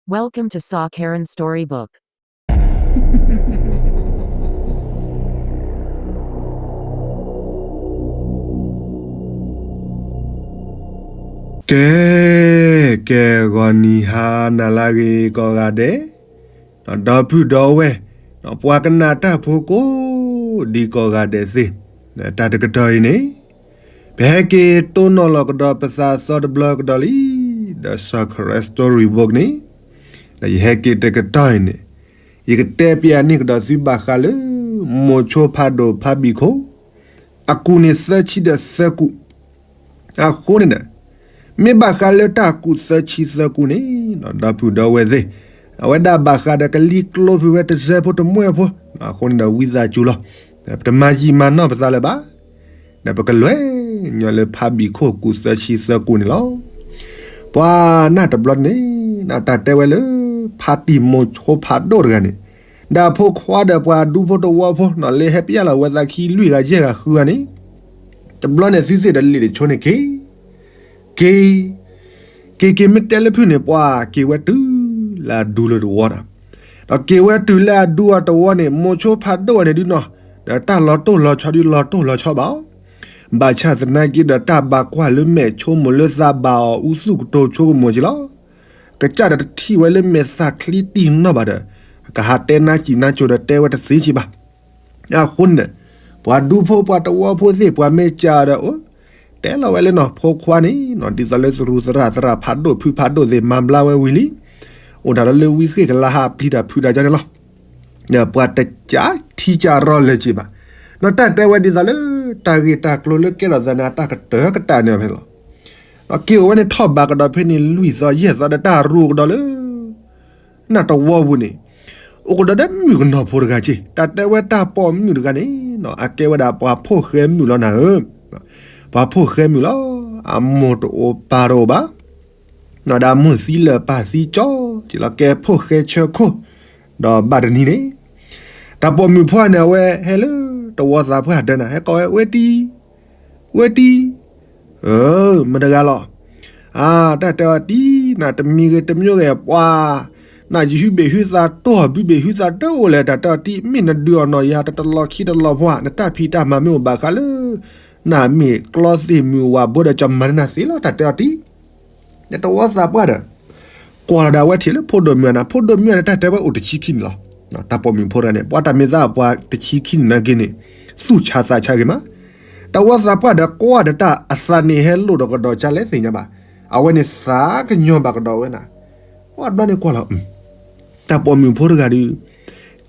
Welcome to Saw Karen Storybook. ကဲ, ကဲဂီၤနံၤဟါနၤလၢအဂ့ၤကိးဂၤဒဲး, ဒီပုၢ်ဒီဝဲၢ်, ပှၤကနၣ်တၢ်ဖိကိးဒံကိးဂၤဒဲးသ့ၣ်, တၢ်တကတီၢ်အံၤန့ၣ် ပဟဲက့ၤတိၢ်နီၣ်လီၤကဒီးပသးသီတဘျီကဒီးလံ, ဒီး Saw Karen Storybook န့ၣ်, ဒီးယဟဲက့ၤတကတီၢ်အံၤန့ၣ်, ယကတဲပျးန့ၢ်ကဒီးသုဘၣ်ဃးလၢ မိၤဆိဖးဒိၣ်ဖးဘံၣ်ခိၣ် အကူၣ်န့ၣ်သၢဆံဒီးသၢကူၣ်, အဃိန့ၣ်ဒီး, မ့ၢ်ဘၣ်ဃးလၢတၢ်ကူၣ်သၢဆံသၢကူၣ်န့ၣ်, ဒီပုၢ်ဒီဝဲၢ်သ့ၣ်, အဝဲဒၣ်ဘၣ်ဃးဒီးကလံၤကျိဖုဝဲတစဲးဖိတမှဲၣ်ဖိ, အဃိန့ၣ်ဒီးဝံသးစူၤလီၤ, ပတမၤယံာ်မၤနီၢ်ပသးလၢၤဘၣ်, ဒီးပကလဲၤညီလၢဖးဘံၣ်ခိၣ်ကူၣ်သၢဆံသၢကူၣ်န့ၣ်လီၤ. ပှၤနၢ်တဘျီန့ၣ်, တၢ်တဲဝဲလၢ ဖါတံၢ်မိၤဆိဖးဒိၣ်တဂၤန့ၣ်, ဒီးအဖိခွါဒီးပှၤဒူဖိတဝီဖိန့ၣ် လၢဟဲပျဲလီၤဝဲသးခံလွံၢ်ဂၤယဲၢ်ဂၤဃုဂၤန့ၣ်, တဘျီန့ၣ်သုသ့ၣ်ဒီးလံာ်တဆိန့ၣ်က့ၤ, က့ၤ, က့ၤက့ၤမ့ၢ်တဲလၢဖုၣ်န့ၣ် ပှၤက့ၤဝဲတုၤလၢအဒူလၢတဝီန့ၣ်, ဒီးက့ၤဝဲတုၤလၢအဒူအတဝီန့ၣ် မိၤဆိဖးဒိၣ်ဝဲန့ၣ်ဒုနီၤ, ဒီးတၢ်လီၤတိၢ်လီၤဆီဒုလီၤတိၢ်လီၤဆီဘၣ်အီၤ, ဘၣ်ဆၣ်သနာ်က့ဒီးတၢ်ဘၣ်ကွၢ်လၢမဲာ်ဆိကမိၣ်လၢသးဘၣ်အီၤအူသူၣ်ကတိၤဆိကမိၣ်က့ၤလီၤ. ကစၢ်ဒီးတထံၣ်ဝဲလၢမဲာ်သးချံတံၢ်နီၣ်ဘၣ်ဒီး, ကဟးတဲနါစံၣ်နါကိၤဒီးတဲဝဲတသ့က့ၤဘၣ်. အဃိန့ၣ်, ပှၤဒူဖိပှၤတဝီဖိသ့ၣ် ပှၤမ့ၢ်ကးဒီးအိၣ်, တဲလီၤဝဲလၢနီၤ ဖိခွါန့ၣ်နီၤ ဒ်သိးလၢသရူးသရၣ်သရၣ်ဖးဒိၣ်ဖုဖးဒိၣ်သ့ၣ်မၤဘျါဝဲဝံၤလံ, အိၣ်ဒၣ်လီၤလၢဝံဃ့ၢ်ကလါဟးပျံၤတၢ်ဖုးတၢ်ကန့ၣ်လီၤ. ဒီးပှၤတကးထံကးရီလၢၤက့ၤဘၣ်. ဒီးတၢ်တဲဝဲဒ်သိးလၢ တၢ်ဂ့ၢ်တၢ်ကျိၤလၢကဲထီၣ်သးန့ၣ် အတၢ်ကတၢၢ်ကတၢၢ်န့ၣ်ဖဲန့ၣ်လီၤ. ဒီးက့ၤအိၣ်ဝဲန့ၣ်ထီၣ်ဘးကဒီးဖဲန့ၣ်လွံၢ်သီယဲၢ်သီဒီးတၢ်ရူးကဒီးလၢ နၢ်တဝီပူၤန့ၣ်, အိၣ်ကဒီးဒီးမုၣ်ကနီၤဖိတဂၤက့ၤ တၢ်တဲဝဲတၢ်ပိာ်မုၣ်တဂၤန့ၣ်, အကဲဝဲဒၣ်ပှၤဖိၣ်ဃဲမုၣ်လီၤနၤဧၢ, ပှၤဖိၣ်ဃဲမုၣ်လီၤ, အမိၢ်တအိၣ်ပၢ်တအိၣ်ဘၣ်, ဒီးအမိၢ်သံလၢာ်ပၢ်သံကၠီက့ၤလီၤ ကဲဖိၣ်ဃဲဆၢခိၣ်, ဒီးဘၣ်တနံၤန့ၣ်, တၢ်ပိာ်မုၣ်ဖိန့ၣ် အဝဲဟဲလၢတဝီသးပှၢ်ဒၢနၤ ဟဲကိးဝဲ ဝဲတံၢ် ဝဲတံၢ်, မတၤတဂၤလီၤ. အါ တၢ်တဲအီၤတံၢ်နၤ တမံၤဂ့ၤတမံၤဂ့ၤ ပှၤ, နယဟုဘ့ၣ်ဟုသးတိၢ် ဘုဘ့ၣ်ဟုသးတအိၣ်လဲၣ် တၢ်တဲအီၤတံၢ် မ့ၢ်နဒုးအီၤနီၢ်ယၤတတလီၤခံတလီၤဖီ နတၢ်ဖံးတၢ်မၤမ့ၢ်အိၣ်ဘၣ်ဃးလၢ နမ့ၢ်ကျီသ့ၣ်မုၢ်ဝၤဘိဒီးကမၤန့ၢ်နၤသ့လီၤ တၢ်တဲအီၤတံၢ် တဝီသးပှၢ်ဒီး ကွၢ်လီၤဒၣ်ဝဲထံၣ်လၢဖိဒိၣ်မုၣ်အနၤ ဖိဒိၣ်မုၣ်အနၤ တၢ်တဲဝဲအိၣ်တဆံခံနံၣ်လီၤ. တၢ်ပိာ်မုၣ်ဖိတဂၤန့ၣ် ပှၤတၢ်မ့ၢ်သးပှၤတဆံခံနံၣ်နာ်က့န့ၣ် သူၣ်ဆါသးဆါဂ့ၤမး, တဝီသးပှၢ်ဒီးကွၢ်ဒီးတၢ်အသးန့ၣ်ဟဲလိၣ်ဒီးကဒီးကလဲၣ်သ့ၣ်ညါဘၣ်, အဝဲန့ၣ်သးကညီၤဘၣ်ကဒီးဝဲနၤ, ပှၤဘျီန့ၣ်ကွၢ်လီၤ တၢ်ပိာ်မုၣ်ဖိတဂၤဒီး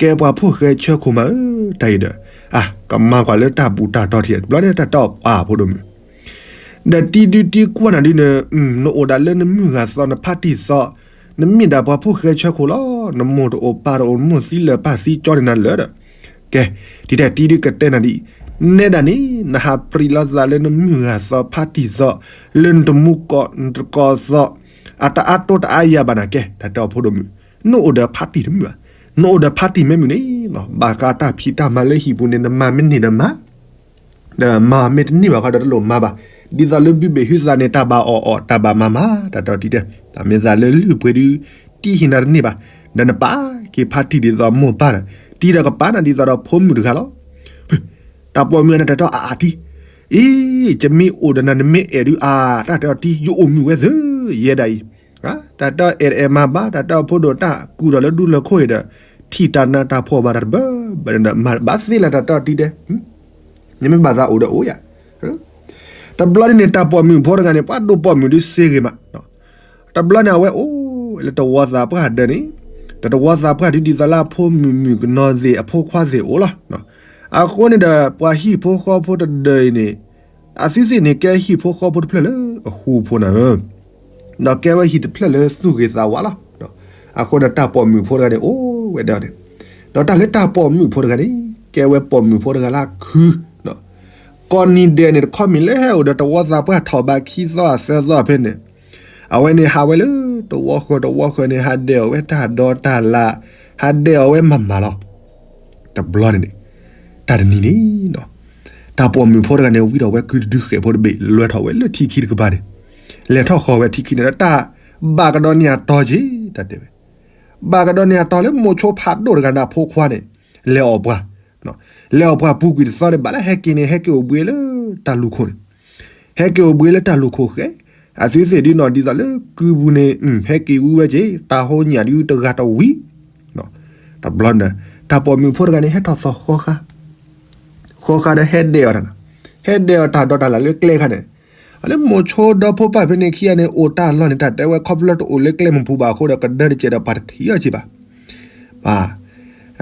ကဲပှၤဖိၣ်ဃဲဆၢခိၣ်မးဧၢ, တၢ်အံၤဒီး အါ ကမၤကွၢ်လၢတၢ်ဘူၣ်တၢ်တီထံၣ် တဘျီန့ၣ်တၢ်တဲအီၤပှၤဖိဒိၣ်မုၣ် ဒီးတံၢ်ဒုးတံၢ်ကွၢ်နၤဒုးန့ၣ် နအိၣ်ဒၣ်လၢနမုၢ်ဂၤသီ နဖါတံၢ်သီ, နမ့ၢ်ဒၣ်ပှၤဖိၣ်ဃဲဆၢခိၣ်လီၤ, နမိၢ်တအိၣ်ပၢ်တအိၣ် နမိၢ်သံလၢာ်ပၢ်သံကၠီန့ၣ်နၤလၢာ်ဒီး, ကဲ, ဒ်တၢ်တံၢ်ဒုးကတဲနၤဒ်အံၤ, နဲဒၣ်န့ၣ် နဟးပြံးလီၤသးလၢနမုၢ်ဂၤသီဖါတံၢ်သီ, လၢနတမူကီၢ်နတကီၢ်သီ, အတအါတိတအါယၤဘၣ်နၤ ကဲတၢ်တဲအီၤဖိဒိၣ်မုၣ်, နအိၣ်ဒီးဖါတံၢ်တမုာ်ဧါ, နအိၣ်ဒီးဖါတံၢ်မ့ၢ်မုာ်န့ၣ်, ဘၣ်ဃးတၢ်ဖံးတၢ်မၤလၢဟံၣ်ပူၤန့ၣ် နမၤမ့ၢ်န့ၢ်ဒီးမၤ ဒီးမၤမ့ၢ်တန့ၢ်ဘၣ်ဃီဒီးတလိၣ်မၤဘၣ်, ဒ်သိးလၢဘုဘ့ၣ်ဟုသးန့ၣ် တၢ်ဘၣ်အီၣ်အီၣ် တၢ်ဘၣ်မၤမၤ တၢ်တဲအီၤတံၢ်တဲ, တၢ်မ့ၢ်သးလၢလုၢ်ပှ့ၤဒုး တံၢ်ဟံးနၤတန့ၢ်ဘၣ်, ဒီးနပာ်က့ၤဖါတံၢ်ဒ်သိးမိၢ်ပၢ်ဒီး, တံၢ်ဒီးကပာ်နၤဒ်သိးဒီးဖိမုၣ်တဂၤလီၤ. တၢ်ပိာ်မုၣ်အနၢ်တၢ်တဲအီၤအအါတံၢ်, အ့ ယမ့ၢ်အိၣ်ဒီးနၤနမ့ၢ်အဲၣ်ဒုးအါ, တၢ်တဲအီၤတံၢ် ယအိၣ်မုာ်ဝဲသ့ ယဲဒၣ်အံၤ တၢ်တဲအီၤအဲၣ်တအဲၣ်မၤဘၣ် တၢ်တဲအီၤဖိဒိၣ်တၢ်ကူၣ်ဒီးလၢဒူလၢခိၣ်အံၤဒီး, ထံၣ်တၢ်နးတၢ်ဖှီၣ်ဘၣ်တၢ်တဘၢဘၢဒီး မၤဘၣ်သ့လၢတၢ်တဲအီၤတံၢ်တဲ, နမ့ၢ်ဘၣ်သးအိၣ်ဒီးအိၣ်ယၤ, တဘျီဒ်န့ၣ် တၢ်ပိာ်မုၣ်ဖိတဂၤန့ၣ် ပှၤဒိၣ်ပိာ်မုၣ်ဒုးစ့ဂ့ၤမး, တဘျီန့ၣ် အဝဲအိၣ်လၢတဝီသးပှၢ်ဒၢန့ၣ်, ဒီးတဝီသးပှၢ်ဒုးဒ်သိးလၢအဖိမုၣ်မုၣ်ကနီၤသ့ၣ် အဖိခွါသ့ၣ်အိၣ်လီၤ. အဃိန့ၣ်ဒီး ပှၤဟံၣ်ဖိဃီဖိတဒၢအံၤန့ၣ်, အသုသ့ၣ်န့ၣ် ကဲဟံၣ်ဖိဃီဖိတဖျၢၣ်လၢအဃူဖိနၤဧၢ, ဒီးကဲဝဲဟံၣ်တဖျၢၣ်လၢသူၣ်ဂ့ၤသးဝါလီၤ. အဃိန့ၣ် တၢ်ပိာ်မုၣ်ဖိတဂၤန့ၣ် အိၣ်ဝဲဒၣ်န့ၣ်, ဒီးတၢ်လၢတၢ်ပိာ်မုၣ်ဖိတဂၤန့ၣ် ကဲဝဲပိာ်မုၣ်ဖိတဂၤလၢခု ကိးနံၤဒဲးန့ၣ် တခီမ့ၢ်လၢဟဲအိၣ်ဒီးတဝီသးပှၢ်ထီၣ်ဘးခံသီသၢသီဖဲန့ၣ်, အဝဲန့ၣ်ဟးဝဲလၢတဝီဃၢၤတဝီဃၢၤန့ၣ် ဟးဒဲးအီၣ်ဝဲတၢ်ဒီတၢ်လၣ်, ဟးဒဲးအီၣ်ဝဲမၤမၤလီၤ. တဘျီန့ၣ်န့ၣ်, တၢ်တနံၤန့ၣ်, တၢ်ပိာ်မုၣ်ဖိတဂၤန့ၣ် ဝံထီၣ်ဝဲကုတဒုဃဲၣ်ဖိတဘ့ၣ် လဲၤထီၣ်ဝဲလၢထံခံတကပၤန့ၣ်, လဲၤထီၣ်ဃီၤဝဲထံခံန့ၣ်ဒီး တၢ်ဘၣ်ကဒီးန့ၢ်အတီက့ၤ တၢ်တဲဝဲ ဘၣ်ကဒီးန့ၣ် အတီၤလၢမိၤဆိဖးဒိၣ်တဂၤန့ၣ်အဖိခွါန့ၣ် လဲၤအီၣ်ပှၤ, လဲၤအီၣ်ပှၤပူၤကွံာ်တသီန့ၣ် ဘၣ်လၢဟဲက့ၤန့ၣ် ဟဲက့ၤအိၣ်ဘှံးလၢတၢ်လူၢ်ခိၣ်န့ၣ်, ဟဲက့ၤအိၣ်ဘှံးလၢတၢ်လူၢ်ခိၣ်ဃဲ, အသုသ့ၣ်ဒုးနီၢ်ဒ်သိးလၢကုပူၤန့ၣ် ဟဲက့ၤဝံဝဲက့ၤ တၢ်ဟိညၣ်ဒုးတဂၤတဝံၤ, တဘျီန့ၣ် တၢ်ပိာ်မုၣ်ဖိတဂၤန့ၣ် ဟဲထီၣ်သီၣ်ဃီဃါ, ဃီဃါဒီးဟဲဒဲးအီၤတၢ်, ဟဲဒဲးအီၤတၢ်ဒီးတၢ်လၢကျဲခါန့ၣ်, အလၢမိၤဆိဒီဖိပၢ်ဖဲန့ၣ်ခံဂၤန့ၣ် အိၣ်တၢ်လီၢ်န့ၣ် တၢ်တဲဝဲခီဖျိတအိၣ်လၢကျဲမုၢ်ပူၤဘၣ်အဃိဒီး ကဒၢတကဲးဒီးပှၤတထံၣ်အီၤက့ၤဘၣ်, ပှၤ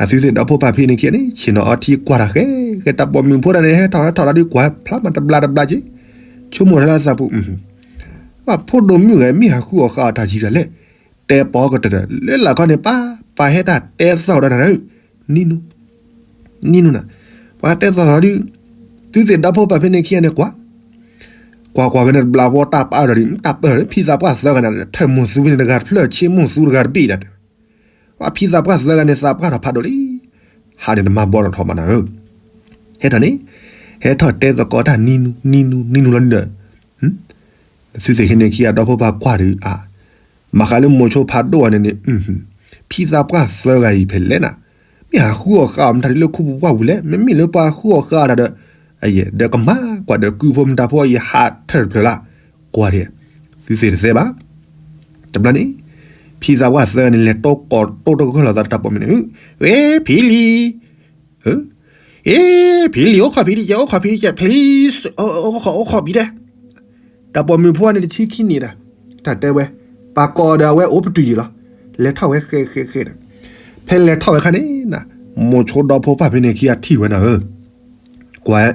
အသုသ့ၣ်ဒီဖိပၢ်ဖဲန့ၣ်ခံဂၤန့ၣ် ဆ့ၣ်နီၤအီထံကွၢ်တၢ်ဃဲ, ဃဲတၢ်ပိာ်မုၣ်ဖိတဂၤန့ၣ် ဟဲထီၣ်ဟဲထီၣ်တၢ်ဒုးကွၢ်ဖျါမးတဘျါတဘျါက့ၤ, ဆိကမိၣ်လၢအသးပူၤ, ပှၤဖိဒိၣ်မုၣ်ဂၤမ့ၢ်ဟးဃုအီၣ်ဃာ်အီၤတၢ်ယံၤတၢ်လဲၣ်, တဲပီကတၢၢ်လၢလာ်ခီန့ၣ် ပၢ်ပၢ်ဟဲတၢ်တဲသီၣ်ဒီးတၢ်နၤ, နံၤနူ နံၤနူနၤ, ပှၤတဲသီၣ်သီၣ်ဒုး, သုသ့ၣ်ဒီဖိပၢ်ဖဲန့ၣ်ခံဂၤန့ၣ်ကွၢ်, ကွၢ်ကွၢ်ဝဲန့ၣ်တဘျီဖိတၢ်ပာ်အၢၣ်ဒီး တၢ်ပၢၢ်ဖံသးပှၢ်သၢဂၤန့ၣ် ထၢၣ်မိၢ်သူဝဲန့ၣ်တဂၤတဖျၢၣ် ဆ့မိၢ်သူတဂၤတဘ့ၣ်ဒၣ်, ပှၤဖံသးပှၢ်သၢဂၤန့ၣ် သးပှၢ်ထီၣ်ဖးဒိၣ်လံ, ဟးန့ၣ်တမၤဘီထီၣ်ထီၣ်မးနၤဧၢ, ဟဲထီၣ်န့ၣ်, ဟဲထီၣ်တဲသကိးတၢ်နံၤနူ နံၤနူ နံၤနူလီၤဒုးဒီး သုသ့ၣ်ဟဲန့ၣ်ခံဂၤဒီဖိပၢ်ကွၢ်ဒုးအါ, ဘၣ်ဃးလၢမိၤဆိဖးဒိၣ်အီၤန့ၣ်န့ၣ်, ဖံသးပှၢ်သၢဂၤအံၤဖဲလဲၣ်နၤ, မ့ၢ်ဟးဃုအီၣ်ဃာ်အီၤမတၤဒ်လၢခူပူၤပှၢ်ပူၤလဲၣ်, မ့မ့ၢ်လၢပှၤဃုအီၣ်ဃာ်အီၤတၢ်ဒီး, အယဲၢ်ဒီးကမၤကွၢ်ဒီးကုဖိမတၤဖိအံၤဟးထၢၣ်တဖျၢၣ်လၢ်, ကွၢ်ဒဲး, သုသ့ၣ်တသဲဘၣ်, တဘျီန့ၣ်, ဖံသးပှၢ်သၢဂၤန့ၣ် လဲၤတိကိးတိတဂၢၢ်လိာ်သးဒီးတၢ်ပိာ်မုၣ်န့ၣ်, ဝဲဖံလံၤ အ့ ဖံလံၤ အိၣ်ခိးဖံတကဲး အိၣ်ခိးဖံတကဲး please အိၣ်ခိး အိၣ်ခိးဖံတဲ, တၢ်ပိာ်မုၣ်ဖိန့ၣ်တဆံခံနံၣ်ဒၣ်, တၢ်တဲဝဲ, ပှၤကိးဒီးအဝဲအိၣ်ပတုာ်ယံာ်လီၤ, လဲၤထီၣ်ဝဲဃဲဃဲဃဲဒီး, ဖဲလဲၤထီၣ်ဝဲခါန့ၣ်, မိၤဆိဒီဖိပၢ်ဖဲန့ၣ်ခံဂၤထံၣ်ဝဲနၤဧၢ, ကွၢ်,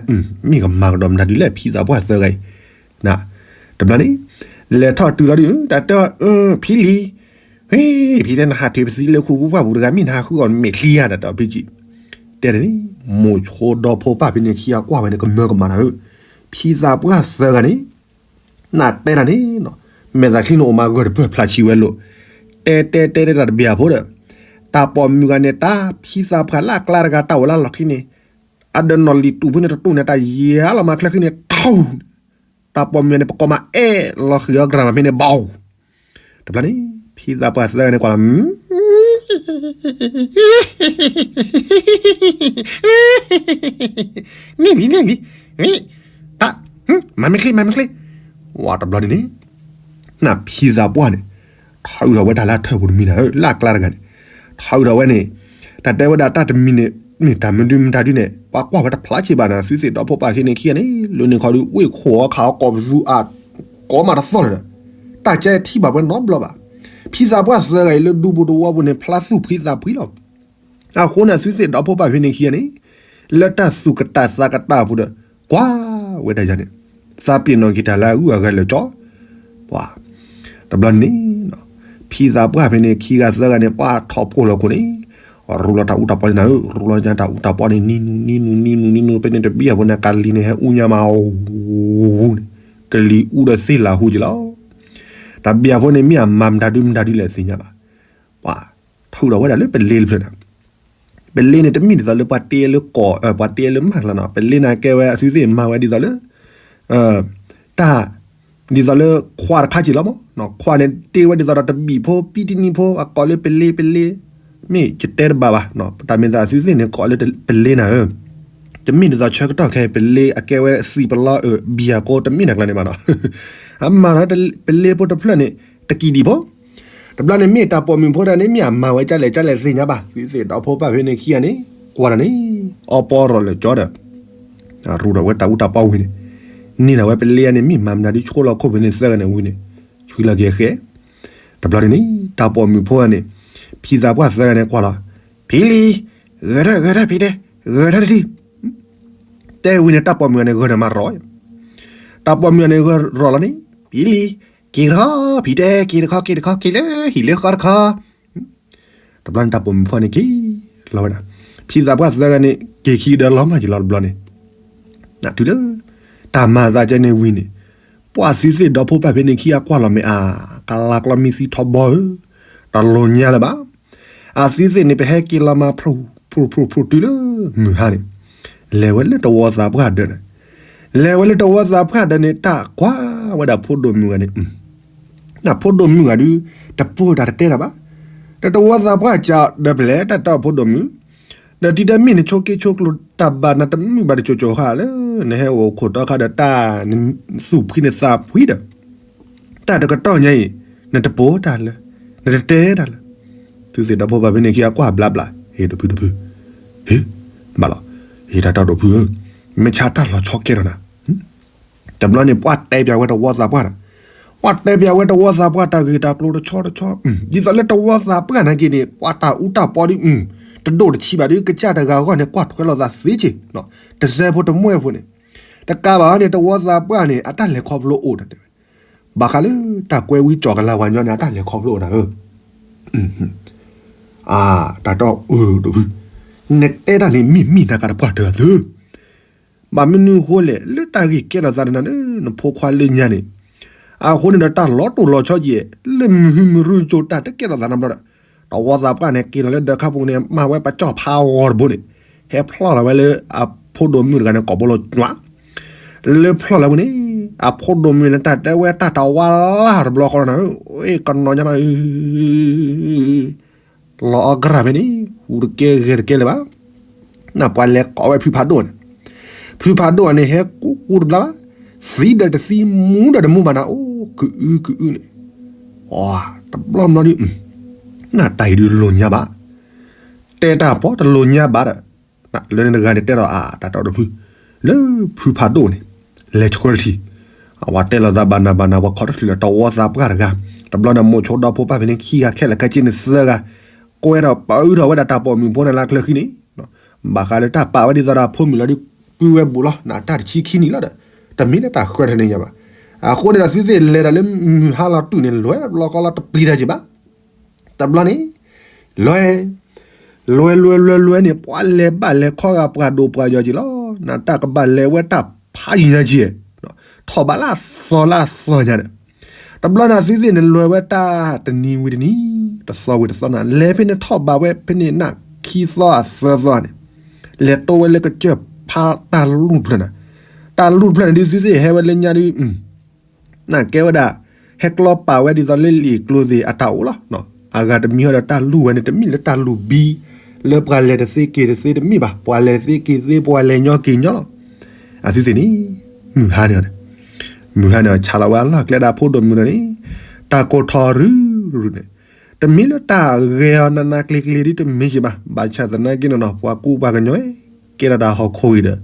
မ့ၢ်ကမၤကဒီးမတၤဒ်လဲၣ် ဖံသးပှၢ်သၢဂၤအံၤ, တဘျီန့ၣ်, လဲၤထီၣ်တုၤလီၤဒုး တၢ်တဲ, ဖံလံၤ ဝဲ, ဖံတဲ နဟးထံၣ်ပသံလၢခူပူၤပှၢ်ပူၤတဂၤ မ့ၢ်နဟးဃုအီၤမဲာ်ချံဧါဒီး တၢ်ဖံကံ, တဲန့ၣ်, မိၤဆိဒီဖိပၢ်ဖဲန့ၣ်ခံဂၤကွၢ်ဝဲန့ၣ် ကမၢကမၣ်နၤဧၢ, ဖံသးပှၢ်သၢဂၤန့ၣ်, နတဲတၢ်န့ၣ်, မဲာ်သးချံန့ၣ်အိၣ်မးဂၢၢ်တပၢၢ်ဖျါဆံးဝဲလိာ်, တဲတဲတဲတဲတၢ်တဘျီဖိဒီး, တၢ်ပိာ်မုၣ်ဂၤန့ၣ် တၢ်ဖံသးပှၢ်လၢအကျါတဂၤတၢ်အိၣ်လၢလီၢ်ခံန့ၣ်, အဒီးနီၣ်လံၤတူာ်ဖိန့ၣ်တတူာ်န့ၣ် တၢ်ယါလီၤမးချၢဃံန့ၣ် ထူ တၢ်ပိာ်မုၣ်န့ၣ် ပကိးမးအဲၣ်လီၤဃံၤအီၤ ကရၢ်မးဖဲန့ၣ် ဘီ, တဘျီန့ၣ် ဖံသးပှၢ်သၢဂၤန့ၣ်ကွၢ်လီၤ, န့ၣ်လံ န့ၣ်လံ, တၢ်, မၤမ့ၢ်ချ့ မၤမ့ၢ်ချ့, ဝါတဘျီန့ၣ်န့ၣ် နဖံသးပှၢ်န့ၣ် ထီၣ်အုးထီၣ်ဝဲတၢ်လၢအထၢၣ်ပူၤတမံၤနၤဧၢ လၢအကျါတဂၤန့ၣ်, ထီၣ်အုးထီၣ်ဝဲန့ၣ်, တၢ်တဲဝဲဒၣ်တၢ်တမံၤန့ၣ် မ့ၢ်တၢ်မနုၤမတၤဒုန့ၣ် ပှၤကွၢ်ဝဲတဖျါဆံးဘၣ်နၤ သုသ့ၣ်ဒီဖိပၢ်ခံန့ၣ်ခံဂၤန့ၣ် လၢန့ၣ်ခီဒုး ဝ့ၢ်ခိၣ်အီၤခးအီၤကိးပသူအါ, ကိးမးတသီၣ်လၢၤဒီး, တၢ်ကဲထံၣ်ဘၣ်ပှဲၤနီတဘျီဘၣ်, ဖံသးပှၢ်သၢဂၤအံၤလၢဒူပူၤတဝီပူၤန့ၣ် ဖျါသူၣ်ဖှံသးဖှံလီၤ. အဃိန့ၣ် သုသ့ၣ်ဒီဖိပၢ်ဖဲန့ၣ်ခံဂၤန့ၣ်, လၢတၢ်သူၣ်ကတၢၢ်သးကတၢၢ်အပူၤဒီး, ကွၢ်ဝဲဒၣ်ယၤန့ၣ်, သးပ့ၤနီၣ်က့ၤတၢ်လၢအဂုၤအဂၤလၢာ်ကၠီ, ပှၤ, တဘျီန့ၣ်, ဖံသးပှၢ်ဖဲန့ၣ်ခံဂၤသၢဂၤန့ၣ် ပှၤထီၣ်ဖိလီၤခိၣ်န့ၣ်, ရူလီၤတၢ်အူတၢ်ပီန့ၣ်နၤဧၢ, ရူလီၤညါတၢ်အူတၢ်ပီန့ၣ် နံၤနူၤနံၤနူၤနံၤနူၤ ဖဲန့ၣ်တဘျီဖိန့ၣ် ကလံၤန့ၣ်ဟဲအူညါမးအူန့ၣ်, ကလံၤအူဒီးသ့ၣ်လၢဟူက့ၤလီၤ. တဘျီဖိန့ၣ် မ့ၢ်အမၤမတၤဒုမတၤဒုလဲၣ်သ့ၣ်ညါဘၣ်. ပှၤ, ထုးထီၣ်ဝဲဒၣ်လၢပလ့တဖျၢၣ်န့ၣ်, ပလ့န့ၣ်တမ့ၢ်ဒ်သိးလၢပှၤတ့လၢကီၢ်, ပှၤတ့လၢမၤကျါနီၤ, ပလ့န့ၣ်ကဲဝဲအသုသ့ၣ်မၤဝဲဒ်သိးလၢ, တၢ်, ဒ်သိးလၢခွါတခါက့ၤလီၤမး, ခွါန့ၣ်တ့ဝဲဒ်သိးဒီးတဘံၣ်ဖိ ပံတနံၤဖိ အကိးလၢပလ့ပလ့, မ့ၢ်ယတဲတဘၣ်ဘၣ်, တၢ်မ့ၢ်သးအသုသ့ၣ်န့ၣ်ကိးလၢပလ့နၤဧၢ, တမ့ၢ်ဒ်သိးဆၢကတီၢ်ခဲအံၤ ပလ့အကဲဝဲသံၣ်ပလီအၢ ဘံၣ်အကိတမ့ၢ်နၤကျါန့ၣ်ဘၣ်နီၤ, အမၤလၢပလ့ဖိတဖျၢၣ်န့ၣ် တကံၢ်ဒံးဖိ တဘျီန့ၣ်မ့ၢ်တၢ်ပိာ်မုၣ်ဖိတဂၤန့ၣ် မ့ၢ်အမၤဝဲကၢ်လဲၣ်ကၢ်လဲၣ်သ့ၣ်ညါဘၣ်, သုသ့ၣ်ဒီဖိပၢ်ဖဲန့ၣ်ခံဂၤန့ၣ်, ကွၢ်ဒီးန့ၣ်, အီပီရီၣ်လၢာ်ကၠီဒီး, ရူဒီးဝဲတၢ်အူတၢ်ပီဝံၤန့ၣ်, န့ၢ်ဒၣ်ဝဲပလ့န့ၣ် မ့ၢ်မၤမနုၤဒုဆိလီၤခိၣ်ဖဲန့ၣ်သၢဂၤန့ၣ်ဝံၤန့ၣ်, ဆှံလီၤက့ၤဃဲ, တဘျီန့ၣ်န့ၣ် တၢ်ပိာ်မုၣ်ဖိဂၤန့ၣ်, ဖံသးပှၢ်သၢဂၤန့ၣ်ကွၢ်လီၤ, ဖံလံၤ, ဂဲၤထၢၣ်ဂဲၤထၢၣ်ဖံတဲ, ဂဲၤထၢၣ်တထံၣ် တဲဝံၤန့ၣ် တၢ်ပိာ်မုၣ်ဂၤန့ၣ် ဂဲၤန့ၣ်မၤရီၤ, တၢ်ပိာ်မုၣ်ဂၤန့ၣ် ဂဲၤရီၤလီၤန့ၣ်, ဖံလံၤ, က့ၤတခီ, ဖံတဲ, က့ၤတခီ, က့ၤတခီ, က့ၤလၢဟံၣ်လၢဃီတခီ, တဘျီန့ၣ် တၢ်ပိာ်မုၣ်ဖိန့ၣ်က့ၤလီၤဝဲဒၣ်, ဖံသးပှၢ်သၢဂၤန့ၣ် က့ၤခံဒီးလီၤမၢ်က့ၤလီၤတဘျီန့ၣ်, တုၤလၢ တၢ်မၤသးကဲန့ၣ်ဝံၤန့ၣ်, ပှၤသုသ့ၣ်ဒီဖိပၢ်ဖဲန့ၣ်ခံဂၤကွၢ်လီၤမ့ၢ်အါ, ကလါကျီမံသံထီဘီဧၢ, တလိၣ်ညါလၢၤဘၣ် အသုသ့ၣ်န့ၣ် ပဟဲက့ၤလီၤမး ဖျိဖျိဖျိတုၤလၢမုၢ်ဟါန့ၣ်, လဲၤဝဲလၢတဝီသးပှၢ်ဒၢးန့ၣ်, လဲၤဝဲလၢတဝီသးပှၢ်ဒၢးန့ၣ် တၢ်ကွၢ်ဝဲဒၣ်ဖိဒိၣ်မုၣ်ဂၤန့ၣ်, ဖိဒိၣ်မုၣ်ဂၤဒုး တပိၢ်တၢ်တတဲတၢ်ဘၣ်, ဒီးတဝီသးပှၢ်ကဒီးဖဲလဲၣ် တၢ်တဲအီၤဖိဒိၣ်မုၣ်, ဒီးတုၤဒၣ်မ့ၢ်နဆိးက့ဆိးကျိၤတၢ်ဘၣ်နၤတမုာ်ဘၣ်တစိၤစိၤဃာ်လၢ နဟဲအိၣ်ခိၣ်တီခါဒီးတၢ် နသူၣ်ဖှံနသးဖှံဒီး တၢ်တကတီၢ်ညါအံၤ နတပိာ်တၢ်လၢ နတတဲတၢ်လၢ သုသ့ၣ်ဒီဖိပၢ်ဖဲန့ၣ်ခံဂၤကွၢ်ဘျါဘျါ, ဟ့ၣ်ဒိးဖုဒိးဖု, ဟ့ၣ်, ဘၣ်လီၤ, ဟ့ၣ်တၢ်တီဒိးဖုဧၢ, မ့ၢ်ဆါတၢ်လီၤဆီကဲထီၣ်နၤ တဘျီန့ၣ် ပှၤတဲပၠးဝဲတဝီသးပှၢ်နၤ, ပှၤတဲပၠးဝဲတဝီသးပှၢ်တၢ်ဂ့ၢ်တၢ်ကျိၤတဆီတဆီ, ဒ်သိးလၢတဝီသးပှၢ်နာ်က့န့ၣ် ပှၤတၢ်အူတၢ်ပီဒ် တဒိၣ်တဆံးဘၣ်ဒီး ကစၢ်တဂၤအဂီၢ်န့ၣ် ကွၢ်ထွဲလိာ်သးသ့က့ၤ, တစဲးဖိတမှဲၣ်ဖိန့ၣ်, တကးဘၣ်န့ၣ် တဝီသးပှၢ်န့ၣ် အတၢ်လဲၤခီဖျိအိၣ်တၢ်တဲဝဲ, ဘၣ်ဃးလၢတၢ်ကွဲဝံကၠီၤကလၤဝါညီန့ၣ် အတၢ်လဲၤခီဖျိအိၣ်တၢ်ဧၢ အတၢ်တီအၢဒိးဖု, နတဲတၢ်န့ၣ် မ့ၢ်မ့ၢ်နၤကးတပှၢ်တၢၢ်သု, ဘၣ်မနုၤအဃိလဲၣ် လၢတၢ်ဂ့ၢ်ကဲထီၣ်သးနၤလၢနဖိခွါလၢညါန့ၣ်, အဃိန့ၣ်ဒီးတၢ်လီၤတိၢ်လီၤဆီကဲ လၢမုာ်ဟုမုာ်ရူကၠိတၢ်တကဲထီၣ်သးနီတဘျီဒီး, တဝီသးပှၢ်န့ၣ် က့ၤလီၤလၢဒၢးခါပူၤန့ၣ် မၤဝဲပကၠီၣ်ဖးဂီၤတဘိန့ၣ်, ဟဲဖျီၣ်လီၤဝဲလၢအဖိဒိၣ်မုၣ်တဂၤန့ၣ် ကိာ်ဘိလိာ်ကွၢ် လၢဖျီၣ်လီၤဝဲန့ၣ်, အဖိဒိၣ်မုၣ်န့ၣ် တၢ်တဲဝဲတၢ်တဝါလၢ်တဘျီဃီနီၤ, ကနီၤညါမး, လီၤအီကရၢ်ဖဲန့ၣ် ဟူးတကဲဂဲၤတကဲလၢၤဘၣ်, နပှၤလဲၤကိးဝဲဖုဖးဒိၣ်န့ၣ်, ဖုဖးဒိၣ်န့ၣ် ဟဲကူကူတဘျီဘၣ်, သံဒီးတသံမူဒီးတမူဘၣ်နၤ အိၣ်ကအုကအုန့ၣ်, တဘျီဘျီဒီး နတၢ်အံၤဒုးလိာ်ညါဘၣ်, တဲတၢ်ပီတလိာ်ညါဘၣ်ဒီး, လၢန့ၣ်တဂၤန့ၣ်တဲဒီးအတၢ်တီတဖု, လၢဖုဖးဒိၣ်န့ၣ်, လဲၤဆှၢတထံၣ်, အဝဲတဲလိာ်သးဘၣ်နၤဘၣ်နၤ ပှၤခီတထံၣ်လၢတဝီသးပှၢ်တဂၤ, တဘျီန့ၣ် မိၤဆိဒီဖိပၢ်ဖဲန့ၣ်ခံဂၤခဲလၢာ်ခဲဆ့န့ၣ်သၢဂၤ, ကွဲဒီးပာ်အုထီၣ်ဝဲဒၣ်တၢ်ပိာ်မုၣ်ဖိန့ၣ်လၢချၢဃံန့ၣ်, ဘၣ်ဃးလၢတၢ်ပာ်ဝဲဒ်သိးဒီးအဖိမုၣ်လီၤဒီး ပုၢ်ဝဲဘူးလီၤ နတၢ်တဆံခံနံၣ်လီၤဒီး, တမ့ၢ်လၢတၢ်ဃၢထၢၣ်န့ၣ်ညါဘၣ်, အဃိန့ၣ်ဒီးသုသ့ၣ်လဲၤဒီးလၢမုၢ်ဟါလီၤတူာ်န့ၣ် လဲၤဘျီဃီလီၤတပျံၤတၢ်က့ၤဘၣ် တဘျီန့ၣ်, လဲၤ, လဲၤလဲၤလဲၤလဲၤန့ၣ် ပှၤလဲၤဘၣ်လဲၤခီဂာ်ပှၤဒိၣ်ပှၤယီၤက့ၤလီၤ, နတၢ်ကဘၣ်လဲၤဝဲတၢ်ဖးယံၤညါက့ၤ, ထီၣ်ဘးလၢအသီလၢအသီညါဒီး, တဘျီန့ၣ်သုသ့ၣ်န့ၣ်လဲၤဝဲတၢ်တနံၤဝံၤတနံၤ, တသီဝံၤတသီန့ၣ် လဲၤဖဲန့ၣ်ထီၣ်ဘးဝဲဖဲန့ၣ်နၢ်ခံသီအသၢသီန့ၣ်, လဲၤတိဝဲလၢကစၢၢ်ဖးတၢ်လူၢ်တဖျၢၣ်န့ၣ်, တၢ်လူၢ်တဖျၢၣ်န့ၣ်ဒုးသုသ့ၣ်ဟဲဝဲလၢညါဒုး နကဲဝဲဒၣ်, ဟဲကျီပာ်ဝဲဒ်သိးလၢလံာ်ကျိၤသ့ၣ်အတၢ်အိၣ်လီၤ, အဂၤတမံၤဃီဒီးတၢ်လူၢ်ဝဲန့ၣ် တမ့ၢ်လၢတၢ်လူၢ်ဘံ, လၢပှၤလဲၤတသ့က့ၤတသ့တမ့ၢ်ဘၣ်, ပှၤလဲၤသ့က့ၤသ့ ပှၤလဲၤညီက့ၤညီလီၤ, အသုသ့ၣ်န့ၣ်, မုၢ်ဟါန့ၣ်, မုၢ်ဟါန့ၣ်ဆးလီၤဝဲအလီၢ်ကျဲဒၣ်ဖိဒိၣ်မုၣ်ဒီးန့ၣ်, တၢ်ကိၢ်ထီၣ်ရုရုန့ၣ်, တမ့ၢ်လၢတၢ်ဂဲၤအီၤနးနးကျ့ၤကျ့ၤဒ်တမ့ၢ်က့ၤဘၣ်, ဘၣ်ဆၣ်သနာ်က့န့ၣ်နီၤ ပှၤကူပှၤကညီ ကဲထီၣ်တၢ်ဟီၣ်ခိၣ်ဂ့ၤဒီး,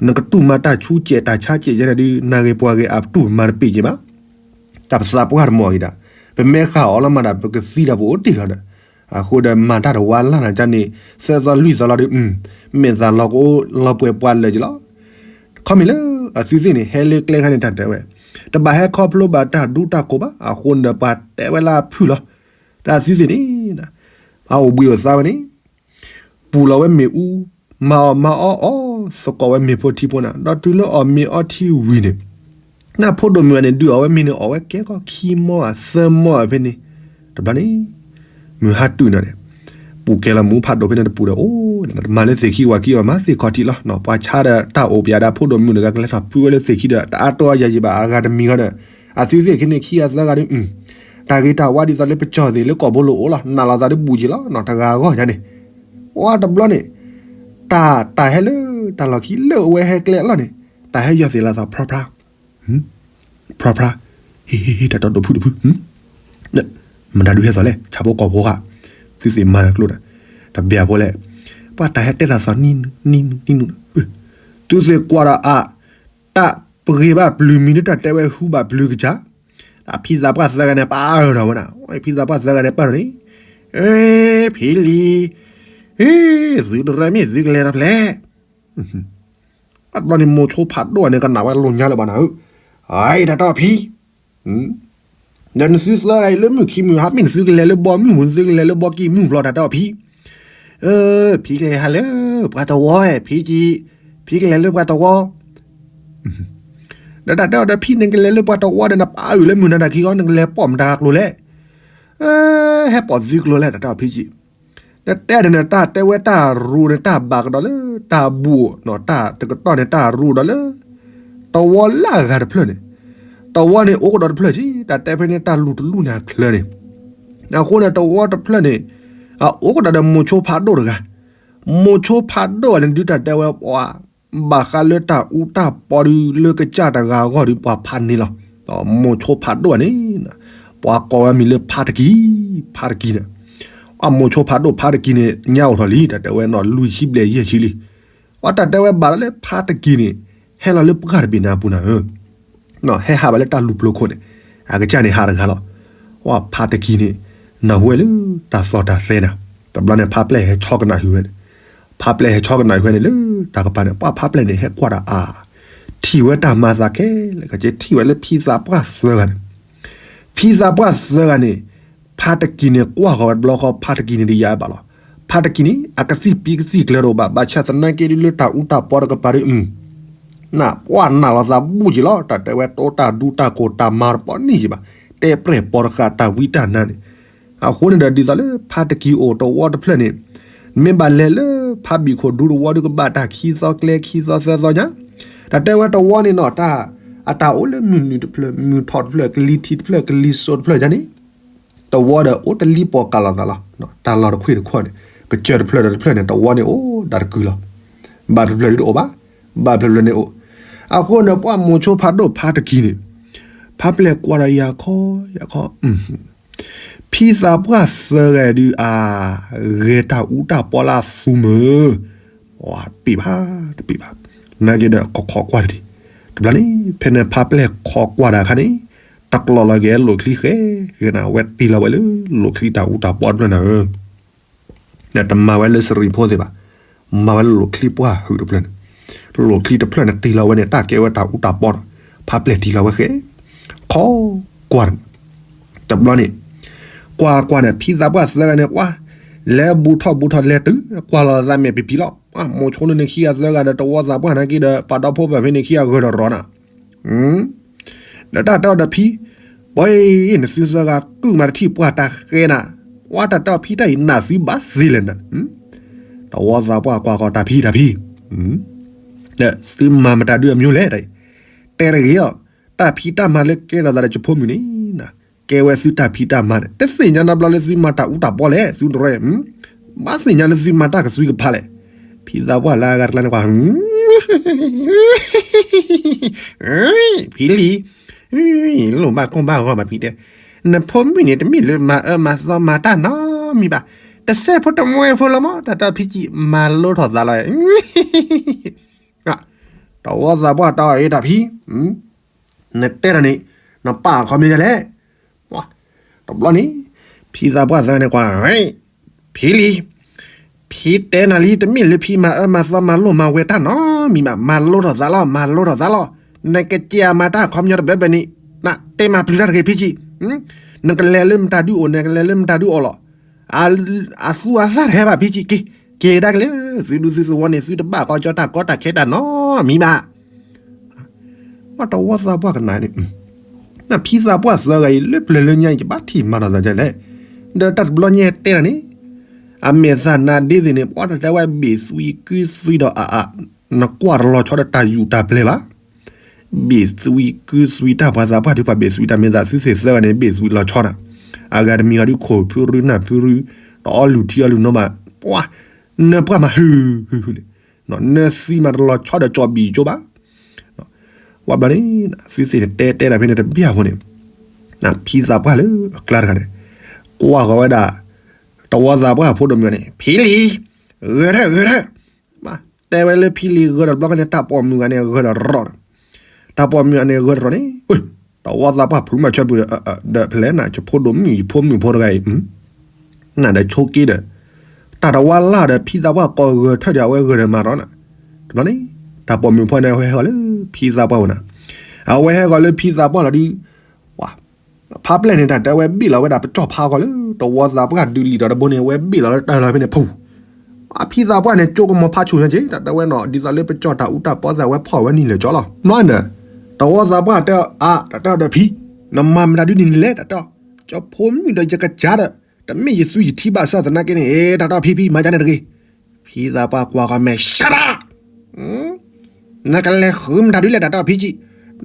နကတူၢ်မၤတၢ်ဆူးကဲးတၢ်ဆါကဲးယဲန့ၣ်ဒုး နဂ့ၤပှၤဂ့ၤအတူၢ်မၤတပ့ၢ်က့ၤဘၣ်, တၢ်ပသးပှၢ်တမီၢ်အံၤဒၣ်, ပမ့ၢ်ဃၣ်အီၤလီၤမးဒၣ် ပကသံတၢ်ပအိၣ်တ့ၢ်လီၤဒီး, အဃိဒီးမၤတၢ်တဝါလၢ်နၤကန့ၣ်, သၢသီလွံၢ်သီလီၤဒီး, မ့ၢ်သးလီၤကအိၣ်လီၤပှဲၤပှၤလၢာ်က့ၤလီၤ, ခီမ့ၢ်လၢအသုသ့ၣ်န့ၣ် ဟဲလၢကျဲခါန့ၣ်တၢ်တဲဝဲ, တဘၣ်ဟဲခီဖျိဘၣ်တၢ်ဒူတၢ်ကိးဘၣ်, အဃိန့ၣ်ဒီးပှၤတဲဝဲလၢအဖုၣ်လီၤ, တၢ်သုသ့ၣ်န့ၣ် အအိၣ်ဘှံးအိၣ်သါဝဲန့ၣ်, ပူၤလီၤဝဲမ့ၣ်အူ, မၤအီၣ်မၤအီအီၣ်သကိးဝဲမ့ၣ်ဖိထံဖိန့ၣ်, ဒီးတုၤလၢအီၣ်မ့ၤအီထံဝံၤန့ၣ်, နၢ်ဖိဒိၣ်မုၣ်န့ၣ် ဒုးအီၣ်ဝဲမ့ၤန့ၣ် အီၣ်ဝဲကဲကီၢ်ခံမီၢ်ဧါသၢမီၢ်ဧါဖဲန့ၣ်, တဘျီန့ၣ်, မုၢ်ဟါတုၤန့ၣ်န့ၣ်, ပူၤကဲလီၤမူဖးဒိၣ်ဖဲန့ၣ်တပူၤဒီး အိၣ်မၤလၢသ့ၣ်ခံဝၤခံအီၤမၤသ့ၣ်ခီၣ်ထံးလီၤ, ပှၤဆါဒီးတၢ်အိၣ်ပယၤဒၣ်ဖိဒိၣ်မုၣ်တဂၤကလဲၤထီၣ်ဖုဝဲလၢသ့ၣ်ခံဒီး တအါတီအယၤယံၤဘၣ်အဂၤတမံၤဃီဒီး, အသုသ့ၣ်ခံန့ၣ်ခံဂၤသၢဂၤဒီး တၢ်ဂ့ၤတၢ်ဝါဒ်သိးလၢပကၠီၣ်သ့ၣ်လၢကိာ်ဘိလိာ်အိၣ်လီၤ, နာ်လီၤသးဒီးဘူးက့ၤလီၤနီၤ တဂၤအဂီၢ်ညါန့ၣ်, ဝါတဘျီန့ၣ်, တၢ် တၢ်ဟဲလၢ တၢ်လီၢ်ခံလၢအဝဲဟဲကျဲအလီၢ်န့ၣ်, တၢ်ဟဲယီၤသ့ၣ်လီၤသးဖြါဖြါ, ဖြါဖြါ, ဟ့ၣ်ဟ့ၣ်ဟ့ၣ် တၢ်တီဒိၣ်ဖုၣ်တဖုၣ်, မတၤဒုးဟဲသီၣ်လဲၣ် ဆၣ်ဖိကီၢ်ဖိဧါ, သုသ့ၣ်မၤတၢ်ကျိၣ်ဒီး, တဘၣ်ဖိလဲၣ်, ပှၤတၢ်ဟဲတဲတၢ်သီၣ်နံၣ်နံၣ်နံၣ်နံၣ်, သုသ့ၣ်ကွၢ်ဒီးအ တၢ်ပဂ့ၤဘၣ်ပျုၤမံၤ တၢ်တဲဝဲဟူဘၣ်ပျုၤကစၢ်, အဖံသးပှၢ်သၢဂၤန့ၣ် ပာ်အၢၣ်ထီၣ်ဝဲဒၣ်, ဖံသးပှၢ်သၢဂၤန့ၣ် ပာ်ထီၣ်န့ၣ်, အ့ ဖံလံၤ, အ့ သုတရၢမ့ၢ်သုကလဲၤထီၣ်ဖဲလဲၣ်, ဘၣ်တဘျီန့ၣ် မိၤဆိဖးဒိၣ်န့ၣ် ကနၣ်ဝဲလိာ်ညါလၢၤဘၣ်နၤဧၢ, အ့ တၢ်တီဖံ ဒီးနသုသၢဂၤအံၤလၢမုၢ်ခံမုၢ်ဟါ မ့ၢ်နသုကလဲၤလၢဘီမုၢ်ပူၤ နသုကလဲၤလၢဘီကံၢ်မုၢ်ဘျီ တၢ်တဲအီၤဖံ, အၢ ဖံကလဲၤဟးလၢပှၤတဝီဧၢ ဖံကံ, ဖံကလဲၤလၢပှၤတဝီ, ဒီးတၢ်တဲအီၤဒီးဖံန့ၣ်ကလဲၤလၢပှၤတဝီဒီး နပာ်အၢၣ်လၢမုၢ်နၤတၢ်ခံဂီၢ် နကလဲၤပိာ်မတၤကျိၤလဲၣ်, ဟဲပိာ်သုကျိၤလဲၣ် တၢ်တဲအီၤဖံကံ, နတဲဒီးနတၢ်တဲဝဲတၢ်ရူးန့ၣ် တၢ်ဘၣ်ကဒီးလၢတၢ်ဘူးနီၤ တၢ်တကတီၢ်န့ၣ် တၢ်ရူးဒီးလၢ တဝီလၢအဂၤတဖျၢၣ်န့ၣ်, တဝီန့ၣ်အိၣ်ကဒီးတဖျၢၣ်က့ တၢ်တဲဖဲန့ၣ် တၢ်လူၢ်တလူၢ်န့ၣ်အချၢန့ၣ်, အဃိန့ၣ် တဝီတဖျၢၣ်န့ၣ်, အအိၣ်ကဒီးဒီးမိၤဆိဖးဒိၣ်တဂၤ, မိၤဆိဖးဒိၣ်န့ၣ်ဒုးတၢ်တဲဝဲပှၤ ဘၣ်ဃးလၢတၢ်အူတၢ်ပီဒုး လၢကစၢ်တဂၤအဂီၢ်ဒုး ပှၤဖးန့ၢ်လီၤ. မိၤဆိဖးဒိၣ်န့ၣ် ပှၤကိးဝဲမံၤလၢဖးတကံၢ်, ဖးတကံၢ်န့ၣ်, အမိၤဆိဖးဒိၣ်ဖးတကံၢ်န့ၣ် ညါအိၣ်ထီၣ်လံ တၢ်တဲဝဲနီၤ လွံၢ်ဆံဘျဲၣ်ယဲၢ်ဆံလံ. အတၢ်တဲဝဲဘၣ်လၢဖးတကံၢ်န့ၣ် ဟဲလီၤလၢပှၢ်တဘ့ၣ်န့ၣ်အပူၤနၤဧၢ ဟဲဟးဘၣ်လၢတၢ်လူၤပျိၤခိၣ်န့ၣ်, အကစၢ်န့ၣ်ဟးတဂၤလီၤ. ဝဲဖးတကံၢ်န့ၣ် နၢ်ဟူဝဲလၢတၢ်သီၣ်တၢ်သဲနၤ, တဘျီန့ၣ် ဖးပျဲၢ်ဟဲဆီကနၣ်ဃုာ်ဝဲန့ၣ်, ဖးပျဲၢ်ဟဲဆီကနၣ်ဃုာ်ဝဲန့ၣ်လၢတၢ်ကပၤန့ၣ် ပှၤဖးပျဲၢ်န့ၣ် ဟဲကွၢ်တၢ်အါ, ထံၣ်ဝဲတၢ်မၤသးခဲလၢာ်ခဲဆ့ ထံၣ်ဝဲလၢဖံသးပှၢ်သၢဂၤန့ၣ်, ဖံသးပှၢ်သၢဂၤန့ၣ် ဖးတကံၢ်န့ၣ် ကွၢ်ဃီၤဝဲတဘျီဃီ ဖးတကံၢ်န့ၣ်တယာ်ဘၣ်လီၤ. ဖးတကံၢ်န့ၣ် အကသံၣ်ပံကသံၣ်ကျၢၤတအိၣ်ဘၣ် ဘၣ်ဆၣ်သနာ်က့ဒုးလၢတၢ်အူတၢ်ပီတကပၤဒုး နပှၢ်နးလီၤသးဘူၣ်က့ၤလီၤ တၢ်တဲဝဲတိတၢ်ဒူတၢ်ကိၢ်တၢ်မၤတပီၢ်နံၣ်က့ၤဘၣ်, တဲပြဲၢ်ပိာ်တဃာ်တၢ်ဝံတၢ်နါန့ၣ်, အဃိန့ၣ်ဒီး ဒ်သိးလၢဖးတကံၢ်အိၣ်တဝီတဖျၢၣ်န့ၣ်, မ့ၢ်ဘၣ်လဲၤလၢဖးဘံၣ်ခိၣ်ဒူတဝီဒုးကဘၣ်တၢ်ခံသီကျဲခံသီသၢသီညါ, တၢ်တဲဝဲတဝီန့ၣ်နီၤ တၢ်, အတၢ်အိၣ်လၢမုၢ်နုာ်တဖျၢၣ် မုၢ်ထီၣ်တဖျၢၣ် ကလံၤထံးတဖျၢၣ် ကလံၤစိးတဖျၢၣ်ညါန့ၣ် တဝီဒီးအိၣ်တလံၤပိာ်ကးလိာ်သးလီၤ. တၢ်လီၢ်တခွ့ၣ်တခီၣ်န့ၣ် ကစၢၢ်တဖျၢၣ်ဒီးတဖျၢၣ်န့ၣ် တဝီန့ၣ်အိၣ်ဒၣ်တကုာ်လီၤ. ဘၣ်တဖျၢၣ်တဖျၢၣ်ဒုးတအိၣ်ဘၣ်, ဘၣ်တဖျၢၣ်တဖျၢၣ်န့ၣ်အိၣ်, အဃိန့ၣ် ပှၤမိၤဆိဖးဒိၣ်ဖးတကံၢ်န့ၣ်, ဖးပျဲၢ်ကွၢ်ဒီးယၤခီ, ယၤခီ, ဖံသးပှၢ်သၢဂၤဒုး အါ, ဂဲၤတၢ်အူတၢ်ပီလၢအသူမုၢ် တပ့ၢ်ဘၣ်, တပ့ၢ်ဘၣ်, နာ်က့ဒီးကခိးကွၢ်တဒံး, တဘျီန့ၣ် ဖဲန့ၣ်ဖးပျဲၢ်ခိးကွၢ်တၢ်အခါန့ၣ်, တကျိးလီၤက့ၤလိာ်ချံဃဲ, ဃဲနၤဝဲတ့လီၤဝဲလၢလိာ်ချံတၢ်အူတၢ်ပီတဖျၢၣ်နၤဧၢ တမၤဝဲလၢစရံဖိသ့ၣ်ဘၣ်, မၤဝဲလၢလိာ်ချံပှၢ်ဟုးတဖျၢၣ်န့ၣ်, လိာ်ချံတဖျၢၣ်န့ၣ်တ့လီၤဝဲန့ၣ် တၢ်ကဲဝဲတၢ်အူတၢ်ပီဒီး, ဖးပျဲၢ်တ့လီၤဝဲဃဲ, ခိးကွၢ်, တဘျီန့ၣ်, ကွၢ်ကွၢ်န့ၣ် ဖံသးပှၢ်သၢဂၤန့ၣ် ကွၢ်, လဲၤဘူးထီၣ်ဘူးထီၣ်လဲၤတုၤ ကွၢ်လီၤသးမဲာ်ပံၤပံၤလီၤ, မိၤဆိန့ၣ်န့ၣ်ခံဂၤသၢဂၤဒီးတဝီသးပှၢ်နာ်က့ဒီး ပှၤဒီဖိပၢ်ဖဲန့ၣ်ခံဂၤဂၢၢ်ဒီးရီၤနၤ ဒီးတၢ်တဲအီၤဒီးဖံ, ပှၤအံၤ နသုသၢဂၤကုၢ်မးတထံၣ်ပှၢ်တၢ်ဃဲနၤ, ဝဲတၢ်တဲအီၤဖံတၢ်အံၤနးသုဘၣ်သ့လဲၣ်နၤ, တဝီသးပှၢ်ကွၢ်ဃီတၢ်ဖံတၢ်ဖံ, ဒီးသုမၤမတၤဒုအမျိုးလဲၣ်တၢ်အံၤ, တဲတဂ့ၤအီၤ, တၢ်ဖံးတၢ်မၤလၢကဲထီၣ်သးဒီးယဖိမုၣ်န့ၣ်, ကဲဝဲသုတၢ်ဖံးတၢ်မၤန့ၣ် တသ့ၣ်ညါနီတဘျီလၢသုမၤတၢ်အူတၢ်ပီလဲၣ် သုတရဲ, ဘၣ်သ့ၣ်ညါလၢသုမၤတၢ်ကသွံကဖးလဲၣ်, ဖံသးပှၢ်လၢအဂၤတကျါန့ၣ်ကွၢ် ဖံလံၤ, လိၣ်ဘၣ်ကိၢ်ဘၣ်ဂီၢ်ဘၣ်ဖံတဲ, နဖိမုၣ်န့ၣ် တမ့ၢ်လၢမၤအၢမၤသီမၤတၢ်နီတမံၤဘၣ်, တစဲးဖိတမှဲဖိလီၤမး တၢ်တၢ်ဖံကံၣ် မၤလိထီၣ်သးလီၤ, တဝီသးပှၢ်တၢ်အီၣ်အ့ၣ်တၢ်ဖံ, နတဲတၢ်န့ၣ် နပာ်အခီပညီဒ်လဲၣ် တဘျီန့ၣ် ဖံသးပှၢ်သၢဂၤန့ၣ်ကွၢ်, ဖံလံၤ, ဖံတဲနၤလံ တမ့ၢ်လၢဖံမၤအၢမၤသီမၤလိၢ်မၤဝဲတၢ်နီတမံၤဘၣ်, မၤလိထီၣ်သးလီၤ မၤလိထီၣ်သးလီၤ, နကစံးမၤတၢ်အခီပညီတဘၢဘၢန့ၣ်, နတဲမၤပျုၤတၢ်တဂ့ၤဖံကံၣ်, နကလဲၤလၢမတၤဒုအိၣ် နကလဲၤလၢမတၤဒုအိၣ်လီၤ, အသူအသၣ်တဟဲဘၣ်ဖံကံၣ်က့ၤ, က့ၤဒၣ်က့ၤလၢ သုဒူသုသဝီန့ၣ် သုတဘၣ်ဃီကၠီတၢ်ကီတၢ်ခဲတၢ်နီတမံၤဘၣ် တဝီသးပှၢ်ကနၣ်န့ၣ်, ဖံသးပှၢ်သၢဂၤအံၤ လၢပျၢၤလၢညါအံၤ ကဘၣ်ထံၣ်မၤထီၣ်သးဒ်လဲၣ်, ဒီးတၢ်တဘျီညါတဲတၢ်န့ၣ်, အမဲာ်သၣ်နါဒ့သ့ၣ်န့ၣ် ပှၤတတဲဝဲဘ့ၣ်သွံကုသွံဒီးအါအါ, နကွၢ်တလီၤဆီဒီးတၢ်ယူးတၢ်ပျဲၢ်ဘၣ်, ဘ့ၣ်သွံကုသွံတၢ်ပှၤသးပှၢ်ဒုး ပှၤဘ့ၣ်သွံတၢ်မ့ၢ်သးသုသ့ၣ်သၢဂၤန့ၣ် ဘ့ၣ်သွံလီၤဆီနၤ, အဂၤတမံၤဂၤဒုးခိၣ်ဖုရူနၢ်ဖုရူ, တအီလုၢ်ထံအီလုၢ်နိမး, ပှၤ, နပှၢ်မၤဟုၣ်ဟုၣ်န့ၣ် နသံမၤတလီၤဆီဒီးကၠီဘံၣ်ကၠိဘၣ်, ဝဲဘျီန့ၣ် သုသ့ၣ်န့ၣ်တဲတဲတၢ်ဖဲန့ၣ်တဘျီအဃိန့ၣ်, ဖံသးပှၢ်လၢအကျါတဂၤန့ၣ်, ကွၢ်ဃီၤဝဲဒၣ်, တဝီသးပှၢ်ဖိဒိၣ်မုၣ်န့ၣ် ဖံလံၤ, ဂဲၤထၢၣ်ဂဲၤထၢၣ်, တဲဝဲလၢဖံလံၤဂဲၤဒီးတဘျီဃီန့ၣ် တၢ်ပိာ်မုၣ်ဂၤန့ၣ်ဂဲၤဒီးရီၤန့ၣ်, တၢ်ပိာ်မုၣ်ဂၤန့ၣ်ဂဲၤဒီးရီၤန့ၣ်, တဝီသးပှၢ်ဖုမၤဆၢပူၤဒီး, ဒီးဖဲလဲၣ်နၤ ယဖိဒိၣ်မုၣ်ယဖိမုၣ်ဖိတဂၤအံၤ နၤဒီးဆိက့ဒီး, တၢ်တဝါလၢ်ဒီးဖံသးပှၢ်ကိးဂဲၤထၢၣ်ဒီးအဝဲဂဲၤဒီးမၤရီၤနၤ, တဘျီန့ၣ်, တၢ်ပိာ်မုၣ်ဖိန့ၣ် အဝဲဟဲဂီၤလၢဖံသးပှၢ်ဝဲနၤ, အဝဲဟဲဂီၤလၢဖံသးပှၢ်လီၤဒုး, ဝါ, ဖးပျဲၢ်န့ၣ် တၢ်တဲဝဲဘ့ၣ်လီၤဝဲဒၣ်ပကၠီၣ်ဖါဃီလၢ တဝီသးပှၢ်ဒုးလံာ်ဒီးတဘိန့ၣ် အဝဲဘ့ၣ်လီၤလၢတၢ်လီၤဖဲန့ၣ်ဖုၣ် ဖံသးပှၢ်န့ၣ် ကၠိကမီၤဖးဆူၣ်ညါက့ တၢ်တဲဝဲနီၤ ဒ်သိးလၢပကၠီၣ်တၢ်အူတၢ်ပီသးဝဲဖီၣ်ဝဲနံၤလၢာ်ကၠီလီၤ. နီၢ်န့ၣ်, တဝီသးပှၢ်တဲအီၤ အါ တၢ်တဲအီၤဒီးဖံ, နမၤမတၤဒုးန့ၣ်လဲၣ် တၢ်တဲအီၤ, ကၠီဖိမုၣ်ဒီးယကစၢ်ဒီး, တမ့ၢ်ယသူယထံဘၣ်ဆၣ်သနာ်က့န့ၣ် တၢ်တဲအီၤဖံဖံမၤကန့ၣ်တဂ့ၤ. ဖံသးပှၢ်ကွၢ်ကီမဲာ် ရှါတၢ် နကလဲၤဃုမတၤဒုးလဲၣ် တၢ်တဲအီၤဖံကံ,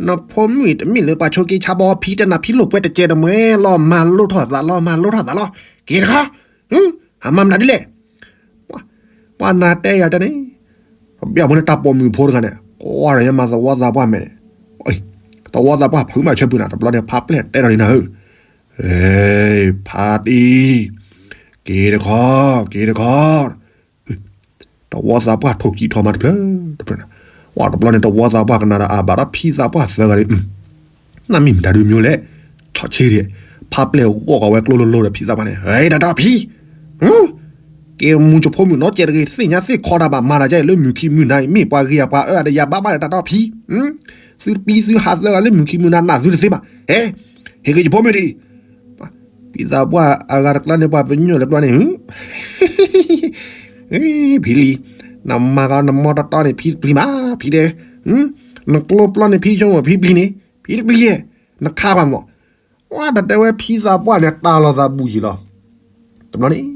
နဖိမုၣ်အံၤတမ့ၢ်လၢပှၤဆိက့ဆါဘီ ဖံတဲနၤဖံလိာ်ကွဲတကဲတမှဲလီၤ မၤလိထီၣ်သးလီၤ မၤလိထီၣ်သးလီၤ က့ၤတခီ, ဟ အမၤမနုၤဒ်လဲၣ်. ပှၤနၤတဲယၤတၢ်န့ၣ်, ပဘၣ်ဖိန့ၣ်တၢ်ပိာ်မုၣ်ဖိတဂၤန့ၣ် ကွၢ်ဒီးညါမၤသဝီသးပှၢ်မဲာ်န့ၣ်, သဝီသးပှၢ်ဖုးမးဆၢဖုးနၤ တဘျီန့ၣ် ဖါပျဲၢ်တဲဒီးန့ၣ်နၤဧၢ, ဖါတံၢ်, က့ၤတခီ, က့ၤတခီ တဝီသးပှၢ်ထိၣ်ကံၢ်ထီၣ်မးတဖျၢၣ်, တဖျၢၣ်, ဝဲတဘျီန့ၣ် တဝီသးပှၢ်ကနၣ်ဒီးအဘၣ်ဒီးဖံသးပှၢ်သၢဂၤန့ၣ်, နမ့ၢ်မတၤဒုးမ့ၢ်လဲၣ်, ဆီၣ်ဆ့ဒံး, ဖါပျဲၢ်ဂီၢ်ကီးဝဲကျိလိၤလိၤဒီးဖံသးပှၢ်န့ၣ်, တၢ်တီၢ်ဖံ, က့ၤမူၤကဖိမုၣ်နီတစဲးတဂ့ၤ, သ့ၣ်ညါသ့ၣ်ခီတၢ်ဘၣ်မၤတၢ်ကဲလၢမုၢ်ခံမုၢ်နၤအံၤ မ့ၢ်ပှၤဂ့ၤအပှၤအၢအတယၤဘၣ်ဘၣ်ဒီးတၢ်တီၢ်ဖံ, သုပံသုဟးသၢဂၤလၢမုၢ်ခံမုၢ်နၤနၢ်သုတသ့ဘၣ်, ဟဲ, ဟ့ၣ်က့ၤယဖိမုၣ်ဒံး ဖံသးပှၢ်အဂၤတကျါန့ၣ် ပှၤပညိၣ်တကျါန့ၣ်, ဖံလံၤ, နမၤကီနမီတီတီန့ၣ် ဖံတပျံၤမး, ဖံတဲ, နကျိပျီန့ၣ် ဖံဆိကမိၣ် ဖံပျံၤန့ၣ်, ဖံတပျံၤ, နခးပှၤမး, ဝဲတၢ်တဲဝဲဖံသးပှၢ်န့ၣ် တၢ်လီၤသးဘူးယံာ်လီၤ. တဘျီန့ၣ်,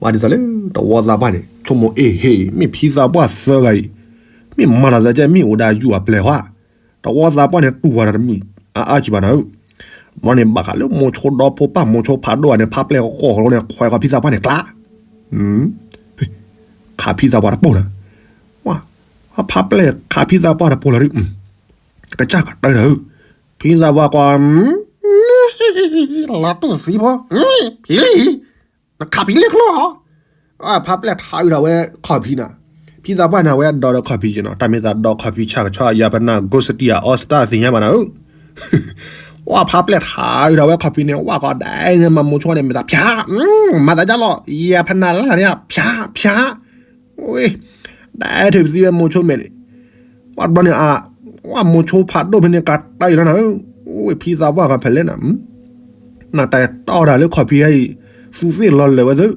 ဝဲဒ်သိးလၢ တဝီသးပှၢ်န့ၣ် ဆိကမိၣ်အ့ၣ်ဟ့ၣ် မ့ၢ်ဖံသးပှၢ်သၢဂၤအံၤ, မ့ၢ်မၤတၢ်သးကဲ မ့ၢ်အိၣ်ဒီးယူၢ်အပျဲၢ်ဟီ, တဝီသးပှၢ်န့ၣ် တူၢ်ဝဲဒၣ်တမုာ်အါအါကံဘၣ်နၤဧၢ, ဘျီန့ၣ် ဘၣ်ဃးလၢမိၤဆိဒီဖိပၢ်မိၤဆိဖးဒိၣ်န့ၣ် ဖါပျဲၢ်ဃီဃီန့ၣ် ခွဲးဃီဖံသးပှၢ်န့ၣ်ကျါ, ခးဖံသးပှၢ်တပိၢ်နၤ, ဝဲ, ဖါပျဲၢ်ခးဖံသးပှၢ်တပိၢ်လီၤဒုး, ကစၢ်ကတၢၢ်နၤဧၢ, ဖံသးပှၢ်ကွၢ် လီၤတူၢ်သံဖိ, ဖံလံၤ, နခးဖံလံၤကျိလီၤ, ဖါပျဲၢ်ထးအုးဒၣ်ဝဲခီၣ်ဖံနၤ, ဖံသးပှၢ်န့ၣ် အဝဲဒီးခီၣ်ဖံက့နီၤ, တၢ်မ့ၢ်သးဒီးခီၣ်ဖံဆၣ်ကဆီ ယၤဖနၢ် ကိးစတံ အီစတၢ်သ့ၣ်ညါဘၣ်နၤဧၢ, ဝဲဖါပျဲၢ်ထးအုးဒၣ်ဝဲခီၣ်ဖံန့ၣ် ဝဲကီးဒဲးညါမၤမိၤဆိန့ၣ် မ့ၢ်သးဖၠး, မၤသးဒ်လီၤ ယၤဖနၢ်လၢ်န့ၣ် ဖၠးဖၠး, ဝဲ ဒဲးထုးပသံဝဲမိၤဆိမဲာ်န့ၣ်, ဝဲဘျီန့ၣ်အ, ဝဲမိၤဆိဖးဒိၣ်ဖဲန့ၣ် ကးတၢ်အံၤလီၤနၤဧၢ, ဝဲဖံသးပှၢ်ကဖဲလဲၣ်နၤ, နတၢ်တီၢ်ဒၣ်လၢခီၣ်ဖံအံၤ, သူသ့ၣ်လီၤလၢာ်ဝဲသု,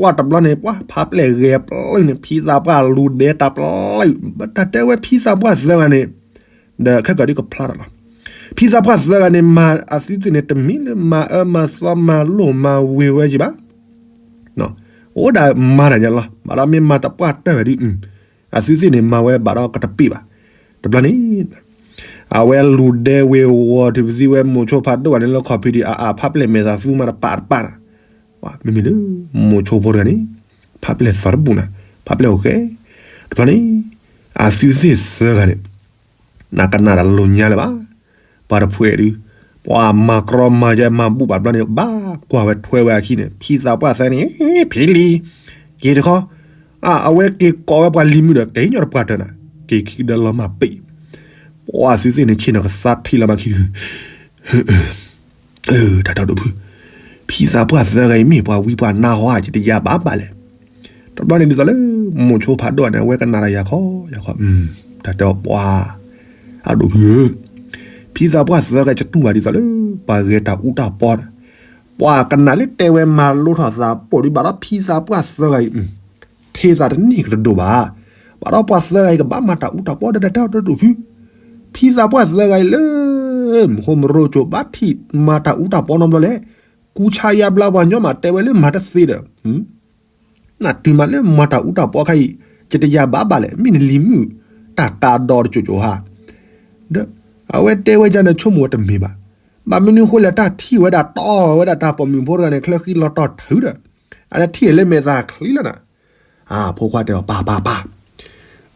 ဝဲတဘျီန့ၣ် ပှၤဖါပျဲၢ်ဂဲၤပျုၢ်န့ၣ် ဖံသးပှၢ်လူၤဒဲးတၢ်ပျုၢ်, တၢ်တဲဝဲဖံသးပှၢ်သၢဂၤန့ၣ်, ဒီးခဲကီးဒ်ကဖျါတၢ်လီၤ, ဖံသးပှၢ်သၢဂၤန့ၣ် မၤအသုသ့ၣ်န့ၣ် တမ့ၢ်လၢမၤအၢမၤသီမၤလိၣ်မၤဝ့ၤဝဲက့ဘၣ် အိၣ်ဒၣ်မၤတၢ်ညါလီၤ, ဘၣ်ဒီးမ့ၢ်မၤတပှၢ်တၢၢ်ဝဲဒ်, အသုသ့ၣ်န့ၣ် မၤဝဲဘၣ်ဒီးကတပ့ၢ်ဘၣ်, တဘျီန့ၣ်, အဝဲလူၤဒဲဝ့ၤဝီၤထုးပသံဝဲမိၤဆိဖးဒိၣ်ဘၣ်န့ၣ်လၢခီၣ်ဖံဒံး အအဖါပျဲၢ်မဲာ်သးသူမၤတပာ်တပာ်နၤ, မ့မ့ၢ်လၢ, မိၤဆိဖိတဂၤန့ၣ်, ဖါပျဲၢ်သီတဘူၣ်နၤ, ဖါပျဲၢ်အိၣ်ဃဲ, တဘျီန့ၣ်, အသုသ့ၣ်သၢဂၤန့ၣ် နကနၣ်တၢ်လိၤညါလၢၤဘၣ်, ပှၤတဖှဲးဒုး, ပှၤမၤကြီမၤယဲမၤဘူၣ်ဘၣ်ဘျီန့ၣ် ဘၣ်ကွၢ်ဝဲထွဲဝဲအခံန့ၣ် ဖံသးပှၢ်သၢဂၤန့ၣ်, ဖံလံၤ, က့ၤတခီ, အဝဲက့ၤကိးဝဲပှၤလံၤမုၣ်ဒီး က့ၤညီတပှၢ်တၢၢ်နၤ, က့ၤခံကဒၢလီၤမၢ်ပ့ၣ်, ပှၤသုသ့ၣ်န့ၣ် ဆ့ၣ်နီၤကသါထံလီၤမၢ်ခံ တၢ်တီၢ်ဒိၣ်ဖု, ဖံသးပှၢ်သၢဂၤအံၤ မ့ၢ်ပှၤဝံပှၤနါဟီဧါ ယတယၤဘၣ်ဘၣ်လဲၣ်, တဘျီန့ၣ်ဒ်သိးလၢ, မိၤဆိဖးဒိၣ်န့ၣ် အဝဲကနၣ်တၢ်ယၤခီ, ယၤခီ, တၢ်တဲအီၤပှၤ, အဒိၣ်ဖုဧၢ, ဖံသးပှၢ်သၢဂၤအံၤ တတူၢ်ဘၣ်ဒ်သိးလၢ, ပှၤဂဲၤတၢ်အူတၢ်ပီဒီး, ပှၤကနၣ်လၢတဲဝဲမၤလိထီၣ်သးပိာ်ဒံးဘၣ်ဒီးဖံသးပှၢ်သၢဂၤအံၤ, ထံသးတန့ၢ်ကတဒိၣ်ဘၣ်, ဘၣ်ဒီးပှၤသၢဂၤအံၤကဘၣ်မၤတၢ်အူတၢ်ပီဒီးတၢ်တီၢ်ဒိၣ်ဖု ဖံသးပှၢ်သၢဂၤအံၤလၢ, မဟိမရိကၠိဘၣ်ထံၣ်မၤတၢ်အူတၢ်ပီနီတဘျီလဲၣ်, ကူဆါယါဘျါပှၤညီမးတဲဝဲလၢမၤတသ့ဒီး, နတုၤမးလၢမၤတၢ်အူတၢ်ပီခါအံၤ, ယတယၤဘၣ်ဘၣ်လဲၣ် မ့ၢ်နလံၤမုၣ်, တၢ်ကးဒီးတစိၤစိၤဟါ, ဒီး, အဝဲတဲဝဲဒ်န့ၣ် ဆိကမိၣ်ဝဲတမ့ၢ်ဘၣ်, ဘၣ်မနုၤဃိလဲၣ်တၢ်ထံၣ်ဝဲဒၣ်တီၢ်ဝဲဒၣ်တၢ်ပိာ်မုၣ်ဖိတဂၤန့ၣ် ချၢဃံလီၤတီၢ်ထုးဒီး, အတထံၣ်လၢမဲာ်သၣ်ချံလီၤနၤ အဖိခွါတဲအီၤ ပၢ်ပၢ်ပၢ်,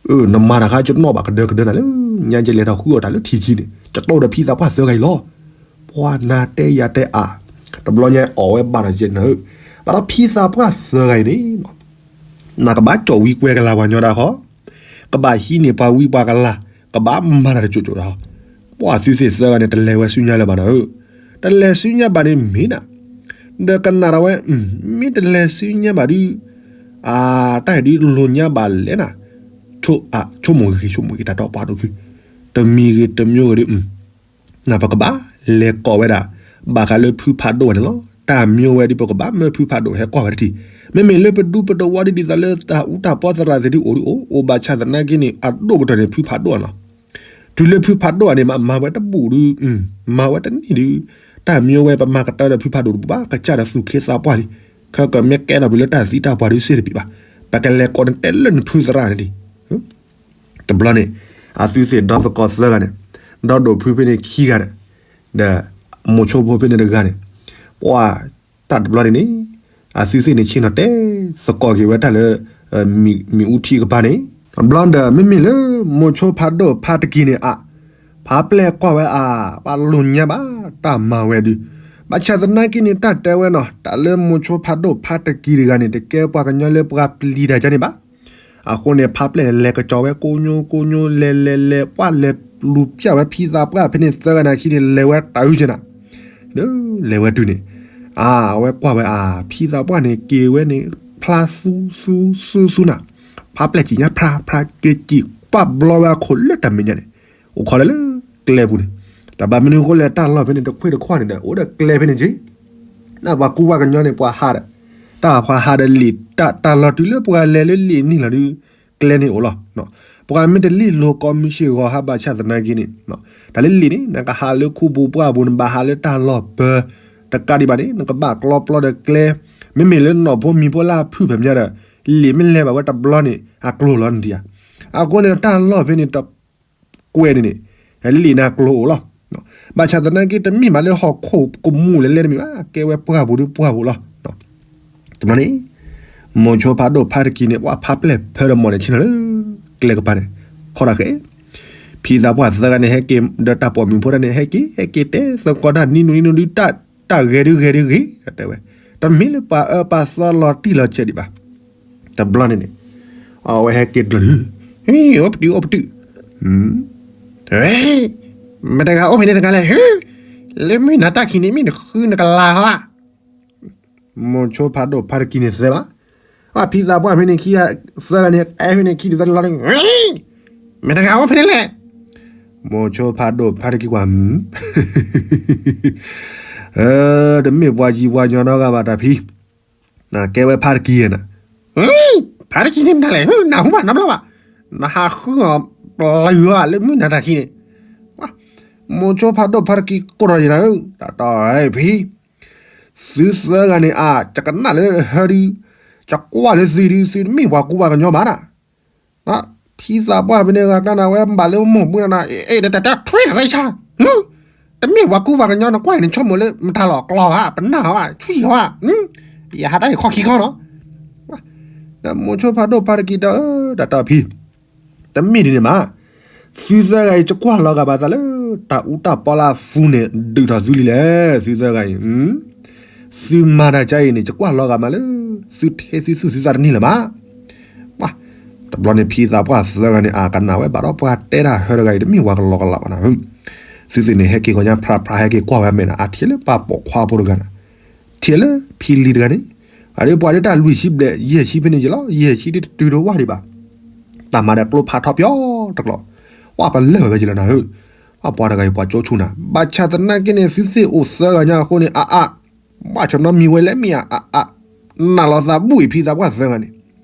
အၢ နမၤတၢ်ခါယနီၣ်ဘၣ်ကဒၢကဒၢနၤလၢ, ညါယလဲၤထီၣ်ဃုအီၣ်တၢ်လၢထံခံန့ၣ် ယတီၢ်ဒီးဖံသးပှၢ်သၢဂၤအံၤလီၤ, ပှၤနၤတဲယၤတဲအါ, တဘျီညါအီၣ်ဝဲဘၣ်ဒီးယဲနၤဧၢ, ဘၣ်ဒီးဖံသးပှၢ်သၢဂၤအံၤန့ၣ် နကဘၣ်ကၠီၣ်ဝံကွဲကလၤပှၤညီဒၣ်ဃီ, ကဘၣ်ဟံးန့ၢ်ပှၤဝံပှၤကလၤ, ကဘၣ်မၤတၢ်တစိၤစိၤဒီး, ပှၤသုသ့ၣ်သၢဂၤန့ၣ် တလဲၤဝဲဆူညါလၢၤဘၣ်နၤဧၢ, တလဲၤဆူညါဘၣ်န့ၣ်မ့ၢ်နၤ, ဒီးကနၣ်ဒီးဝဲ, မ့ၢ်တလဲၤဆူညါဘၣ်ဒုး, အတၢ်အံၤဒုးလိာ်ညါဘၣ်လဲၣ်နၤ, ဆိမိၣ်ဂ့ၤဆိမိၣ်ဂ့ၤတၢ်တီၢ်ပှၤဒိၣ်ဖု, တမံၤဂ့ၤတမံၤဂ့ၤဒုး နပကဘၣ်လဲၤကိးဝဲဒၣ်, ဘၣ်ဃးလၢဖုဖးဒိၣ်ဝဲန့ၣ်လီၤ, တၢ်မံဝဲဒ်ပကဘၣ်မၢဖုဖးဒိၣ်ဟဲကွၢ်ဝဲတထံၣ်, မ့မ့ၢ်လၢပဒူပတဝီဒ်ဒ်သိးလၢတၢ်အူတၢ်ပီသရၣ်သ့ၣ်ဒုးအိၣ်ဒုးအိၣ်, အိၣ်ဘၣ်ဆၣ်သနာ်က့န့ၣ် အဒိၣ်ကတၢၢ်န့ၣ်ဖုဖးဒိၣ်လီၤ, တုၤလၢဖုဖးဒိၣ်န့ၣ် မၤဝဲတဘူၣ်ဒုး, မၤဝဲတန့ၢ်ဒုး, တၢ်မံဝဲပမၤကတၢၢ်ဒီးဖုဖးဒိၣ်တဘူၣ်ဘၣ် ကစၢ်ဒီးသူၣ်ခ့သးပှၢ်လံ, ခဲကမ့ၢ်ကဲထီၣ်ပှၤလၢတၢ်သံတၢ်ပှၢ်ဒုးစ့ၢ်တပံၤဘၣ်, ပကလဲၤကိးန့ၣ်တဲလၢနဖုသရၣ်န့ၣ်ဒံး တဘျီန့ၣ်, အသုသ့ၣ်ဒီသကိးသၢဂၤန့ၣ်, ဒီဒိၣ်ဖုဖဲန့ၣ်ခံဂၤန့ၣ်, ဒီး, မိၤဆိဖိဖဲန့ၣ်တဂၤန့ၣ်, ပှၤ, တၢ်တဘျီန့ၣ်န့ၣ်, အသုသ့ၣ်န့ၣ်ဆ့ၣ်နီၤတဲသကိးက့ၤဝဲတၢ်လၢ မ့ၣ်အူထံကပၤန့ၣ်, ဘျီဒီးမ့မ့ၢ်လၢ မိၤဆိဖးဒိၣ်ဖါတကံန့ၣ်အါ, ဖးပျဲၢ်ကွၢ်ဝဲအါ, ပှၤလိာ်ညါဘၣ်တၢ်မၤဝဲဒုး, ဘၣ်ဆၣ်သနာ်က့န့ၣ် တၢ်တဲဝဲနီၤ တၢ်လၢမိၤဆိဖးဒိၣ်ဖါတကံတဂၤန့ၣ် တကဲပှၤကညီလၢပှၤပျံၤတၢ်ကန့ၣ်ဘၣ်. အဃိန့ၣ် ဖးပျဲၢ်န့ၣ် လဲၤကစီၤဝဲကိညိကိညိ လဲၤလဲၤလဲၤ ပှၢ်လဲၤလူၤပျၢ်ဝဲဖံသးပှၢ်ဖဲန့ၣ်သၢဂၤန့ၣ်အခံန့ၣ် လဲၤဝဲတၢ်အုၣ်က့ၤနၤ, ဒီးလဲၤဝဲတုၤန့ၣ်, အါ အဝဲကွၢ်ဝဲအါ ဖံသးပှၢ်န့ၣ် က့ၤဝဲန့ၣ် ဖျါသူသူသူသူနၤ, ဖးပျဲၢ်စံၣ်ညါ ဖျါဖျါက့ၤစံၣ်ပှၢ်ဘျီဝဲအခိၣ်လၢတၢ်မဲာ်ညါန့ၣ်, အိၣ်ခိးလၢလၢကျဲပူၤန့ၣ်, တၢ်ဘၣ်မနုၤအဃိလဲၣ် တၢ်လီၢ်ဖဲန့ၣ် တခွ့ၣ်တခွါန့ၣ်ဒီး အိၣ်ဒီးကျဲဖဲန့ၣ်က့ၤ, နပှၤကူပှၤကညီန့ၣ် ပှၤဟးဒီး တၢ်ပှၤဟးဒီးလံာ် တၢ်လီၢ်တုၤလၢပှၤလဲၤလၢလံာ်နံၣ်လီၤဒုး ကျဲန့ၣ်အိၣ်လီၤ. ပှၤမ့ၢ်တလ့ၢ်လိၤကီမုၢ်ဆ့ၣ်ဂီၤဟးဘၣ်ဆၣ်သနာ်က့န့ၣ်, တၢ်လၢလံာ်န့ၣ် နကဟးလၢခူပူၤပှၢ်ပူၤ နဘၣ်ဟးလၢတၢ်လီၢ်ပၢၤတကးဒံးဘၣ်န့ၣ် နကဘၣ်ကျီပျီဒီးကျဲ, မ့မ့ၢ်လၢနီၢ်ဖိမံၤဖိလၢအဖုၣ်ဖဲမးဒီး လံာ်မ့ၢ်လဲၤဘၣ်ဝဲတဘျီန့ၣ် အကျိၤလီၤနဒံးဧါ. အဃိန့ၣ် တၢ်လီၢ်ဖဲန့ၣ်တကွဲးန့ၣ်န့ၣ် လံာ်န့ၣ်အကျိၤအိၣ်လီၤ. ဘၣ်ဆၣ်သနာ်က့ တမ့ၢ်မးလၢဟီၣ်ခိၣ်ကမူၣ်လဲၤလဲၤတမ့ၢ်ဘၣ် ကဲဝဲပှၢ်ပူၤဒုးပှၢ်ပူၤလီၤ. တဘျီန့ၣ် မိၤဆိဖးဒိၣ်ဖါတကံန့ၣ် ပှၤဖးပျဲၢ်ဖၢဒီးမီၢ်န့ၣ် ဆ့ၣ်နီၤလၢ ကျဲကပၤန့ၣ် ခီတၢ်ဃဲ, ဖံသးပှၢ်သၢဂၤန့ၣ် ဟဲက့ၤဒီးတၢ်ပိာ်မုၣ်ဖိတၢ်န့ၣ် ဟဲက့ၤ ဟဲက့ၤတဲသကိးတၢ်နံၤနုၤနံၤနုၤဒုး တၢ်ဂဲၤဒုးဂဲၤဒုးဂ့ၤ တဲဝဲ, တမ့ၢ်လၢပှၤအၢပှၤသီလီၤတံၢ်လီၤဆဲးဒံးဘၣ်. တဘျီန့ၣ်န့ၣ် အဝဲဟဲက့ၤတဘျီဒုး, အိၣ်ပတုာ်အိၣ်ပတုာ်, မ့ၢ်တဂၤအိၣ်ဖဲန့ၣ်တဂၤလဲၣ်, လၢမုၢ်နၤတၢ်ခံးန့ၣ် မ့ၢ်နဃုနကလၤဟီဧါ. မိၤဆိဖးဒိၣ်ဖါတကံန့ၣ်သၢဘၣ်, အဖံသးပှၢ်ဖဲန့ၣ်ခံဂၤ သၢဂၤန့ၣ် တဲဖဲန့ၣ်ခံဒုးသၢလီၤန့ၣ်, မ့ၢ်တဂၤအိၣ်ဖဲန့ၣ်လဲၣ်. မိၤဆိဖးဒိၣ်ဖါတကံကွၢ် တမ့ၢ်ပှၤယံၤပှၤညီနီတဂၤဘၣ်တၢ်ဖံ, နကဲဝဲဖါတကံဧါနၤ, ဖါတကံန့ၣ်မတၤလဲၣ် နဟူဘၣ်နီတဘျီဘၣ်, နဟးဃုအီၤပျုၤဘၣ်လၢမုၢ်နၤတၢ်ခံးန့ၣ်, မိၤဆိဖးဒိၣ်ဖါတကံကိးထီၣ်ယနၤဧၢ, တၢ်တီဖံ သုသၢဂၤန့ၣ်အါ ယကနၣ်လၢဟၢဒုး, ယကွၢ်လၢသုဒုး သုတမ့ၢ်ပှၤကူပှၤကညီဘၣ်နၤ, ဖံသးပှၢ်ဖဲန့ၣ်ဂၤကျါနၤ ဝဲဘၣ်လၢမိၢ်ပှၢ်နၤ, အဲၣ်ဒိးတၢ်ထွဲတၢ်ရၢဆါ, တမ့ၢ်ပှၤကူပှၤကညီ နကွၢ်အံၤန့ၣ် ဆိကမိၣ်လၢမတၤလီၤ ကျီၤဧါ ပနၢ်ဧါ ဆှံဧါ, ယဟးတၢ်အံၤခီၣ်ခံခီနီၤ, ဒီးမိၤဆိဖးဒိၣ်ဖါတကံတၢ်အၢ တၢ်တီဖံ တမ့ၢ်ဒ်န့ၣ်ဘၣ်, သုသၢဂၤအံၤ ယကွၢ်လီၤဂာ်ဘၣ်သးလၢ တၢ်အူတၢ်ပီလၢအသူန့ၣ် ဒုးထီၣ်သုလံလဲၣ် သုသၢဂၤအံၤ, သုမၤတၢ်ကါအံၤန့ၣ် ယကွၢ်လီၤဂာ်မးလၢ သုထဲသုသူၣ်သုသးတန့ၢ်လၢၤဘၣ်. ပှၤ, တဘျီန့ၣ်ဖံသးပှၢ်သၢဂၤန့ၣ် အကနၣ်ဝဲဘၣ်ဒီးပှၤတဲတၢ်ဟၢတဂၤအံၤ တမ့ၢ်ပှၤကလီကလးဘၣ်နၤ, သုသ့ၣ်န့ၣ် ဟဲက့ၤဂီၤညါဖြးဖြး ဟဲက့ၤကွၢ်ဝဲအမဲာ်နၤ အထံၣ်လၢပှၤပိာ်ခွါဖိတဂၤန့ၣ်, ထံၣ်လၢဖံလံၤတဂၤန့ၣ်, အဒုးပှၤဒ်တၢ်လွံၢ်ဆံဘျဲၣ် ယဲၢ်ဆံဖဲန့ၣ်ယလီၤ ယဲၢ်ဆံဒ်တတုၤတဝၢ်ဒံးဘၣ်, တၢ်မၤဒီးကျိဖးထီပၠီတကျီ, ပှၤပလၢၢ်ဝဲယလီၤနၤဧၢ, ပှၤတဂၤအံၤပှၤကၠိဆူၣ်နၤ, ဘၣ်ဆၣ်သနာ်က့န့ၣ် သုသ့ၣ်အိၣ်သၢဂၤညါအဃိန့ၣ် အအါ, ဘၣ်ဆၣ်နီတမံၤဝဲလဲၣ်မ့ၢ်ဧါ, အအါ, နၢ်လီၤသးဘူၣ်အံၤဖံသးပှၢ်သၢဂၤန့ၣ်,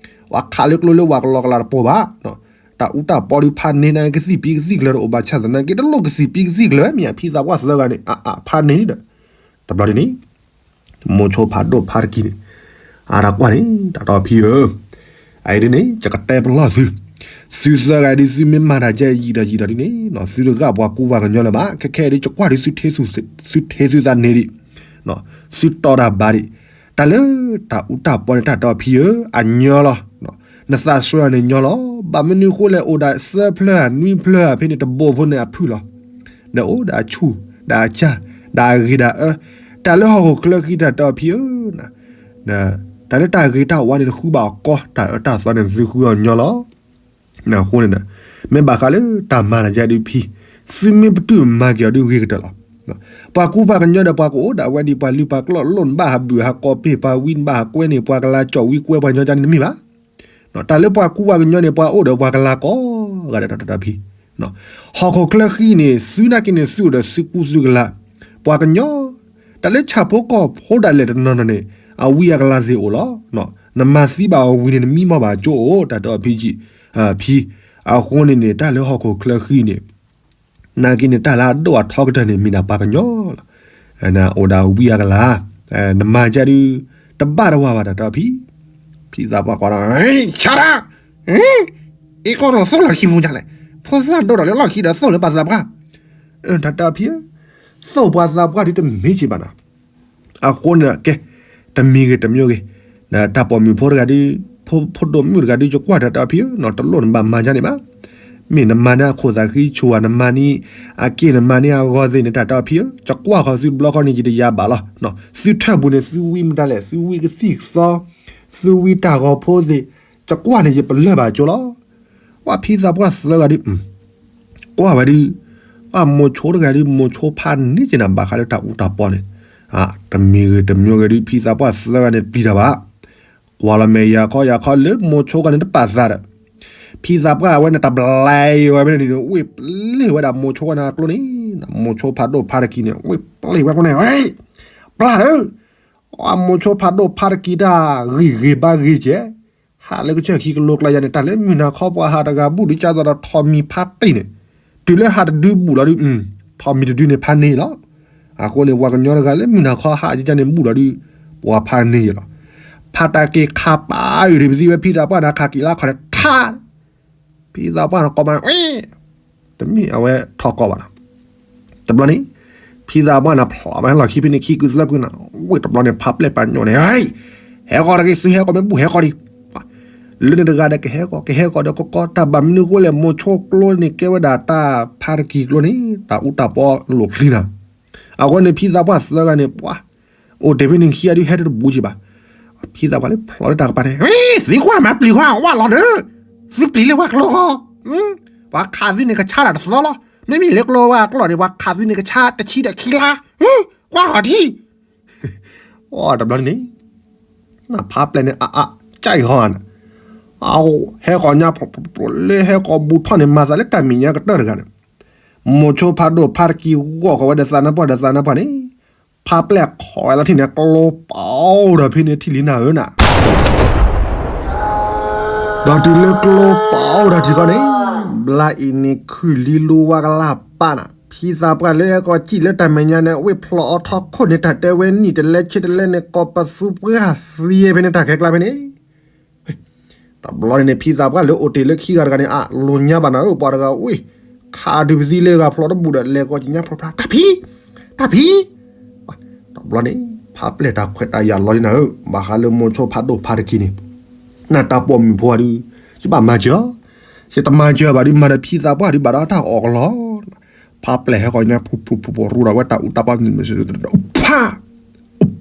ပှၤခးလၢကျိလၢပှၤကလီကလးတပိာ်ဘၣ်, တၢ်အူတၢ်ပီဒုးဖးန့ၢ်န့ၣ် ကသံၣ်ပံကသံၣ်ကျၢၤတအိၣ်ဘၣ်ဆၣ်သနာ်က့ တလိၣ်ကသံၣ်ပံကသံၣ်ကျၢၤမ့ၢ်ဧါ ဖံသးပှၢ်သၢဂၤန့ၣ် အအါဖးန့ၢ်ဒီး, တဘျီဒ်န့ၣ် မိၤဆိဖးဒိၣ်ဖါတကံန့ၣ်, အတၢ်ကွၢ်န့ၣ် တၢ်တီဖံဧၢ, အအံၤဒ်န့ၣ် ယကတဲပလီၢ်သု, သုသၢဂၤဒ်သုမ့ၢ်မၤတၢ်ကဲယံာ်ဒီးယံာ်ဒီးဒ်န့ၣ် သုတဂၢ်ပှၤကူပှၤကညီလၢၤဘၣ်, ခဲခဲအံၤဒ်ယကွၢ်ဒ်သုထဲသုသးန့ၢ်ဒံး, သုတီတၢ်ဘၣ်ဒံး, တၢ်လၢတၢ်အူတၢ်ပီန့ၣ် တၢ်တီဖံဧၢ, အညီလီၤ, နသးစွဲအီၤန့ၣ်ညီလီၤ, ဘၣ်မနုၤအဃိလဲၣ် အိၣ်ဒၣ်သၢဖျၢၣ်ဧါနွံဖျၢၣ်ဧါဖဲန့ၣ် တဘိဖိန့ၣ်အဖုၣ်လီၤ, ဒီးအိၣ်ဒၣ်အဆူၣ်, ဒီးအကၢ်, ဒီးအဂ့ၤဒီးအၢ, တၢ်လၢဟီၣ်ခိၣ်ချၢဃံတၢ်တီဖံဧၢ, တၢ်လၢတၢ်ဂ့ၤတၢ်ဝါန့ၣ် နဃုဘၣ်အီၤကီ, တၢ်အၢတၢ်သီန့ၣ် သုဃုအီၤညီလီၤ. အဃိန့ၣ်ဒီး မ့ၢ်ဘၣ်ဃးလၢတၢ်မၤတၢ်ကဲဒုးဖံ, သုမ့ၢ်ပတုာ်မၤက့ၤအီၤဒုးဂ့ၤကတၢၢ်လီၤ. ပှၤကူပှၤကညီဒီးပှၤကအိၣ်ဒၣ်ဝဲဒ်ပှၤလုၢ်ပှၤကျိၣ်လိၣ် နဘၣ်ဟးဘုၣ်ဟးကီၤပ့ၢ်ပှၤဝံ နဘၣ်ဟးကွဲန့ၢ်ပှၤကလၤကၠီၣ်ဝံကွဲပှၤကညီကန့ၣ်တမ့ၢ်ဘၣ်. တၢ်လၢပှၤကူပှၤကညီန့ၣ် ပှၤအိၣ်ဒီးပှၤကလၤကိးဂၤဒဲးတၢ်တီဖံ ဟီၣ်ခိၣ်ချၢဃံန့ၣ် သုနာ်က့န့ၣ် သုအိၣ်ဒီးသုကူသုကလၤ, ပှၤကညီ, တၢ်လၢဆၣ်ဖိကီၢ်ဖိဒၣ်လဲာ်တနီၤနီၤန့ၣ် အဝံအကလၤသ့ၣ်အိၣ်လီၤ. နမၤသံဘၣ်အဝံန့ၣ် နမံမီၢ်ဘၣ်ကၠိအိၣ် တၢ်တီဖံ, ဖံ, အဃိန့ၣ်န့ၣ် တၢ်လၢဟီၣ်ခိၣ်ချၢဃံန့ၣ် နာ်က့န့ၣ် တၢ်လၢအဒိၣ်အထီကတၢၢ်န့ၣ် မ့ၢ်ဒၣ်ပှၤကညီလီၤ. အိၣ်ဒီးဝံအကလၤ, နမၤကဲဒုး တဘၣ်တဝါဘၣ်တၢ်တီဖံ, ဖံသးပှၢ်ကွၢ်ဒီး ဆါတၢ်, အ့ၣ်ကီၢ်ဒီးသိၣ်လီၢ်ခံပူၤညါလဲၣ်, ဖိသၣ်ဒိၣ်ဒီးလၢလီၢ်ခံဒီးသိၣ်လၢပှၤသးပှၢ်, တၢ်တီဖံဧၢ, သိၣ်ပှၤသးပှၢ်ဒုးတမ့ၢ်က့ဘၣ်နၤ. အဃိန့ၣ်ဒီး ကဲ, တမံၤဂ့ၤတမံၤဂ့ၤ ဒီးတၢ်ပိာ်မုၣ်ဖိတဂၤဒုး, ဖိဒိၣ်မုၣ်တဂၤဒုး ယကွၢ်တၢ်တၢ်ဖံဧၢ, နီၢ်တလိၣ်နဘၣ်မၤယါန့ၣ်ဘၣ်. မ့ၢ်နမၤန့ၢ်အခိၣ်သးဃံဆူၣ်ဧါ, နမၤန့ၢ်အက့ၢ် နမၤန့ၢ်အဂီၢ်သ့ၣ်န့ၣ် တၢ်တၢ်ဖံဧၢ, ယကွၢ်ဃီၤသုတဘျီဃီန့ၣ် ယတယၤဘၣ်လီၤ. သုထၢၣ်ပူၤန့ၣ် သုဝံမတၤလဲၣ်, သုဝံကသံၣ်ကသီ, သုဝံတၢ်ဂီၤဖိသ့ၣ်, ယကွၢ်န့ၣ် ယပလၢၢ်ဘၣ်ကၠိလီၤ. ဝဲဖံသးပှၢ်သၢဂၤဒုး ကွၢ်ဝဲဒုး, အမိၤဆိတဂၤဒုး မိၤဆိဖးန့ၢ်က့ၤနၤ ဘၣ်ဃးလၢတၢ်အူတၢ်ပီန့ၣ်, တမံၤဂ့ၤတမံၤဂ့ၤဒုး ဖံသးပှၢ်သၢဂၤန့ၣ် ပျံၤတၢ်ဘၣ်. ကွၢ်လီၤမဲာ်ယၤခီယၤခီလၢမိၤဆိဂၤန့ၣ်တပာ်သးဒီး, ဖံသးပှၢ်ဝဲန့ၣ် တဘျဲဝဲန့ၣ်န့ၣ် ဝ့ၢ်ပျ့ၤဝဲဒၣ်မိၤဆိဂၤန့ၣ်အကျိန့ၣ်, မိၤဆိဖးဒိၣ်ဖးတကံၤန့ၣ် ဝ့ၢ်ပျ့ၤဝဲကျိန့ၣ်, ပျၢ်ဧၢ, မိၤဆိဖးဒိၣ်ဖးတကံၤတၢ်ဂံၢ်ဂ့ၤဘါဂ့ၤကဲ, ဟးလၢကစၢၢ်ခံကလိကျါယၤန့ၣ် တၢ်လၢမုၢ်နၤခီပှၤဟးတဂၤဘူၣ်ဒုး ကၢ်သိးဒီးထိးမံၤဖးတံၢ်န့ၣ်, တုၤလၢဟးတဒုဘူၣ်လီၤဒုး, ထိးမံၤတဒုန့ၣ်ဖးန့ၢ်လီၤ. အဃိန့ၣ် ပှၤကညီတဂၤလၢမုၢ်နၤခီဟးကကန့ၣ် ဘူၣ်လီၤဒုး, ပှၤဖးန့ၢ်ယလီၤ. ဖးတၢ်က့ၤခးပာ်အုၣ်ဒံးပသံဝဲဖံသးပှၢ်န့ၣ် ခးက့ၤလၢခီၣ်န့ၣ်ထါ ဖံသးပှၢ်န့ၣ်ကိးမး, တမ့ၢ်အဝဲထီၣ်ကိးဘၣ်နီၤ. တဘျီန့ၣ် ဖံသးပှၢ်န့ၣ်ဖျိးမးဟဲလီၤခံဖဲန့ၣ် ခံကုသၢကုနီၤ, ဝ့ၢ်တဘျီန့ၣ် ဖးပျဲၢ်ပာ်ညိၣ်န့ၣ်, ဟဲဃီၤတဂ့ၤ သုဟဲဃီၤမ့ၢ်ဘူၣ်ဟဲဃီၤဒံး, လၢန့ၣ်တဂၤဒီးကဟဲဃီၤ ကဟဲဃီၤဒီးကကီ တၢ်ဘၣ်မနုၤဃိလဲၣ် မိၤဆိကျိန့ၣ်ကဲဝဲဒၣ်တၢ်ဖးတကံၤကျိန့ၣ် တၢ်အူတၢ်ပီလိာ်ချံနီၤ. အဃိန့ၣ် ဖံသးပှၢ်သၢဂၤန့ၣ် ပှၤ အိၣ်တ့ၢ်ဖဲန့ၣ်ခံဂၤဒုး ဟဲတဘူၣ်က့ၤဘၣ်. ဖံသးပှၢ်လၢဖျိးလၢတၢ်ကပၤန့ၣ်, သုကွၢ်မၤပျံၤကွၢ်ဝဲလီၤဒီး, သုပျံၤလၢပှၤကျိဃီ, ပှၤခးသုန့ၣ်ကဆါတၢ်တသီလီၤ. မ့မ့ၢ်လၢကျိဝဲအကျိန့ၣ် ပှၤခးသုန့ၣ်ကဆါတဆံဒီးခံလါ, ကွၢ်ဃီၤထံ တဘျီန့ၣ် ဖးပျဲၢ်န့ၣ် အအါ ကၠဲၣ်ဃီၤန့ၣ်, အဟဲဃီၤညါ လၢဟဲဃီၤဘူးထီၣ်န့ၣ် မၤသးလၢတၢ်မဲာ်ညါကတၢၢ်တဂၤန့ၣ်, မိၤဆိဖးဒိၣ်ဖးတကံၤဂီၢ်ဃီၤဝဲဒီးသးနါပှၢ်ဒီးသးနါပှၢ်န့ၣ်, ဖးပျဲၢ်ခိးဝဲလီၤထံၣ်န့ၣ် ကျိပာ်အိၣ်ဒီးဖဲန့ၣ်ထံၣ်လံနၤဧၢနၤ ဒီးတုၤလၢကျိပာ်အိၣ်ဒီးထံၣ်ခီန့ၣ်, ဘျါအံၤန့ၣ်ခုၣ်လံလိဝါကလၢ်ပၢ်နၤ, ဖံသးပှၢ်လၢဟဲကီၤစံၣ်လၢတၢ်မဲာ်ညါန့ၣ် ဝ့ၢ်ဖျိးအီထီၣ်ခိၣ်န့ၣ် တၢ်တဲဝဲနံၣ်တလဲဆ့တလဲန့ၣ် ကိးပသူပှၢ်သံဖဲန့ၣ်တၢ်ခဲကျါဖဲန့ၣ် တဘျီန့ၣ် ဖံသးပှၢ်လၢအိၣ်တ့ၢ်လၢခံဂၤတဂၤန့ၣ် အလိၤညါဘၣ်နၤဧၢ ပှၤတဂၤဝ့ၢ်, ခးဒုးပသံလၢဂၤဖျိးတဘူၣ်ဒီး လဲၤကီၤကံညါဖျိးဖျါ တၢ်ဖံ, တၢ်ဖံ, တဘျီန့ၣ် ဖးပျဲၢ်တၢ်ခွဲးတၢ်ယာ်လီၤလံနၤဧၢ, ဘၣ်ဃးလၢမိၤဆိဖးဒိၣ်ဖးတကံၤန့ၣ်, နတၢ်ပိာ်မုၣ်ဖိဒုး, ယဘၣ်မၤစၢၤ, ယတမၤစၢၤဘၣ်ဒုး မၤဒီးဖံသးပှၢ်ဒုး ဘၣ်ဒီးတၢ်အီၣ်ကလီ ဖးပျဲၢ်ဟဲဃီၤညါ ဖူဖူဖူဖူ ရူဒီးဝဲတၢ်အူတၢ်ပီ, ဖး,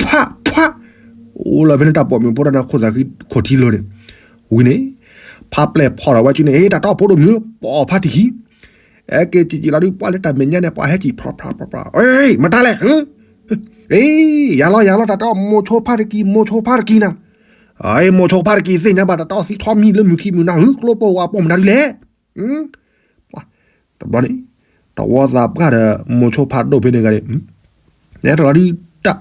ဖး, ဖး, အိၣ်လီၤဖဲန့ၣ်တၢ်ပိာ်မုၣ်ဖိဒီးနၤခိၣ်သးဃံခိၣ်ထံလိၤန့ၣ်, ဝံၤန့ၣ်, ဖးပျဲၢ်ဖီၣ်ဒီးဝဲကၠူန့ၣ် တၢ်တီၢ်ဖိဒိၣ်မုၣ် ပိာ်ဖးတံၢ်ခံ အဲက့ၤစံၣ်စံၣ်လီၤဒုး ပှၢ်လၢတၢ်မဲာ်ညါန့ၣ် ပှၤဟဲစံၣ်ဖျိးဖျါဖျါဖျါ, မတၤလဲၣ်, အ့ ယၤလီၤယၤလီၤ တၢ်တီၢ်မိၤဆိဖးတကံၤ မိၤဆိဖးတကံၤနၤ, အ့ မိၤဆိဖးတကံၤသ့ၣ်ညါဘၣ် တၢ်တီၢ်သံထီၣ်မံၤလၢမုၢ်ခံမုၢ်နၤဧၢ ကျိပိာ်ဝဲပိာ်မနုၤဒုးလဲၣ် တဘျီန့ၣ်, တဝီသးပှၢ်ဒီးမိၤဆိဖးဒိၣ်ဖဲန့ၣ်ဂၤန့ၣ်, နဲထီၣ်လီၤဒုးတၢ်,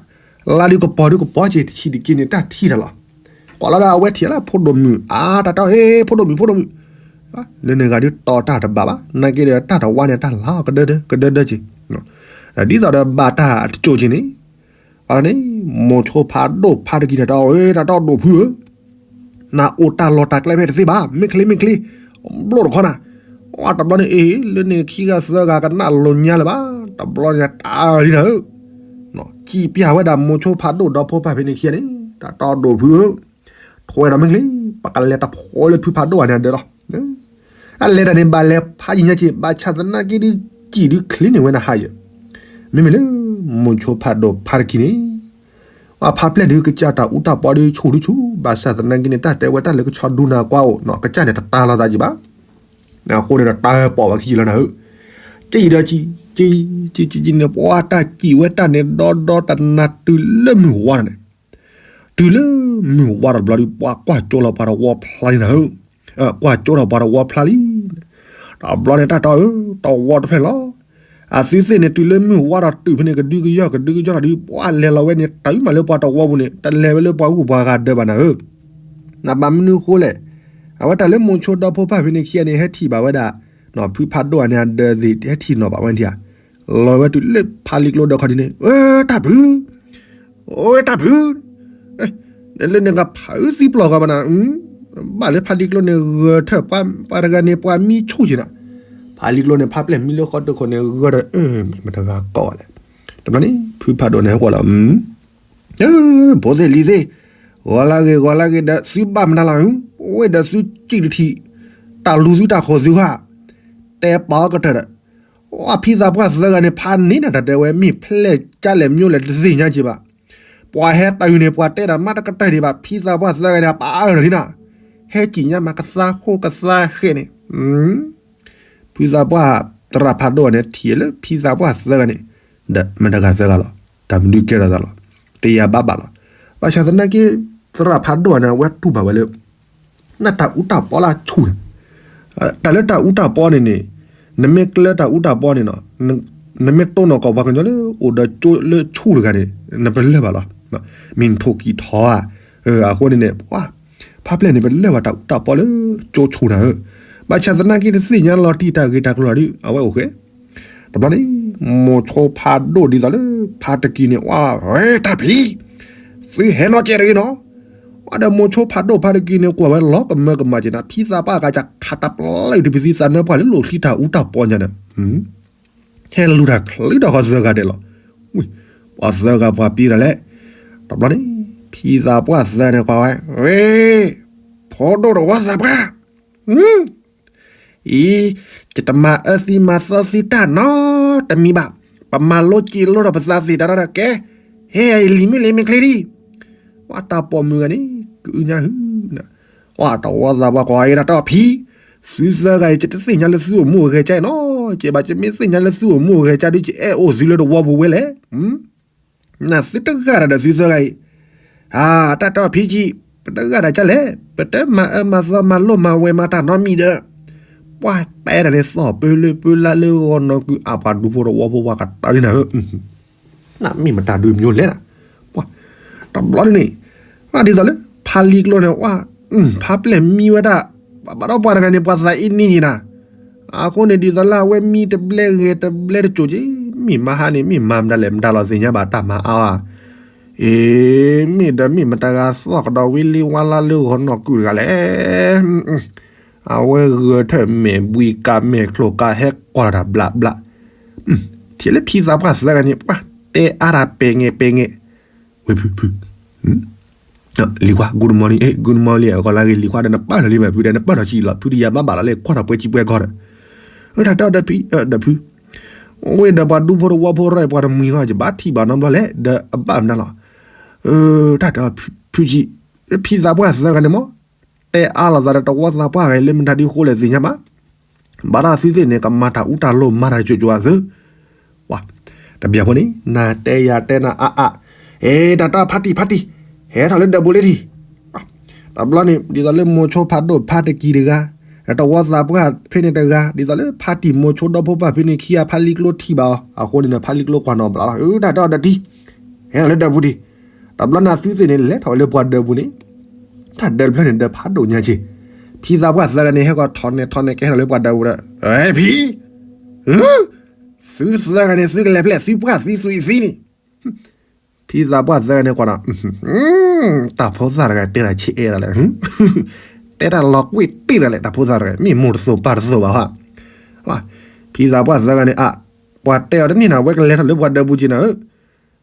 လါဒုးကပီၤဒုးကပီၤက့ၤ တဆံးတက့ၤန့ၣ် တၢ်ထံၣ်ထီၣ်လီၤ, ကွၢ်လီၤဒီးအဝဲထံၣ်လၢဖိဒိၣ်မုၣ် အါ တၢ်တီၢ် အ့ ဖိဒိၣ်မုၣ် ဖိဒိၣ်မုၣ်, လၢန့ၣ်ဂၤဒုးတီၢ်တၢ်တဘၣ်ဘၣ် နာ်က့ဒီးတၢ်တဝါန့ၣ် တၢ်လီၤကဒၢဒၢ ကဒၢဒၢက့ၤ, ဒ်သိးဒီးဘၣ်တၢ်တကၠိၣ်က့ၤန့ၣ်, အန့ၣ်, မိၤဆိဖးဒိၣ်ဖးတကံၤန့ၣ် တၢ်တီၢ် အ့ တၢ်တီၢ်ဒိၣ်ဖုဧၢ နအိၣ်တၢ်လီၢ်တၢ်ကျဲဖဲတသ့ဘၣ် မ့ၢ်ချ့မ့ၢ်ချ့, ဘျိၣ်တခီနၤ, တဘျီန့ၣ်အ့ၣ် လၢန့ၣ်ခံဂၤသၢဂၤကနၣ်လိၤညါလၢၤဘၣ်, တဘျီန့ၣ် တၢ်လံနၤဧၢ, စံးပျၢ်ဝဲဒၣ်မိၤဆိဖးဒိၣ်ဒီဖိပၢ်ဖဲန့ၣ်ခံဂၤန့ၣ် တၢ်တီၢ်ဒိၣ်ဖုဧၢ, ထွဲဒီးမ့ၢ်ချ့, ပကလဲၤတဖိလၢဖုဖးဒိၣ်ဂၤန့ၣ်အဒၢးလီၤ အလဲၤတၢ်န့ၣ် ဘၣ်လဲၤဖးယံၤညါက့ၤ ဘၣ်ဆၣ်သနာ်က့ဒုး စံၣ်ဒုးချ့န့ၢ်ဝဲနဟါယၢၢ်, မ့မ့ၢ်လၢ မိၤဆိဖးဒိၣ်ဖးတကံၤန့ၣ်, အဖးပျဲၢ်ဒုးကစၢ်တၢ်အူတၢ်ပီဒုး ဆူၣ်ဒုးဆူၣ် ဘၣ်ဆၣ်သနာ်က့န့ၣ် တၢ်တဲဝဲတၢ်လၢကဆီဒူနၤကွၢ်အိၣ်နီၤ ကစၢ်န့ၣ်တတၢ်လီၤသးက့ၤဘၣ်, အဃိန့ၣ်ဒီးတၢ်ပိာ်ဝဲခံလီၤနၤဧၢ, စံၣ်ဒီးစံၣ်, စံၣ်, စံၣ်, စံၣ်န့ၣ် ပှၤတၢ်စံၣ်ဝဲတၢ်န့ၣ် ဒီဒီတနၤတုၤလၢမုၢ်ဝါထီၣ်န့ၣ် တုၤလၢမုၢ်ဝါထီၣ်တဘျီဒုး ပှၤကွၢ်ကၠိလီၤပှၤတဝီဖျါလံနၤဧၢ, ကွၢ်ကၠိထီၣ်ပှၤတဝီဖျါလံ, တဘျီန့ၣ်တၢ်တီဧၢ တဝီတဖျၢၣ်လီၤ, အသုသ့ၣ်န့ၣ် တုၤလၢမုၢ်ဝါထီၣ်တုၤဖဲန့ၣ် ကဒုကယီၢ်ကဒုကယီၢ်လီၤဒုး ပှၤလဲၤလီၤဝဲန့ၣ် တၢ်အုၣ်မးလၢပှၤတဝီပူၤန့ၣ် တလဲၤဝဲလၢပှၤဂုၢ်ပှၤဂၤဒၢးဘၣ်နၤဧၢ, နဘၣ်မနုၤဃိလဲၣ်, အဝဲတၢ်လၢမိၤဆိဒီဖိပၢ်ဖဲန့ၣ်ခံဂၤန့ၣ် ဟဲထံၣ်ဘၣ်ဝဲဒၣ်, ဖုဖးဒိၣ်အန့ၣ်အဒၢးသ့ၣ် ဟဲထံၣ်နီၤဘၣ်ဝဲဒၣ်ဧါ လီၤဝဲတုၤလၢဖးလံၤကျိဒီးခီဒ်န့ၣ် အၢ တၢ်ဖု, အိ တၢ်ဖု, လၢန့ၣ်ကဖးအုးသံပျီၢ်ဂီၤဘၣ်နၤ, ဘၣ်လၢဖးလံၤကျိန့ၣ် ဂၢၢ်ထၢၣ်ပှၤတဂၤန့ၣ် ပှၤမံဆိၣ်က့ၤနၤ, ဖးလံၤကျိန့ၣ် ဖးပျဲၢ်မံလၢဃီတခိၣ်န့ၣ် ဂၢၢ်ဒီး မ့ၢ်တဂၤကီးလဲၣ်, တဘျီန့ၣ် ဖုဖးဒိၣ်န့ၣ်ဟဲကွၢ်လီၤ ဖိသ့ၣ်လံၤသ့ၣ်, ဂီၤလၢဂ့ၤ ဂီၤလၢဂ့ၤဒီး သုဘၣ်မနုၤလီၤ ဝ့ၢ်ဒီးသုစံၣ်တထံး, တၢ်လူၤသုတၢ်ဃီၤသုဧါ, တဲပာ်အီၤကတၢၢ်ဒီး, ဝဲဖံသးပှၢ်သၢဂၤန့ၣ် ဖးန့ၢ်နၤတၢ်တဲဝဲ မ့ၢ်ဖျဲၣ်ကၢ်လဲၣ်မျိလဲၣ်တသ့ၣ်ညါက့ၤဘၣ်. ပှၤဟဲတၢ်အုၣ်န့ၣ် ပှၤတဲတၢ်မးတကတၢၢ်ဒံးဘၣ် ဖံသးပှၢ်သၢဂၤန့ၣ် ပာ်အၢၣ်လီၤလံနၤ, ဟဲစံၣ်ညါမးကသါခိၣ်ကသါဃဲးန့ၣ် ဖံသးပှၢ်သရၣ်ဖးဒိၣ်န့ၣ် ထံၣ်လၢဖံသးပှၢ်သၢဂၤန့ၣ်, ဒီးမတၤဂၤသၢဂၤလီၤ, တၢ်မနုၤကဲထီၣ်သးလီၤ, တယၤဘၣ်ဘၣ်လီၤ. ဘၣ်ဆၣ်သနာ်က့ သရၣ်ဖးဒိၣ်န့ၣ် အဝဲတူၢ်ဘၣ်ဝဲလၢ နတၢ်အူတၢ်ပီလၢအဆူၣ်န့ၣ်, တၢ်လၢတၢ်အူတၢ်ပီန့ၣ်န့ၣ်, နမ့ၢ်ကျၢတၢ်အူတၢ်ပီန့ၣ်နီၤ, နမ့ၢ်တိၢ်နီၣ်ကိးပှၤကညီလၢအိၣ်ဒီးကၠိလၢဆူၣ်တဂၤန့ၣ် နပလၢၢ်ဘၣ်လီၤ. မ့ၢ်နထိၣ်ကံၤထီဧါ, အဃိန့ၣ်န့ၣ် ပှၤ ဖးဖျဲၣ်န့ၣ် ပလၢၢ်ဘၣ်တၢ်အူတၢ်ပီလၢကၠိဆူၣ်နၤဧၢ. ဘၣ်ဆၣ်သနာ်က့တသ့ၣ်ညါလီၤတံၢ်တၢ်ဂ့ၤတၢ်ကျိၤလီၤဒုး အဝဲအိၣ်ဃဲ တဘျီန့ၣ် မိၤဆိဖးဒိၣ်ဒ်သိးလၢ ဖးတကံၤန့ၣ် ဝဲ တၢ်ဖံး, သုဟဲနီၢ်ကဲတဂ့ၤနီၤ. ဝဲဒီးမိၤဆိဖးဒိၣ်ဖးတကံၤန့ၣ် ကွၢ်ဝဲလီၤကမၢကမၣ်က့ၤနၤ ဖံသးပှၢ်ကစၢ်ခးတပျၢ်အံၤတပသံသးနၢပှၢ်လၢလိၣ်ချံတၢ်အူတၢ်ပီညါဒီး ဟဲလူၤတၢ်ချံဒီးဃီသၢဂၤဒဲးလီၤ. ဝံၤ ပှၤသၢဂၤပှၤပံးတၢ်လဲၣ်. တဘျီန့ၣ် ဖံသးပှၢ်သၢန့ၣ်ကွၢ်ဝဲ ဝဲ ဖိဒိၣ်တဝီသးပှၢ် အံၤ ယတမၤအၢသံမၤသီသံတၢ်နီတမံၤဘၣ်. ပမၤလိက့ၤလိဒီးပသးသ့ၣ်တၢ်ဒီးကဲ, ဟဲအံၤလံၤမုၢ်လံၤမ့ၢ်ချ့ဒံး, ဝဲတၢ်ပိာ်မုၣ်ဂၤန့ၣ် ကအုညါဟု, ဝဲတဝီသးပှၢ်ကွၢ်အံၤတၢ်တီၢ်ဖံ, သုသၢဂၤအံၤ ယတသ့ၣ်ညါလၢသုအိၣ်မူအိၣ်ဂဲၤကါနီၤ, ကဲဘၣ်ယမ့ၢ်သ့ၣ်ညါလၢသုအိၣ်မူအိၣ်ဂဲၤကါဒုး ယအဲၣ်အိၣ်သုလၢတဝီပူၤဝဲလဲၣ်. နသုတဂၤတၢ်ဒီးသုသၢဂၤအံၤ, အတၢ်တီၢ်ဖံကံ, ပတဂၤတၢ်ကလဲၣ်, ပတမၤအၢမၤသီမၤလိမၤဝဲမၤတၢ်နီတမံၤဒီး, ပှၤတဲတၢ်န့ၣ်သီၣ်ပၢလၢပၢလၢလၢဂီၤနီၢ်ကုအပှၤဒူဖိတဝီဖိပှၤကတီၤဒ်နၤဧၢ, နမ့ၢ်မတၤဒုးမညိလဲၣ်နၤ, တဘျီန့ၣ်, ဒ်သိးလၢ ဖါလံကျိန့ၣ် ဝဲ, ဖါပျဲၢ်မံဝဲဒၣ်, ဘၣ်ဒီးပှၤတဂၤန့ၣ် ပှၤသးအ့န့ၢ်က့ၤနၤ, အဃိန့ၣ်ဒ်သိးလၢအဝဲမံတဘျဲဂဲၤတဘျဲတကိၤက့ၤ, မ့ၢ်မဟါန့ၣ် မ့ၢ်မၤမတၤလဲၣ်မတၤလီၤသ့ၣ်ညါဘၣ်တၢ်မၤအါဧါ, အ့ မ့ၢ်ဒီးမ့ၢ်မတၤဂၤသီၣ်ကဒီးဝံၤလံဝါလါလၢဂီၤနီၢ်ကုတဂၤလဲၣ် အဝဲဂဲၤထၢၣ်မဲာ်ဘှံးကးမဲာ်ချိၣ်ကးဟဲကွၢ်တၢ်ဘျးဘျး, ထံၣ်လၢဖံသးပှၢ်သၢဂၤန့ၣ် ပှၤတဲအါတၢ်ပဲာ်ငဲးပဲာ်ငဲး, ဝဲဖုဖု, လံၤခွါ good morning, good morning အဂီၢ်လၢဂ့ၤ လံၤခွါဒီးနပၢၢ်ထီၣ်လံမး ဖုဒီးနပၢၢ်ထီၣ်ဆံးလီၤ ဖုတယၤဘၣ်ဘၣ်လီၤလၢကွၢ်ထီၣ်ပှဲၤကံပှဲၤကီၢ်ဒီး, တၢ်တဲအီၤဒီးဖု, ဝဲဒီးပှၤဒူဖိတဝီဖိရၢၢ်ပှၤတမှံၤဃီ ယဘၣ်ထံၣ်ဘၣ်နီတဘျီလဲၣ် ဒီးအဘၣ်မနုၤလီၤ, တၢ်တဲအီၤဖုဆံး, ဖံသးပှၢ်သၢဂၤန့ၣ်မး, တဲအါလိာ်သးဒီးတဝီသးပှၢ်ဂၤလၢမတၤဒုးဃိလဲၣ်သ့ၣ်ညါဘၣ်, ဘၣ်ဒီးသုသ့ၣ်န့ၣ် ကမၤတၢ်အူတၢ်လိၤမၤတၢ်တကိၤကိၤအသု တဘျီဖိန့ၣ် နၤတဲယၤတဲနၤအါအါ, အဲ တၢ်တၢ်ဖါတံၢ်ဖါတံၢ်, ဟဲထီၣ်လၢဒၢးပူၤလံတံၢ်, တဘျီန့ၣ် ဒ်သိးလၢမိၤဆိဖးဒိၣ်ဖါတကံၤတဂၤ, တဝီသးပှၢ်ဖဲန့ၣ်တဂၤ, ဒ်သိးလၢဖါတံၢ်မိၤဆိဒီဖိပၢ်ဖဲန့ၣ်ခံဂၤ ဖါလံကျိထံၣ်ဘၣ်အီၤ အဃိန့ၣ်ဒီး ဖါလံကျိကွၢ်နီၣ်ဘျးလီၤ တၢ်တၢ်အီၤဒီးတံၢ်, ဟဲထီၣ်လၢဒၢးပူၤတံၢ်, တဘျီန့ၣ်သုသ့ၣ်န့ၣ် လဲၤထီၣ်ဝဲလၢပှၤဒၢးပူၤန့ၣ် တၢ်ဒၢးတဖျၢၣ်န့ၣ် ဒၢးဖးဒိၣ်ညါက့ၤ, ဖံသးပှၢ်သၢဂၤန့ၣ် ဟဲကီၢ်ထီၣ်နဲၣ်ထီၣ်နဲၣ် ကဟဲထီၣ်လၢပှၤဒၢးပူၤဒီး, ဖံ, သုသၢဂၤန့ၣ် သုကလဲၤဖျဲၣ်သုပှၢ်သံသွံၣ်သံန့ၣ်, ဖံသးပှၢ်သၢဂၤန့ၣ်ကွၢ်ဒီး, တၢ်ဖိသၣ်တဂၤတဲတၢ်ဆံးအဲၣ်ဒၣ်လဲာ်, တဲတၢ်လီၤကွံာ်တ့ၢ်ဒၣ်လဲာ် တၢ်ဖိသၣ်တဂၤ မ့ၢ်မိၢ်တသိးပၢ်တသိးဘၣ်ဟါ, ဖံသးပှၢ်သၢဂၤန့ၣ် အါ, ပှၤတဲအီၤတန့ၢ်နၤ ဝဲကလဲၤထီၣ်လၢပှၤဒၢးပူၤက့ၤနၤဧၢ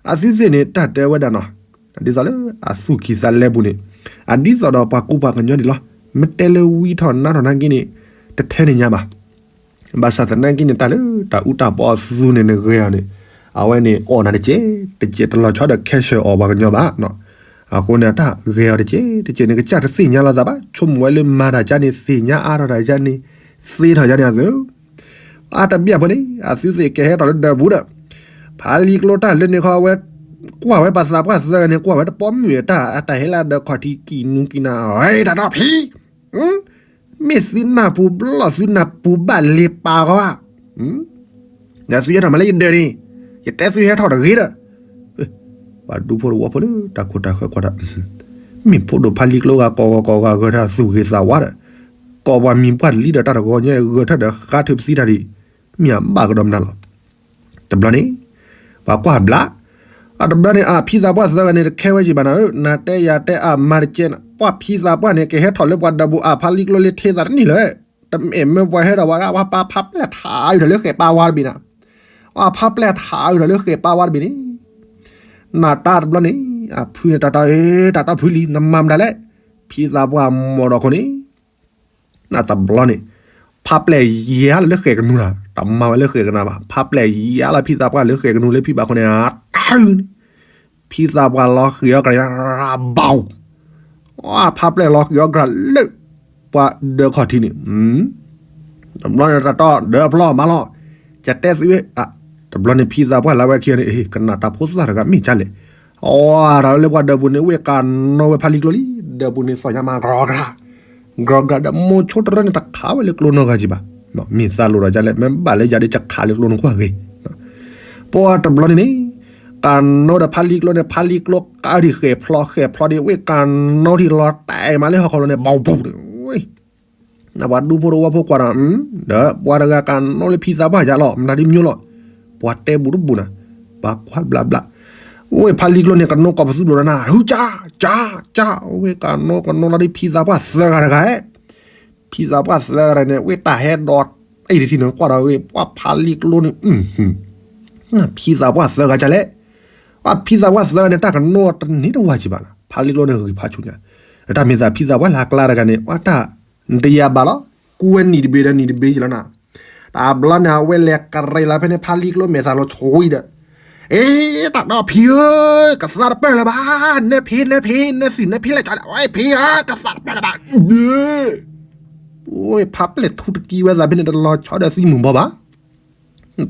အသုသ့ၣ်န့ၣ် တၢ်တဲဝဲဒၣ်နီၤ, ဒ်သိးလၢအသူၣ်ကံၢ်သးလဲပူၤန့ၣ်, အဒ်သိးဒီးပှၤကူပှၤကညီဒံးလီၤ, မ့ၢ်တဲလၢဝံထီၣ်နါထီၣ်နာ်က့န့ၣ်, တထဲန့ၣ်ညါဘၣ်. ဘၣ်ဆၣ်သနာ်က့န့ၣ် တၢ်လၢတၢ်အူတၢ်ပီအသူန့ၣ် နဂဲၤအီၤန့ၣ်, အဝဲန့ၣ်အီၣ်နၤတကဲးတကဲး တလီၤဆီဒီးခဲဆၢၣ်အီၣ်ပှၤကညီဘၣ်. အဃိန့ၣ် တၢ်ဂဲၤအီၤတကဲးတကဲးန့ၣ် ကစၢ်တသ့ၣ်ညါလီၤသးဘၣ်, ဆိကမိၣ်ဝဲလၢမၤတၢ်ကါန့ၣ် သ့ၣ်ညါအါထီၣ်တၢ်ကါန့ၣ်, သ့ထီၣ်ကါန့ၣ်အသု အါတဘျီဖိန့ၣ် အသုသ့ၣ်ကဟဲထီၣ်လၢဒၢးပူၤဒီး, ဖးလံကျိတၢ်လၢန့ၣ်ခီဝဲ, ကွၢ်ဝဲပှၤသးပှၢ်သၢဂၤန့ၣ် ကွၢ်ဝဲတပိာ်မုၣ်တၢ် အတၢ်ဟဲလၢဒၢးခီၣ်ထံးကံၣ်နူကံၣ်နၤ, တၢ်တီၢ်ဖံ, မ့ၢ်သုနၢ်ပူၤဘျီၣ်သုနၢ်ပူၤဘၣ်လ့ၤပာ်ဂီၤဧါ ဒီးသုဟဲထီၣ်မးလၢယဒၢးန့ၣ်, ယတဲသုဟဲထီၣ်တဂ့ၤဒီး, ပှၤဒူဖိတဝီဖိလၢတၢ်ခိၣ်တၢ်ဃၢၤကွၢ်ဒီး, မ့ၢ်ဖိဒိၣ်ဖးလံကျိဂၤ ကိးဂၤကိးဂၤဂဲၤထၢၣ်သူၣ်ဂ့ၤသးဝါဒီး, ကိးပှၤမံၤပှၢ်လံဒီးတၢ်တဂီၤညါဂဲၤထၢၣ်ဒီးဃါထုးပသံတၢ်ဒံး, မ့ၢ်အဘၣ်ကဒီးမနုၤလီၤ. တဘျီန့ၣ်, ပှၤကွၢ်ဘျး, အတဘျီန့ၣ် အဖံသးပှၢ်သၢဂၤန့ၣ် တခဲဝဲက့ၤဘၣ်နၤဧၢ, နၤတဲယၤတဲအမၤတကဲး, ပှၤဖံသးပှၢ်န့ၣ် ကဟဲထီၣ်လၢပှၤဒၢးပူၤအဖးလံကျိလၢထဲသးတန့ၢ်လၢၤ တမ့ၢ်မၢပှၤဟဲဒီးပှၤဂၤ ပှၤပာ်ဖးပျဲၢ်ထးအုးထီၣ်လၢဃဲးပာ်ဝါတဘ့ၣ်နၤ, ပှၤဖးပျဲၢ်ထးအုးထီၣ်လၢဃဲးပာ်ဝါတဘ့ၣ်န့ၣ်, နၤတၢ်တဘျီန့ၣ်, အဖုန့ၣ်တၢ်တီအ့ တၢ်တီဖုလံ နမၤမတၤလဲၣ်. ဖံသးပှၢ်မိၢ်ဒီးခိၣ်န့ၣ် နတဘျီန့ၣ် ဖးပျဲၢ်ယၤလၢဃဲၣ်ကနူၤလီၤ. တမၤဝဲလၢဃဲၣ်ကနူၤဘၣ် ဖးပျဲၢ်ယၤလီၤ ဖံသးပှၢ်လၢဃဲၣ်ကနူၤလၢဖံဘၣ်ခိၣ်န့ၣ် တၢ်န့ၣ် ဖံသးပှၢ်လီၤဃံၤအီၣ်ကြၢး ဘၣ် ဖးပျဲၢ်လီၤဃံၤအီၣ်ကြၢးလၢ ပှၤဒၢခီၣ်ထံးန့ၣ် တဘျီန့ၣ်တၢ်တီဒီးအဖျီမးလီၤ. ယတဲသုဝဲ တဘျီန့ၣ်ဖံသးပှၢ်လၢဝဲခံဂၤန့ၣ် ကနၣ်တၢ်ဖိသၣ်တဂၤမ့ၢ်ကလဲၣ်. အီတၢ်လၢပှၤဒၢးပူၤန့ၣ် ဝ့ၢ်ကးနီဝဲဖးလံကျိလံ ဒၢးပူၤန့ၣ်သီၣ်ညါမး ကြီကြၤ ကြီကြၤဒီးမိၤဆိတရၢန့ၣ်တခးဝဲလၢကျိနီၢ်ဂၤကံဘၣ်. မ့ၢ်သးလိၣ်ဒီးကလဲၣ် မ့ၢ်ဘၣ်လၢယၤဒီးယခးလၢကျိန့ၣ်ကွၢ်ဂ့ၤ ပှၤတဘျီန့ၣ်န့ၣ် ကးနီဒီးဖးလံကျိန့ၣ် ဖးလံကျိကးဒံးဃဲၣ်ဖျိး ဃဲၣ်ဖျိးဒံးဝ့ၢ်ကးနီထံၣ်လီၤတဲာ်မးလၢဟီၣ်ခီလီၤန့ၣ် ဘၣ်ပူၤန့ၣ် နပှၤဒူဖိတဝီဖိကွၢ်ဒီး ဒီးပှၤတဂၤကးနီလၢဖံသးပှၢ်ယၤလီၤ မတၤဒ်မညိလီၤ. ပှၤတဲဘူးတဘူးနၤ ပှၤကွၢ်ဘျးဘျး ဝ့ၢ်ဖးလံကျိန့ၣ် ကနိကိးပသူဒိၣ်ဒီးနၤ ဟုကၠး ကၠး ကၠး ဝ့ၢ်ကးနီကနိလီၤဒ်ဖံသးပှၢ်သၢဂၤတဂၤ ဖံသးပှၢ်သၢဂၤန့ၣ် ဝ့ၢ်တၢ်ဟဲဒီးအံၤတထံၣ်န့ၣ် ကွၢ်ဒီးဝ့ၢ် ပှၤဖးလံကျိန့ၣ် ဖံသးပှၢ်သၢဂၤကလဲၣ်. ပှၤဖံသးပှၢ်သၢဂၤန့ၣ် တၢ်ကနိတန့ၢ်တဝၢ်ကံဘၣ်နၤ ဖးလံကျိန့ၣ်ဂံၢ်ဖးဆူၣ်ညါ တၢ်မ့ၢ်သးဖံသးပှၢ်လၢအကျါတဂၤန့ၣ် ပှၤတၢ် နတယၤဘၣ်လီၤ ကူဝဲနံၣ်တဘ့ၣ်ဒီးနံၣ်တဘ့ၣ်ကံလီၤနၤ တဘျီန့ၣ် အဝဲလဲၤကရံးလီၤဖဲန့ၣ် ဖးလံကျိမဲာ်သၣ်လီၤဆှံဒီး အ့ တၢ်ဒီဖံဧၢ, ကသးတပၢၢ်လၢၤဘၣ်, နဲဖံ နဲဖံ နဲသုး နဲဖံလဲၣ်ကလဲၣ်, ဖံဧၢ, ကသးတပၢၢ်လၢၤဘၣ်, ဖးပျဲၢ်ထူတကံဝဲသးဖဲန့ၣ် တလီၤဆီဒီးသံမုၢ်ဘီဘၣ်.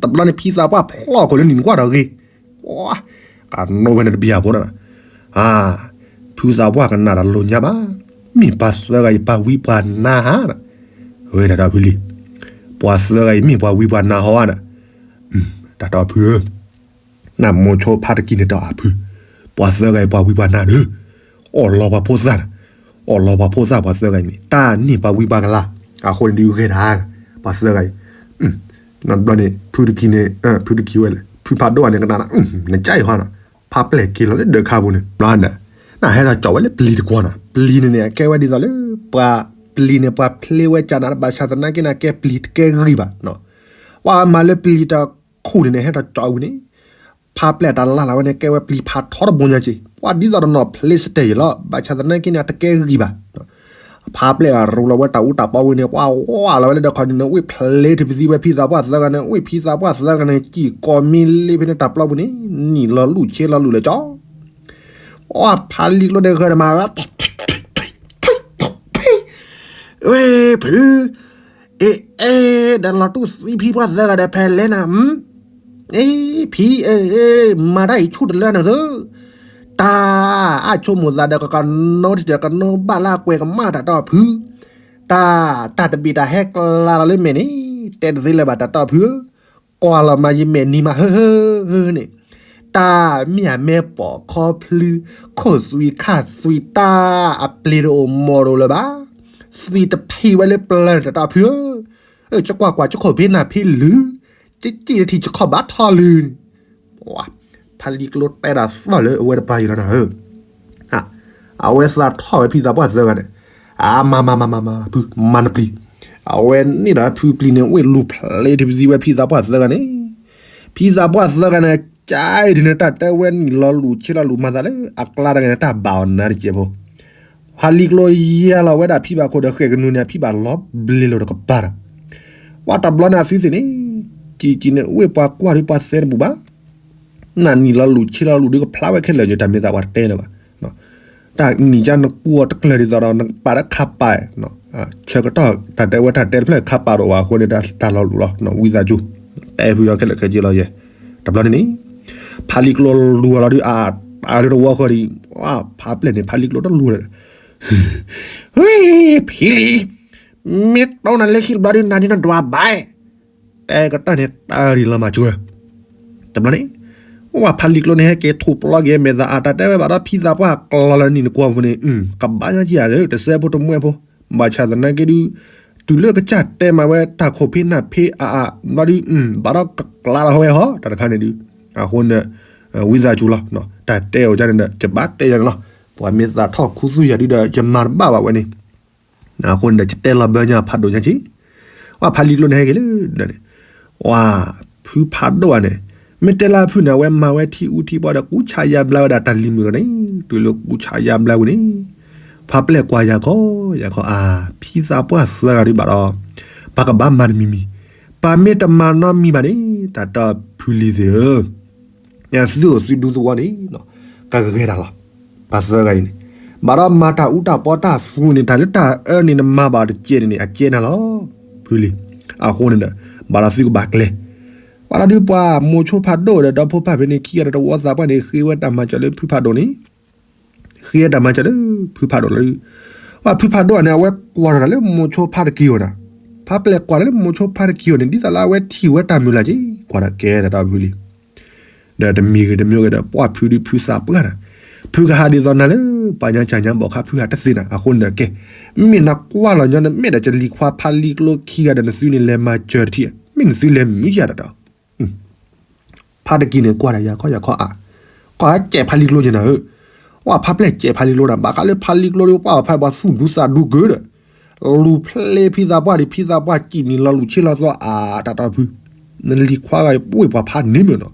တဘျီန့ၣ် ဖံသးပှၢ်ဖျီၣ်ခိၣ်လၢနံၤနကွၢ်ဒီးဂ့ၤ, ကနိဝဲန့ၣ်တဘံၣ်အဖိန့ၣ်, ဖုသးပှၢ်ကနၣ်တၢ်လိၣ်ညါဘၣ်, မ့ၢ်ပှၤသၢဂၤအံၤ ပှၤဝံပှၤနါဧါ, ဝဲဒၣ်ဒီဖုလံ, ပှၤသၢဂၤအံၤ မ့ၢ်ပှၤဝံပှၤနါဟီဧါန့ၣ်, တၢ်တီဖုဧၢ, နမိၤဆိဖးတကံန့ၣ်ဒီးအဖု, ပှၤသၢဂၤအံၤ ပှၤဝံပှၤနါဒီး, အီၣ်လီၤပှၤဖိသၣ်န့ၣ်, အီၣ်လီၤပှၤဖိသၣ်ပှၤသၢဂၤအံၤန့ၣ် တၢ်န့ၢ်ပှၤဝံပှၤကလၤ, အဃိန့ၣ်ဒုးဂဲၤဒၣ်, ပှၤသၢဂၤအံၤ, တဘျီန့ၣ် ဖုတကံန့ၣ်, ဖုတကံဝဲလဲၣ် ဖုဖးဒိၣ်ဧါန့ၣ် ကနၣ်နၤ, နကၠဲးဟီနၤ, ဖးပျဲၢ်က့ၤလီၤလၢဒၢးခါပူၤန့ၣ်, ဘျီန့ၣ်, နဟဲထီၣ်ကၠီၣ်ဝဲလၢပျံၤတကွီၢ်နၤ, ပျံၤန့ၣ်န့ၣ် အကဲဝဲဒ်သိးလၢ, ပှၤပျံၤန့ၣ် ပှၤဖျ့ဝဲကၢ်နၤ ဘၣ်ဆၣ်သနာ်က့န့ၣ် အကဲပျံၤတကဲဂံၢ်ဘၣ်, ပှၤမၤလၢပျံၤတခူၣ်န့ၣ်န့ၣ် ဟဲထီၣ်ကၠီၣ်ဝံၤန့ၣ်, ဖးပျဲၢ်တၢ်လၢ်လၢ်ဝဲန့ၣ် ကဲဝဲပျံၤဖးထီတဘိညါက့ၤ, ပှၤဒ်သိးဒီးနီၢ်ဖျ့စတဲာ်ယံၤလီၤ, ဘၣ်ဆၣ်သနာ်က့န့ၣ် အတကဲဂံၢ်ဘၣ် ဖးပျဲၢ်အရူလီၤဝဲတၢ်အူတၢ်ပီဝံၤန့ၣ် ပှၤဝါလီၤဝဲလၢဒၢးခီၣ်န့ၣ် ဝ့ၢ်ဖျ့ထံးပသံဝဲဖံသးပှၢ်သၢဂၤန့ၣ် ဝ့ၢ်ဖံသးပှၢ်သၢဂၤန့ၣ် စံၣ်ကိးမံလ့ဖဲန့ၣ်တၢ်ပျီပူၤန့ၣ် နံၣ်လီၤလူၢ်ဆ့လီၤလူၢ်လၢကၠီ, အဖးလံကျိန့ၣ်ဂၢၢ်န့ၣ်မး, ဝ့ၢ်ဖု အ့ၣ် အဲၣ် ဒီးလီၤတူၢ်သံဖံပှၢ်သၢဂၤဒီးဖဲလဲၣ်နၤ, အ့ၣ် ဖံ အ့ၣ် မၤတၢ်အံၤဆူၣ်တလၢနသု, တၢ်အဆိကမိၣ်သးဒီးကကနိထံၣ်ဒီးကနိဘၣ်လၢအကွဲးကမၣ်တၢ်တီဖု, တၢ် တၢ်တဘ့ၣ်တၢ်ဟဲကျါလီၤလၢမဲာ်န့ၣ် တဲတသ့လၢၤဘၣ်တၢ်တီဖုဧၢ, ကွၢ်လီၤမးယမဲာ်နံၤမး ဟၢဟၢဟၢန့ၣ်, တၢ်မ့ၢ်အမဲပိာ်ခီဖျု ခိၣ်သွံခၣ်သွံတၢ်အပျ့ၤတအိၣ်မီၢ်တအိၣ်လၢၤဘၣ်, သွံတဖံးဝဲလၢပျၢၤတၢ်တီဖုဧၢ, ကကွၢ်ကွၢ် ကခိၣ်ဖံးနၢ်ဖံးလုၢ်, ကကံၣ်တထံၣ်ကခီၣ်ဘးထီၣ်လုၢ်န့ၣ်, ဖးလံကျိတဲဒၣ်သီၣ်လၢအဝဲတပၤယံၤလီၤနၤဧၢ, အဝဲသးထီၣ်ဝဲဖံသးပှၢ်သၢဂၤန့ၣ်, အမၤမၤမၤမၤမၤ ဖု မၤနပျံၤ, အဝဲန့ၣ်ဒီးဖုပျံၤန့ၣ် ဝ့ၢ်လူၤဖျ့ထံးပသံဝဲဖံသးပှၢ်သၢဂၤန့ၣ်, ဖံသးပှၢ်သၢဂၤန့ၣ် ကၠဲထံးန့ၣ် တၢ်တဲဝဲနံၣ်လီၤလူၢ်ဆ့လီၤလူၢ်မၤသးလၢ အကျါတဂၤန့ၣ် တၢ်ဘၣ်အီၤနၤတစဲးဖိ ဖးလံကျိယဲလီၤဝဲဒၣ်ဖံဘၣ်ခိၣ်ဒီး ဃဲၣ်ကနူၤန့ၣ် အဖံဘၣ်လီၤဘျ့လိာ်တကပၤဒီး, ပှၤတဘျီန့ၣ်အသုသ့ၣ်န့ၣ်, ကံၣ်ကံၣ်န့ၣ် ဝ့ၢ်ပှၤကွၢ်ဒုးပှၤသဲတဘူၣ်ဘၣ်, နနံၣ်လီၤလူၢ်ဆ့လီၤလူၢ်ဒုးကဖျါဝဲခဲလၢာ် တၢ်မ့ၢ်သးပှၤတတဲလၢၤဘၣ် တၢ်နံၣ်ကါနကူအီၤတကျၢၤဒ်သိးဒီး နပာ်လၢခါပာ်, ဆၢကတီၢ် တၢ်တဲဝဲတၢ်တဲတဖျၢၣ်ခါပာ်တအိၣ်ဘၣ်အဃိန့ၣ် တၢ်လီၤလူၢ်လီၤ ဝံသးစူၤ, တဲဖုယီၤခဲလၢာ်ခဲဆ့လီၤယဲ, တဘျီန့ၣ်န့ၣ်, ဖးလံကျိလူၤလီၤဒုး အတၢ်လၢတဝီဃီဒံး, ဖးပျဲၢ်န့ၣ် ဖးလံကျိတလူၤလၢၤ, ဖံလံၤ, မ့ၢ်တီနၤလၢခံတဘျီဒုး နၤဒုးနဒွးဘၣ် တဲကတၢၢ်န့ၣ် တၢ်ဒ်လီၤမၤစၢၤ, တဘျီန့ၣ်, ဝဲဖးလံကျိန့ၣ် ဟဲက့ၤထူၣ်ပျီက့ၤမဲာ်သး အတၢ်တဲဝဲဘၣ်ဒီးဖံသးပှၢ်ကျီလၢနံၣ်နကွီၢ်ပူၤန့ၣ်, ကဘၣ်ညီကံယၤလၢ တစဲးဖိတမှဲဖိ, ဘၣ်ဆၣ်သနာ်က့ဒုး, တုၤလၢကစၢ်တဲမၤဝဲတၢ်ခိၣ်ဖံးနၢ်ဖံးအါအါ ဘျီဒုး, ဘၣ်ဒီးကကျါလီၤဝဲဟီ တၢ်တခါန့ၣ်ဒုး, အဃိန့ၣ်, ဝံသးစူၤလီၤ, တၢ်တဲအီၤဒ်န့ၣ်ဒီး ယဘၣ်တဲယၤန့ၣ်လီၤ, ပှၤမ့ၢ်သးထီၣ်ခူသူၣ်ယၤဒုးဒီး ယမၤတဘၣ်ဘၣ်ဝဲန့ၣ် အဃိန့ၣ်ဒီး ယတဲလီၤဘၢညါဖးဒိၣ်ညါက့ၤ, ဝဲဖးလံကျိန့ၣ်ဟဲက့ၤလၢ, န့ၣ်, ဝဲ, ဖုဖးဒိၣ်ဧါန့ၣ်, မ့ၢ်တဲလၢအဖုၣ်န့ၣ် အဝဲမၤဝဲထံအူထံပီဒီး ကူစါယါဘျါဝဲဒၣ်တၢ်လံၤမုၣ်ဒီးန့ၣ် တုၤလၢကူစါယါဘျါဝံၤန့ၣ် ဖါပျဲၢ်ကွၢ်ယၤခီ ယၤခီ အါ ဖံသးပှၢ်သၢဂၤဒုးဘၣ်ဒီး ပကဘၣ်မၤတမံၤမံၤ, ပမ့ၢ်တမၤနီတမံၤဘၣ်န့ၣ် တၢ်တီဖုလံၤသ့ၣ်ဧၢ သုအိၣ်သုဒူသဝီန့ၣ် ကဂ့ၤတၢ်လီၤ. ပှၤသၢဂၤအံၤန့ၣ် ဘၣ်ဒီးမၤတၢ်အူတၢ်ပီတၢ်သူန့ၣ် တၢ်လၢတၢ်အၢန့ၣ် နမၤဘၣ်တကဲးန့ၣ်န့ၣ် အကဲနၤလီၤ ဖုလံၤ. အဃိန့ၣ်ဒီး ဘၣ်ဒီးသုကဘၣ်ကျဲ ဘၣ်ဒီးဒုးပှၤမိၤဆိဖးဒိၣ်ဒီး ဒီဖိဖၣ်ဖဲန့ၣ်ခံဂၤဒီး တဝီသးပှၢ်န့ၣ် ဃ့ဝဲတၢ်မၤစၢၤလၢဖုဖးဒိၣ်န့ၣ် ဃ့တၢ်မၤစၢၤလၢဖုဖးဒိၣ်လီၤ. ပှၤဖုဖးဒိၣ်န့ၣ် အဝဲကွၢ်ထီၣ်တၢ်လၢမိၤဆိဖးတက့ၤအီၤနၤ, ဖါပျဲၢ်ကွၢ်တၢ်လၢမိၤဆိဖးတက့ၤအီၤန့ၣ် ဒ်သိးလၢအဝဲထံၣ်ဝဲတၢ်မုၢ်လၢ်က့ၤ ကွၢ်တၢ်ကဲတၢ်တီဖုလံၤ ဒီးတမံၤဂ့ၤတမံၤဂ့ၤဒီး ပှၤဖုဒုးဖုသးပှၢ်နၤ, ဖုကဟးဒ်သိးနၤလၢ ပှၤညါကၢ်ညါဘီၣ်ခါ ဖုဟးတသ့နၤ, အဃိန့ၣ်ဒီးကဲ, မ့ၢ်နကွၢ်လီၤညီနမ့ၢ်ဒီး ကလံၤခွါဖါလံၤကျိခံဂၤဒီး နသုန့ၣ်လဲၤမၤစၢၤတထံၣ်, မ့ၢ်နသုလဲၤမုာ်ယၤတၢ်တီ ဖါတက့ၤန့ၣ် ကွၢ်ဒီးယၤခီယၤခီအါ, ကွၢ်စဲးဖါလံၤကျိက့ၤနၤဧၢ, ကွၢ်ဖါပျဲၢ်စဲးဖါလံၤကျိနၤ, ဘၣ်ဃးလၢဖါလံၤကျိဒီး ပှၤဖဲပှၤသူၣ်ဒူသးဒူကၢဒီး လူၤဖျဲးဖံသးပှၢ်ဒီး ဖံသးပှၢ်စံၣ်နံၤလီၤလူၤဆ့လီၤသီအါ တၢ်တီဖု, နလံၤခွါဂၤအံၤ ပှ့ၤပှၤဖးန့ၢ်မ့ၢ်နီၤ,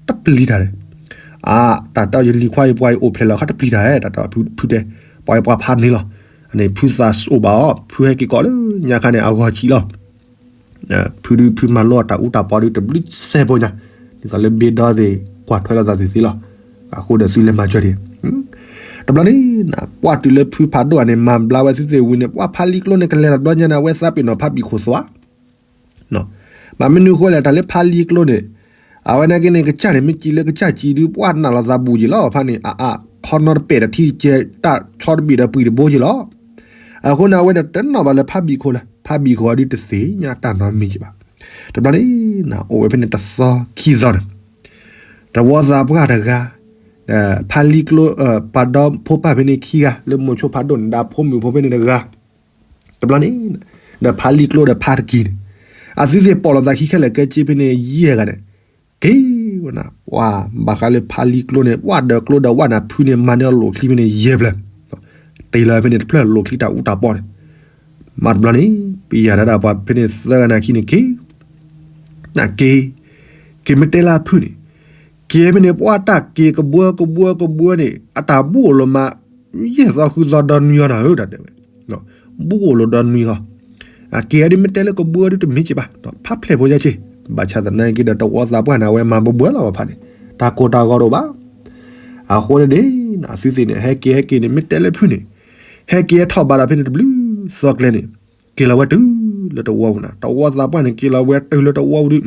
တပျံၤတၢ်လဲၣ်, အါ, တၢ်တီယလံၤခွါအံၤ ပှၤအံၤအိၣ်ဖျဲၣ်လီၤခီတပျံၤတၢ်, တၢ်တီဖုတဲ, ပှၤအံၤပှၤဖးန့ၢ်လီၤ, န့ၣ်ဖုသးစအိၣ်ဘၣ်အီၤ, ဖုဟဲက့ၤကီးလၢညါခါန့ၣ် အဂီၢ်ဆံးလီၤ ဖုဒုးဖုမၤလိအတၢ်အူတၢ်ပီဒုးတဘျုးစဲးဖိညါ, ဒ်သိးလၢဘ့ဒီသ့ၣ် ကွၢ်ထွဲလိာ်သးသ့ၣ်သ့လီၤ, အဃိဒီးသုလဲၤမၤစၢၤဒံး, တဘျီန့ၣ်, ပှၤတုၤလၢဖုဖးဒိၣ်န့ၣ် မၤဘျါဝဲသုသ့ၣ်ဝံၤန့ၣ် ပှၤဖါလံၤကျိန့ၣ် ကလဲၤလီၤဒီညါန့ၣ် အဝဲသးပ့ၤနီၣ်ဖါဘံၣ်ခိၣ်သွါ ဘၣ်မနုၤအဃိလဲၣ် တၢ်လၢဖါလံၤကျိန့ၣ်, အဝဲနာ်က့န့ၣ် ကစၢ်န့ၣ် မ့ၢ်စံးလၢကစၢ်စံးဒုး ပှၤနာ်လီၤသးဘူးက့ၤလီၤ ဖါန့ၣ် အါအါ, ခီနီတပဲာ်ဒီးထံကဲ တၢ်ဆီတဘ့ၣ်ဒီးပှံၤတဘိက့ၤလီၤ, အဃိန့ၣ် အဝဲဒၣ်တနီၣ်ဘၣ်လၢဖါဘံၣ်ခိၣ်လၢ ဖါဘံၣ်ခိၣ်အီၤဒုးတသ့ၣ်ညါတၢ်နီတမံၤက့ၤဘၣ်, တဘျီန့ၣ်, အိၣ်ဝဲဖဲန့ၣ်တသီခံသီန့ၣ်, တဝီသးပှၢ်တဂၤ, ဖါလံၤကျိ, ပှၤဒီဖိပၢ်ဖဲန့ၣ်ခံဂၤ လၢမိၤဆိဖးဒိၣ်န့ၣ် ဒီးဖိမုၣ်ဖိဖဲန့ၣ်တဂၤ တဘျီန့ၣ်, ဒီးဖါလံၤကျိဒီးဖါတကံၤန့ၣ်, အသုသ့ၣ်ပိာ်လိာ်သးခံခဲလၢာ်ကဲက့ၤဖဲန့ၣ် ယဲၢ်ဂၤန့ၣ်, က့ၤဝဲနၤ, ပှၤဘၣ်ဃးလၢဖါလံၤကျိန့ၣ် ပှၤဒီးကျိဒီးဝဲနၤ ဖုန့ၣ် မၤန့ၢ်အီၤလိာ်ချံဖဲန့ၣ် ယဲၢ်ဖျၢၣ်, တ့ၢ်လီၤဖဲန့ၣ်တဖျၢၣ်လိာ်ချံတၢ်အူတၢ်ပီန့ၣ်, မ့ၢ်တဘျီန့ၣ်, ပယၤဒၣ်ဒီးပှၤဖဲန့ၣ်သၢဂၤန့ၣ်ခံန့ၣ်က့ၤ နက့ၤ, က့ၤမ့ၢ်တဲလၢအဖုၣ်န့ၣ်, က့ၤဖဲန့ၣ် ပှၤတၢ်က့ၤကဘှၢကဘှၢကဘှၢန့ၣ် အတၢ်ဘူးအိၣ်လီၤမး, ယဲၢ်သီဃုသီဒီနွံအီၤနၤဧၢ တၢ်တဲဝဲ, ဘူးအိၣ်လီၤဒီနွံဃီ, အက့ၤဒ်မ့ၢ်တဲလၢကဘှၢဒ်တမ့ၢ်က့ၤဘၣ်, ဖးဖျဲၣ်ဖိညါက့ၤ, ဘၣ်ဆၣ်သနာ်က့ဒီးတဝီသးပှၢ်န့ၣ် အဝဲမၤဘှဲဘှဲလီၤဘၣ်ဖးန့ၣ်, တၢ်ကိၢ်တၢ်ဂီၤတအိၣ်ဘၣ်, အဃိန့ၣ်ဒ်, အသုသ့ၣ်န့ၣ် ဟဲက့ၤဟဲက့ၤန့ၣ် မ့ၢ်တဲလၢဖုၣ်န့ၣ်, ဟဲက့ၤဟဲထီၣ်ဘးဒီးဖဲန့ၣ်တဘျုးသီကျဲန့ၣ်, က့ၤလီၤဝဲတုၤလၢတဝီပူၤနၤ, တဝီသးပှၢ်န့ၣ် က့ၤလီၤဝဲတုၤလၢတဝီပူၤဒုး,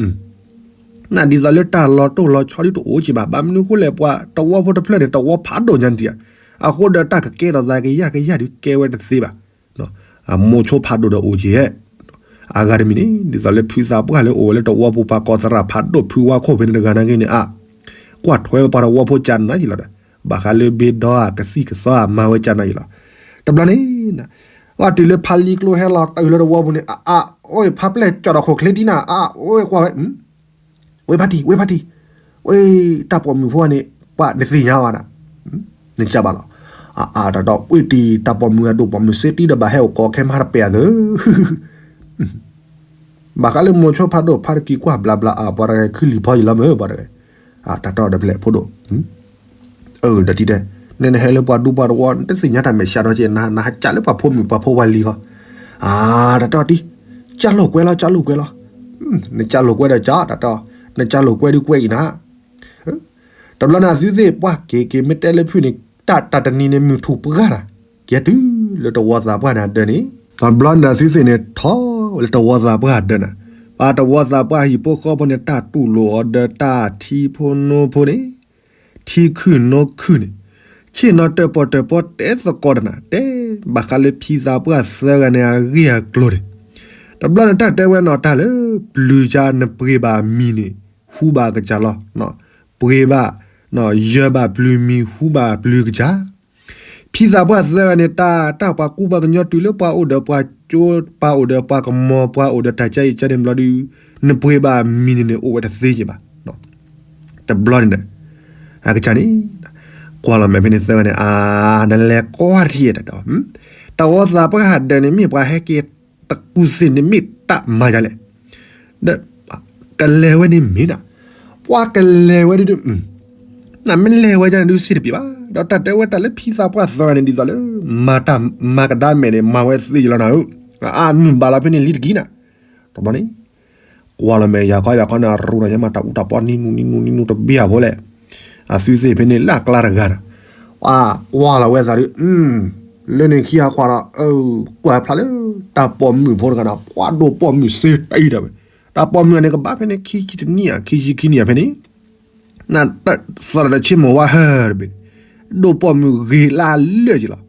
နဒ်သိးလၢတၢ်လီၤတိၢ်လီၤဆီဒုးတအိၣ်က့ၤဘၣ်, ဘၣ်မနုၤအဃိလဲၣ် ပှၤတဝီဖိတဖျၢၣ်န့ၣ် တဝီဖးဒိၣ်ညါန့ၣ်ဒံးဧါ, အဃိဒီးတၢ်ကကဲထီၣ်သးကယၢ်ကယၢ်ဒုးကဲဝဲတသ့ဘၣ်, အမိၤဆိဖးဒိၣ်ဒီးအိၣ်က့ၤ, အဂၤတမံၤန့ၣ် ဒ်သိးလၢဖုသးပှၢ်လၢအိၣ်ဝဲလၢတဝီပူၤ ပှၤကိးသရၣ်ဖးဒိၣ်ဖုဝါခိၣ်ဖဲန့ၣ်တဂၤနာ်က့န့ၣ် အါ, ကွၢ်ထွဲဝဲပှၤတဝီဖိကနၤယံၤလီၤဒီး, ဘၣ်ဃးလၢဘ့ဒီအကသံၣ်ကသီအမၤဝဲကနၤယံၤလီၤ, တဘျီန့ၣ်, အတုၤလၢဖါလံၤကျိဟဲလီၤတုၤလၢတဝီပူၤန့ၣ် အါအါ, အိၣ်ဖါပျဲၢ်ကၠီၣ်ဒီးခိၣ်ချ့ဒံနၤ အါ, အိၣ်ကွၢ်ဝဲ ဝဲဖါတံၢ် ဝဲဖါတံၢ်, ဝဲ, တၢ်ပိာ်မုၣ်ဖိန့ၣ် ပှၤနသ့ၣ်ညါဝဲဒၣ်, နကဘၣ်လီၤ, အအါတၢ်ဒီး ဝဲတံၢ်တၢ်ပိာ်မုၣ်အဒိၣ်ပိာ်မုၣ်စ့တံၢ်ဒီးဘၣ်ဟဲအိၣ်ကိးခဲမးတပဲာ်အသၢ, ဘၣ်ဃးလၢမိၤဆိဖးဒိၣ်ဖါတကံၤကွၢ်ဘျးဘျးအါ ပှၤတဂၤခုလံၤဖီယံၤလီၤမ့ၢ်ပှၤတဂၤ, တၢ်တီဒီးဖျဲၣ်ဖိဒိၣ် အၢ ဒီးတံၢ်တဲ, နနဟဲလၢပှၤဒူပှၤတဝီ နတသ့ၣ်ညါတၢ်မဲာ်ဆှးဒီးက့ၤ နဟးကးလၢပှၤဖိမုၣ်ပှၤဖိဝၤလံၤဃီ, အါ တၢ်တီတံၢ်, ကၢ်လိာ်ကွဲလီၤ ကၢ်လိာ်ကွဲလီၤ, နကၢ်လိာ်ကွဲဒီးကၢ် တၢ်တီ, နကၢ်လိာ်ကွဲဒုးကွဲအံၤနၤ, တဘျီန့ၣ်အသုသ့ၣ်ပှၢ်က့ၤက့ၤ မ့ၢ်တဲလၢဖုၣ်န့ၣ် တၢ်တၢ်တနံၤန့ၣ် မုၢ်ထူၣ်ပှၢ်တၢ်, က့ၤတုၤလၢတဝီသးပှၢ်န့ၣ်အဒၢးန့ၣ်, တဘျီန့ၣ်အသုသ့ၣ်န့ၣ် ထီၣ်ဝဲလၢတဝီသးပှၢ်အဒၢးန့ၣ်, ပှၤတဝီသးပှၢ်ဟံၣ်ဖိဃီဖိန့ၣ် တၢ်တူၢ်လိာ်အီၤဒီးတၢ်ထံဖိနိဖိန့ၣ် ထံခုၣ်နိခုၣ်န့ၣ်, ဆ့ၣ်နီၤတၢၣ်ပီၣ်တၢၣ်ပီတဲသကိးတၢ်နၤ တဲဘၣ်ဃးလၢဖံသးပှၢ်သၢဂၤန့ၣ် အဂ့ၢ်အကျိၤန့ၣ်, တဘျီန့ၣ်တၢ်တဲဝဲနီၤ တၢ်လၢပျုၤကါ နပှ့ၤဘၣ်မံၤန့ၣ် ဟူဘၣ်ကစၢ်လီၤ, ပှ့ၤဘၣ်, ယၢၤဘၣ်ပျုၤမံၤ ဟူဘၣ်ပျုၤကစၢ် ဖံသးပှၢ်သၢဂၤန့ၣ် တၢ်တၢ်ပှၤကူပှၤကညီတုၤလၢပှၤအိၣ်ဒီးပှၤကၠိ ပှၤအိၣ်ဒီးပှၤကမီၤ ပှၤအိၣ်ဒီးတၢ်ကဲအံၤကဲန့ၣ်ဘျီဒုး နပှ့ၤဘၣ်မံၤန့ၣ်န့ၣ် အိၣ်ဝဲတသ့က့ၤဘၣ်. တဘျီန့ၣ်ဒီး အကစၢ်န့ၣ် ကွၢ်လီၤမဲာ်ဖဲန့ၣ်သၢဂၤန့ၣ် အါ နလဲၤကွၢ်တထံၣ်တၢ်ဒီး တဝီသးပှၢ်ဟးဒၢးန့ၣ် မ့ၢ်ပှၤဟဲက့ၤတကူၣ်သ့ၣ်န့ၣ် မ့ၢ်တၢ်မၤယၤလဲၣ်. ဒီး ကလဲၤဝဲန့ၣ်မ့ၢ်ဒၣ် ပှၤကလဲၤဝဲဒုး နမ့ၢ်လဲၤဝဲဒၣ်န့ၣ်ဒုးစ့ၢ်တပ့ၤဘၣ်. ဒီးတၢ်တဲဝဲတၢ်လၢဖံသးပှၢ်သၢဂၤန့ၣ် ဒ်သိးလၢ မၤတၢ်မၤကဒါမဲာ်န့ၣ် မၤဝဲသ့ယလီၤနၤဧၢ, အမုၢ်ဘၣ်လီၤဖဲန့ၣ်လံတကံၢ်နၤ. တဘျီန့ၣ် ကွၢ်လီၤမဲာ်ယၤခီယၤခီန့ၣ် အရူၢ်ဒီးညါမးတၢ်အူတၢ်ပီနံနူနံနူနံနူတဘ့ၣ်အဖိလဲၣ်, အသုသ့ၣ်ဖဲန့ၣ်လၢအကျါတဂၤနၤ, အကွၢ်လီၤဝဲသးဒုး လၢန့ၣ်ခံအကွၢ်ဒီး ကွၢ်ဖျါလၢ တၢ်ပိာ်မုၣ်ဖိတဂၤန့ၣ် ပှၤဒိၣ်ပိာ်မုၣ်စ့တအံၤဒၣ်ဝဲ, တၢ်ပိာ်မုၣ်န့ၣ်ကဘၣ်ဖဲန့ၣ် ခံဆံတနံၣ်ဧါ ခံဆံခံနံၣ်ဧါဖဲန့ၣ် နသရၣ်ဒီးဆ့မိၢ်ဝါဟၢတဘ့ၣ်, ဒိၣ်ပိာ်မုၣ်ဂ့ၤလၢအလၢာ်က့ၤလီၤ.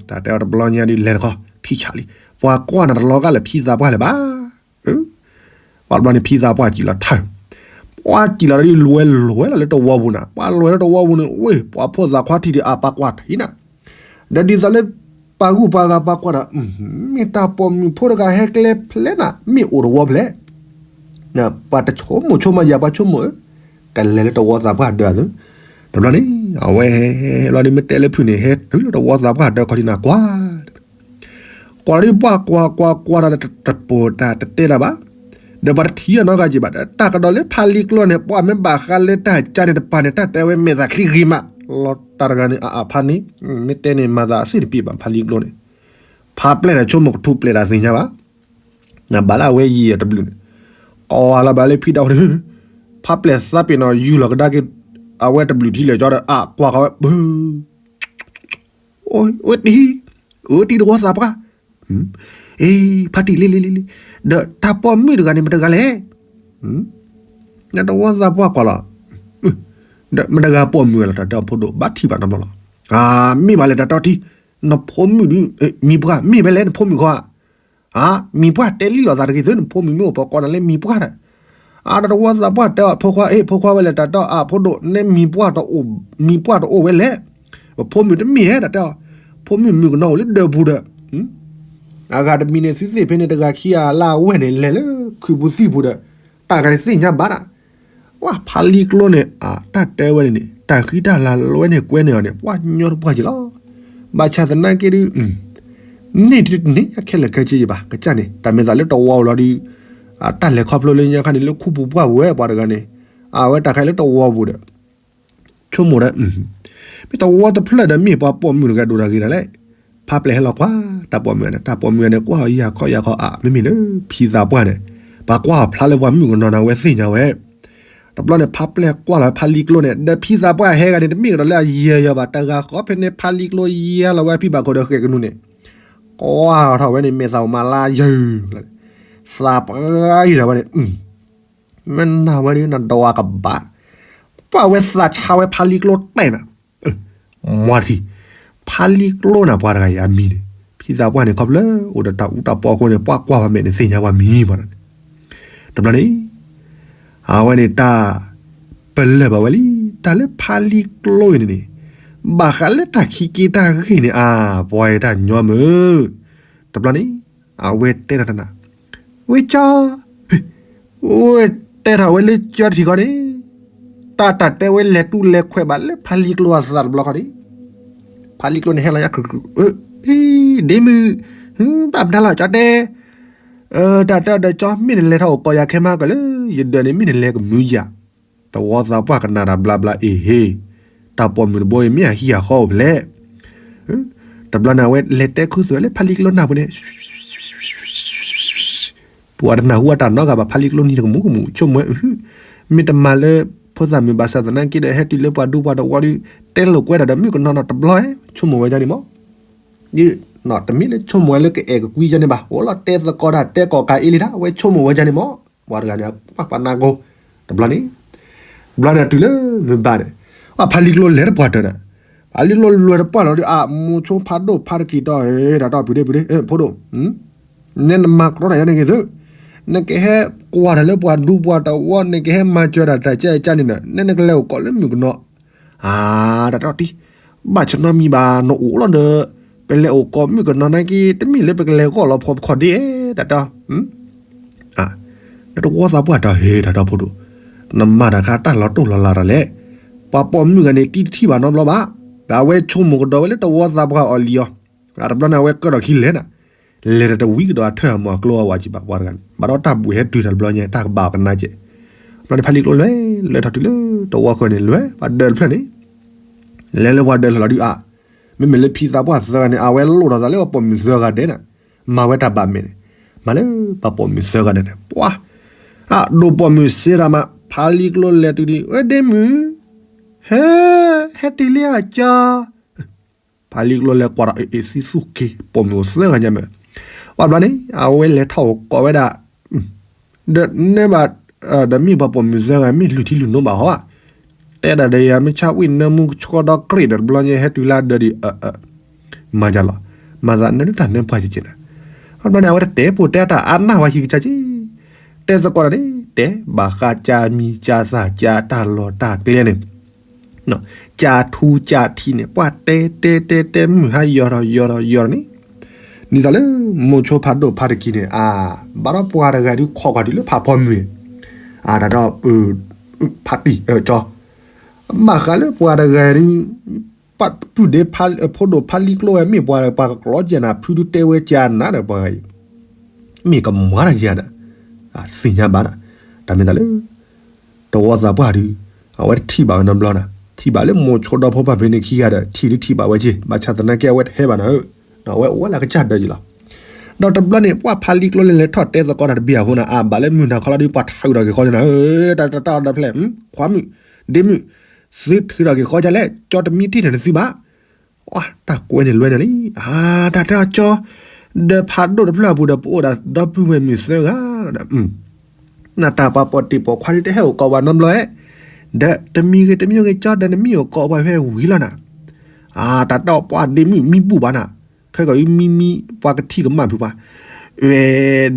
တၢ်တဲအီၤတဘျီညါဒုးလဲၤတခီ ထံဆးလံ, ပှၤကွၢ်နၤတလီၤဂာ်လၢဖံသးပှၢ်လၢၤဘၣ်. ပှၤတဘျီန့ၣ်ဖံသးပှၢ်စံၣ်လီၤထါ, ပှၤစံၣ်လီၤဒီးလွဲလွဲလီၤလၢတဝီပူၤနၤ, ပှၤလွဲလၢတဝီပူၤန့ၣ် ဝ့ၢ် ပှၤဖိသၣ်ခွါထံၣ်ဒီးအပှၤကွၢ်ထံနၤ, ဒီးဒ်သိးလၢ ပှၤဂုၤပှၤဂၤပှၤကွၢ်ဒီး မ့ၢ်တၢ်ပိာ်မုၣ်ဖိတဂၤဟဲကျဲဖျဲနၤ မ့ၢ်အိၣ်တဝီဖျဲ ပှၤတဆိကမိၣ်ဆိကမးယၤပှၤဆိကမိၣ်ဧၢ, ကလဲၤလၢတဝီသးပှၢ်ဒၢးအသိး, တဘျီန့ၣ် အဝဲဟဲလီၤဒ်မ့ၢ်တဲလၢဖုၣ်န့ၣ် ဟဲတုၤလၢတဝီသးပှၢ်ဒၢးခီဒ်နၤကွၢ်, ကွၢ်လီၤဒ်ပှၤကွၢ်ကွၢ်ကွၢ်ဒီးတပိာ်တၢ်တတဲတၢ်ဘၣ်, ဒီးပှၤတထံၣ်အီၤနီတဂၤက့ၤဘၣ်, တၢ်ကဒီးလၢဖါလံကျိန့ၣ် ပှၤမ့ၢ်ဘၣ်ဃးလၢတၢ်ကါန့ၣ်တပၤန့ၣ် တၢ်တဲဝဲမဲာ်သးချံဂ့ၤမး, လီၤတၢ်တဂၤန့ၣ် အအဖါန့ၣ် မ့ၢ်တဲန့ၣ်မၤသးအစ့ၢ်တပ့ၤဘၣ်ဖါလံကျိန့ၣ်, ဖါပျဲၢ်ဒီးဆိကမိၣ်ကထူပျဲၢ်တၢ်သ့ၣ်ညါဘၣ် နဘၣ်လၢအဝဲယံာ်အတဘျုးန့ၣ်, ကီလီၤဘၣ်လၢဖံဒီးဝဲ, ဖးပျဲၢ်သးပ့ၤနီၣ်ယူၢ်လီၤကဒါက့ၤ, အဝဲတဘျုးထံလၢာ်ကၠီဒီး အကွၢ်ဃီဝဲ, အိၣ်တံၢ်, အိၣ်တံၢ်တဝီသးပှၢ်, အ့ ဖါတံၢ်လံလံလံလံ, ဒီးတၢ်ပိာ်မုၣ်တဂၤန့ၣ်မတဂၤလဲၣ်, နတဝီသးပှၢ်ကွၢ်လီၤ, ဒီးမတဂၤပိာ်မုၣ်ဝဲလီၤ တၢ်တဲအီၤဖိဒိၣ် ဘၣ်ထံၣ်ဘၣ်နီတဘျီလီၤ, မ့ၢ်ဘၣ်လဲၣ်တၢ်တဲအီၤထံ, နဖိမုၣ်ဒုး, မံၤပှၢ် မ့ၢ်ဝဲလဲၣ်နဖိမုၣ်ဃီဧါ မံၤပှၢ်တဲလံလိာ်သးတဂ့ၤသု နဖိမုၣ်မ့ၢ်အိၣ်ပိာ်ကီၢ်နၤလၢမံၤပှၢ်ဒီး, အတဝီသးပှၢ်တဲအီၤဖိခွါ အ့ ဖိခွါဝဲလဲၣ်တၢ်တဲအီၤ အဖိဒိၣ် နမံၤပှၢ်တအိၣ်, မံၤပှၢ်တအိၣ်ဝဲလဲၣ်, ပဖိမုၣ်တမ့ၢ်ဧဲတၢ်တဲအီၤ, ဖိမုၣ်မုၣ်ကနီၤအိၣ်လၢဒၢးပူၤဒီး, အဂၤတမံၤန့ၣ်သုသ့ၣ်ဖဲန့ၣ် တဂၤခံဂၤလၢအဝဲၢ်န့ၣ် လဲၤလၢခုးပူၤသံၣ်ပူၤဒီး, တၢ်ဂၤန့ၣ်သ့ၣ်ညါဘၣ်ဒၣ် ဝဲဖါလံကျိန့ၣ် အတၢ်တဲဝဲန့ၣ်န့ၣ် တၢ်ဃံတၢ်လၤလၢဝဲန့ၣ်ကွဲန့ၢ်အီၤန့ၣ် ပှၤညီတပှၢ်က့ၤလီၤ. ဘၣ်ဆၣ်သနာ်က့ဒုး, န့ၢ်ဒုးတန့ၢ်ခဲလၢာ်ခဲဆ့ယဘၣ် ကစၢ်န့ၣ် တၢ်မဲာ်သးလၢတဝီလီၤဒုး, တၢ်လဲၤခီဖျိလၢညါခါန့ၣ် လၢခူပူၤပှၢ်ပူၤဝဲပှၤတဂၤန့ၣ်, အဝဲတၢ်ခါလၢတဝီပူၤဒီး ဆိကမိၣ်ဒီး, မ့ၢ်တဝီတဖျၢၣ်ဒီးမ့ၢ်ပှၤပိာ်မုၣ်တဂၤဒိၣ်တၢ်ဂ့ၤဒၣ်လဲၣ်. ဖါပျဲၢ်ဟဲလီၤကွၢ် တၢ်ပိာ်မုၣ်န့ၣ် တၢ်ပိာ်မုၣ်န့ၣ် ကွၢ်အီၤယၢ်ခီယၢ်ခီ အါ မ့မ့ၢ်လၢဖံသးပှၢ်န့ၣ်, ပှၤကွၢ်အီၤဖျါလၢပှၤမုၣ်ကနီၤန့ၣ် အဝဲသ့ၣ်ညါဝဲ. တဘျီန့ၣ် ဖါပျဲၢ်ကွၢ်လီၤဖါလံကျိန့ၣ် ဒီးဖံသးပှၢ်ဟဲဂၤန့ၣ် တမ့ၢ်ကဒီးလၢအယဲၢ်ယီၤဘၣ် တဂၤဃီဖဲန့ၣ် ဖါလံကျိယဲၢ်လီၤဝဲဖံဘၣ်ခိၣ်ဒီးဃဲၣ်ကနူၤန့ၣ်, ကွၢ်ထီၣ်ဝဲန့ၣ် မဲာ်သးအိၣ်မးလါယၢၤ, သးပှၢ်ယံၤထီၣ်ဝဲန့ၣ် မ့ၢ်နၢ်ဝဲဒၣ်နဒွးကဘၣ်, ပှၤဝဲသးဆါဝဲဖါလံကျိတဲာ်နၤ, မီထံ, ဖါလံကျိနၤပှၤတဂၤအံၤအမံၤန့ၣ်, ဖံသးပှၢ်န့ၣ် ခီဖျိအိၣ်ဒီးတၢ်အူတၢ်ပီအဃိန့ၣ် ပှၤကွၢ်ဝဲမဲာ်န့ၣ်သ့ၣ်ညါပှၤမံၤပှၤန့ၣ်, တဘျီန့ၣ် အဝဲန့ၣ်တၢ် ပလၢၢ်ဘၣ်ဝဲလံ, တၢ်လၢဖါလံကျိအံၤန့ၣ်န့ၣ်, ဘၣ်ဃးလၢတၢ်ခံက့တၢ်ဂ့ၢ်န့ၣ် အါ ပှၤအံၤတၢ်ညီမုၢ်, တဘျီန့ၣ် အဝဲတဲတၢ်တနၤ, ဝဲကၠီ, ဝဲတဲထီၣ်ဝဲလၢကၠီတထံၣ်ဃီန့ၣ်, တၢ်တၢ်တဲဝဲလဲၤတူၢ်လဲၤခွဲးဘၣ်လၢဖါလံကျိအသးတဘျီဃီန့ၣ်, ဖါလံကျိန့ၣ်ဟဲလီၤညါ ဒ့မုၣ်, ဘၣ်မတၤလီၤ ကၠီတဲ တၢ်တဲအီၤဒီးကၠီ မ့ၢ်နလဲၤထီၣ်အိၣ်ကီၢ်ယၤခဲမးကလၢ ယဒၢးန့ၣ် မ့ၢ်နလဲၤကမုာ်ယၤ, တဝီသးပှၢ်ကနၣ်တၢ်ဘျါဘျါ အ့ဟ့, တၢ်ပိာ်မုၣ်တဘိအံၤမ့ၢ်အဟံၣ်အဃီအိၣ်ဖျဲၣ်, တဘျီန့ၣ် အဝဲလဲၤတဲခူသူၣ်ဝဲလၢဖါလံကျိနၢ်ပူၤန့ၣ် ပှၤတနၢ်ဟူအတၢ်နီတဂၤဘၣ် ဖါလံကျိနံၤတကမူကမူ ဆိကမိၣ်ဝဲ, မ့ၢ်တမၤလၢဖိသၣ်မုၣ်ဘၣ်ဆၣ်သနာ်က့ဒီး ဟဲတုၤလၢပှၤဒူပှၤတဝီဒီး တဲလိာ်ကွဲတၢ်ဒီးမုၣ်ကနီၤနီၤတဘျီ, ဆိကမိၣ်ဝဲဒ်န့ၣ်မး, ဒ်, တမ့ၢ်လၢဆိကမိၣ်ဝဲလၢကအဲၣ်ကကွံယဲန့ၣ်ဘၣ်, အိၣ်လီၤတဲသကိးတၢ်တဲကိးကးအ့လံတၢ် အဝဲဆိကမိၣ်ဝဲဒ်န့ၣ်မး, ပှၤတဂၤန့ၣ် ပှၤနၢ်ကိၢ်, တဘျီန့ၣ် တဘျီန့ၣ်တုၤလၢမုၢ်ဘၣ်န့ၣ်, ဖါလံကျိလဲၤတပှၢ်တၢၢ်န့ၣ်, ဖါလံကျိလဲၤတပှၢ်လီၤဒီး အမိၤဆိဖးဒိၣ်ဖးတက့ၢ်ဒီး တၢ်တီၢ်ဖုဒ့ဖုဒ့ ဖိဒိၣ် နဲနမၤကရီတၢ်ယါန့ၣ်ဂ့ၤသု, နကဟဲကွၢ်တၢ်လၢပှၤဒူပှၤတဝီ နကဟဲမၤစၢၤတၢ်တၢ်ကဲကဲန့ၣ်ဒီး နဲနကလဲၤအိၣ်ကိးလၢမုၣ်ကနီၤ, အါ တၢ်တီၢ်တံၢ်, ဘၣ်ဆၣ်နီတမံၤဘၣ် နအိၣ်လီၤဒီး ပလဲၤအိၣ်ကိးမုၣ်ကနီၤနာ်က့ တမ့ၢ်လၢပကလဲၤဂီၢ်လီၤဖီပခီၣ်ဒ့ တၢ်တီၢ် နတဝီသးပှၢ်တၢ်ဟ့ တၢ်တီၢ်ဖိဒိၣ်, နမၤတၢ်ခါတၢ်လီၤတိၢ်လီၤလးတၢ်လဲၣ်, ပှၤပိာ်မုၣ်ဂၤန့ၣ် တံတထံၣ်ဘၣ်နီတဘျီဘၣ်, ဒီးအဝဲဆိကမိၣ်ကဒီးဝဲလၢတဝီသးပှၢ်အီၤလံအီၤ, တဘျီန့ၣ် အဝဲကၢထီၣ်ခံလဲၤနၤ, လဲၤတၢ်တဝံၤကဒီးအထၢၣ်အမၤကျိအဝဲကံဘၣ်ပှၤတဂၤန့ၣ် ဘၣ်ဒီးတၢ်ဘှံးဟဲတုၤတၢ်တဘျီညါ တၢ်ကဘၣ်အီၤကနါကဲး, ဘျီန့ၣ်ဖါလံကျိလဲၤ လဲၤထီၣ်တုၤလၢတဝီဃၢၤန့ၣ် လဲၤပှၤဒၢးတဖျၢၣ်န့ၣ် လဲၤလၢပှၤဒၢးလီၤလီၤဒုးအါ, မ့မ့ၢ်လၢဖံသးပှၢ်သၢဂၤန့ၣ် အဝဲလိၣ်ထီၣ်သးလၢပှၤပိာ်မုၣ်သၢဂၤဒဲးန့ၣ်, မၤဝဲတၢ်ဘၣ်မဲာ်န့ၣ်, မၤလၢပှၤပိာ်မုၣ်သၢဂၤဒဲးန့ၣ် ပှၤ, အဒိၣ်ပိာ်မုၣ်စ့တၢ်မး ဖါလံကျိလဲၤတုၤဒံး ဝဲဒ့မုၣ်, ဟဲ, ဟဲတ့ၢ်လံအကၠီ ဖါလံကျိလဲၤကွၢ်ဒီး အ့ၣ် သံသူၣ်က့ၤ ပိာ်မုၣ်အိၣ်သၢဂၤညါမး, ပှၤဘျီန့ၣ် အဝဲလဲၤထီၣ်အိၣ်ကိးဝဲဒၣ်, ဒီးနဲဘၣ်, ဒီးမ့ၢ်ပှၤပိာ်မုၣ်သၢဂၤ မ့ၢ်လုၢ်ထံလုၢ်နိဘၣ်ဟီဧါ, တဲဒၣ်ဒီးယၤ မ့ၢ်ဆါဝံၣ်နၢမူဆှီဒီကရ့ၣ်ဒီးတဘျီညါ ဟဲတုၤလၢဒၢးဒံး, မၤယၤလီၤ, မၤသးနၢတၢ်နၢပှၢ်ကက့ၤနၤ, ပှၤဘျီန့ၣ် အဝဲတတဲပိာ်တဲတၢ်အါနၢ်ဝဲဟံၣ်ကစၢ်က့ၤ, တဲသကိးတၢ်န့ၣ် တဲဘၣ်ဃးကၢမံၤကၢသၣ်ကၢတၢ်လီၢ်တၢ်ကျဲန့ၣ် ကၢထူကၢထံန့ၣ် ပှၤတဲတဲတဲတဲ မုၢ်ဟါယီၤထီၣ်ယီၤထီၣ်ယီၤထီၣ်န့ၣ်, ဒ်သိးလၢမိၤဆိဖးဒိၣ်ဖးတကံၤန့ၣ် အါ, ဘၣ်ဒီးပှၤတဂၤဒုးခိးကွၢ်တုၤလၢဖးဖီမုၢ်, အါတၢ်ဒီး, ဖးတံၢ်ကၠီ, ဘၣ်ဃးလၢပှၤတဂၤဒုး, ပုၢ်ဒ့ဖိဒိၣ်ဖါလံကျိဝဲ မ့ၢ်ပှၤ ပှၤကကျီကနၤ ဖုဒုးတဲဝဲကနၤဒီးပှၤဂၤအံၤ မ့ၢ်ကမၤတၢ်ယၤဒီး, သ့ၣ်ညါဘၣ်ဒီး, တၢ်မ့ၢ်သးလၢ တဝီသးပှၢ်ဒုး, အဝဲတထံၣ်ဘၣ်ဝဲနီတဘျီနီၤ, ထံၣ်ဘၣ်လၢမိၤဆိဒီဖိပၢ်ဖဲန့ၣ်ခံဂၤဒီး ထံၣ်ဒုးထံၣ်ဘၣ်ဝဲက့ၤ, ဘၣ်ဆၣ်သနာ်က့အဝဲတဟဲဘၣ်နီၤဧၢ, အဝဲအိၣ်ဝဲလၢကစၢ်ဒၢးယံၤလီၤ. ဒီးတဘျီန့ၣ် ပှၤဖါလံကျိလဲၤလဲၤထီၣ်တဲသကိးတၢ်တဘ့ၣ်အဃိန့ၣ် အါဘၣ်လၢမုၢ်နၤခီလီၤဒုး ပှၤထုးထီၣ်က့ၤဃီကနၤဧၢ, တၢ်တၢ်တၢ်အီၣ်ဒီးဖျဲၣ်, ခွါမုၣ်, ဒ့မုၣ်, သုထုးထီၣ်က့ၤဃီကလဲၣ်, ကၠီတမံတံၢ်န့ၣ်နသုဘၣ် တၢ်ကွဲန့ၣ်လွဲန့ၣ်လံ, အါ တၢ်တဲအီၤကၠီ, ဒီးဖးဒိၣ်တဖျၢၣ်အပူၤဒီး ပအိၣ်ဒၣ်ဒီပုၢ်ဝဲၢ်မုၣ်သၢဂၤလီၤဒီး, နတၢ်ပှၤပိာ်တံၢ်ပိာ်ခွါဒုးတဟဲအိၣ်ကိးပှၤနီတဘျီဧါ, ဒီးတမံၤဂ့ၤတမံၤဂ့ၤ ကၠီဒီးနမံအိၣ်ကိးပှၤဖဲဝံၤလီၤနၤ, အါ တၢ်တဲအီၤပှၤဒ့မုၣ်မံဘူၣ်ဘၣ်နၤ, ခဲကီးမံမံ ပှၤကထံၣ်ကမၣ်ဖုးပှၤ, ဝဲ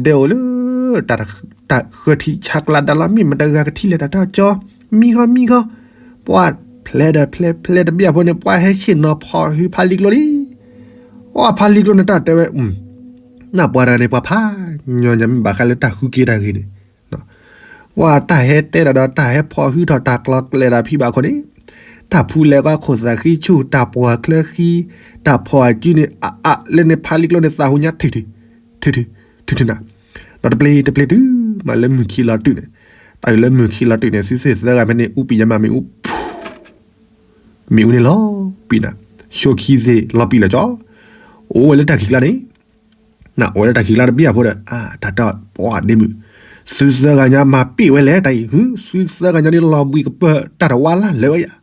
ဒဲအိၣ်လၢ တၢ်ဃၢထံဆါကျါဒါလီၤ မ့ၢ်မတဂၤကထံၣ်လဲၣ် တၢ်တဲအီၤကၠီ, မံဃီမံဃီ, ပှၤဖျဲးဒီးဖျဲးဖျဲးတဘ့ၣ်အဖိန့ၣ် ပှၤဟဲဆ့ၣ်နီၤဖီၣ်ဟုဖါလံကျိလံ, အီ ဖါလံကျိန့ၣ်တၢ်တဲဝဲ, နပှၤတဂၤန့ၣ် ပှၤဖးညီညါ မ့ၢ်ဘၣ်ဃးလၢတၢ်ဃုက့ၤတၢ်ဂ့ၤန့ၣ်, ပှၤတၢ်ဟဲတဲဒၣ်ဒီး တၢ်ဟဲဖီၣ်ဟုထီၣ်တၢ်ကျီကျဲဒၣ်ဖံဘၣ်ခိၣ်န့ၣ်, တၢ်ဖူလဲၤကွၢ်ခိၣ်သးဃံဆူၣ် တၢ်ပှီၤချၢဃံ, တၢ်ဖီၣ်အကုန့ၣ် အအါလၢန့ၣ် ဖါလံကျိန့ၣ် သးဟူညါထုးထုး, ထုးထုး, ထုးထုးနၤ, ဒီးတပျ့ၤတပျ့ၤတုၤမးလၢမုၢ်ခံလီၤတုၤန့ၣ်, တၢ်အံၤလၢမုၢ်ခံလီၤတုၤန့ၣ် သုသ့ၣ်သၢဂၤဖဲန့ၣ် အူပံၤယမၤမ့ၣ်အူ မ့ၣ်အူန့ၣ်လီၤပံၤနၤ, ဆိခံသ့ၣ်လီၤပံၤလီၤကၠီ, အိၣ်ဝဲလၢတၢ်ခံးကျါန့ၣ်, နအိၣ်ဝဲလၢတၢ်ခံးကျါတဘ့ၣ်အဖိဒီး အါ တၢ်တဲပှၤဒ့မုၣ်, သုသၢဂၤညါမၤပ့ၣ်ဝဲလဲၣ် တၢ်အံၤ, သုသၢဂၤညါန့ၣ်လီၤဘှံးကပၢၢ်တၢ်တဝါလၢ်လၢဝဲယၤ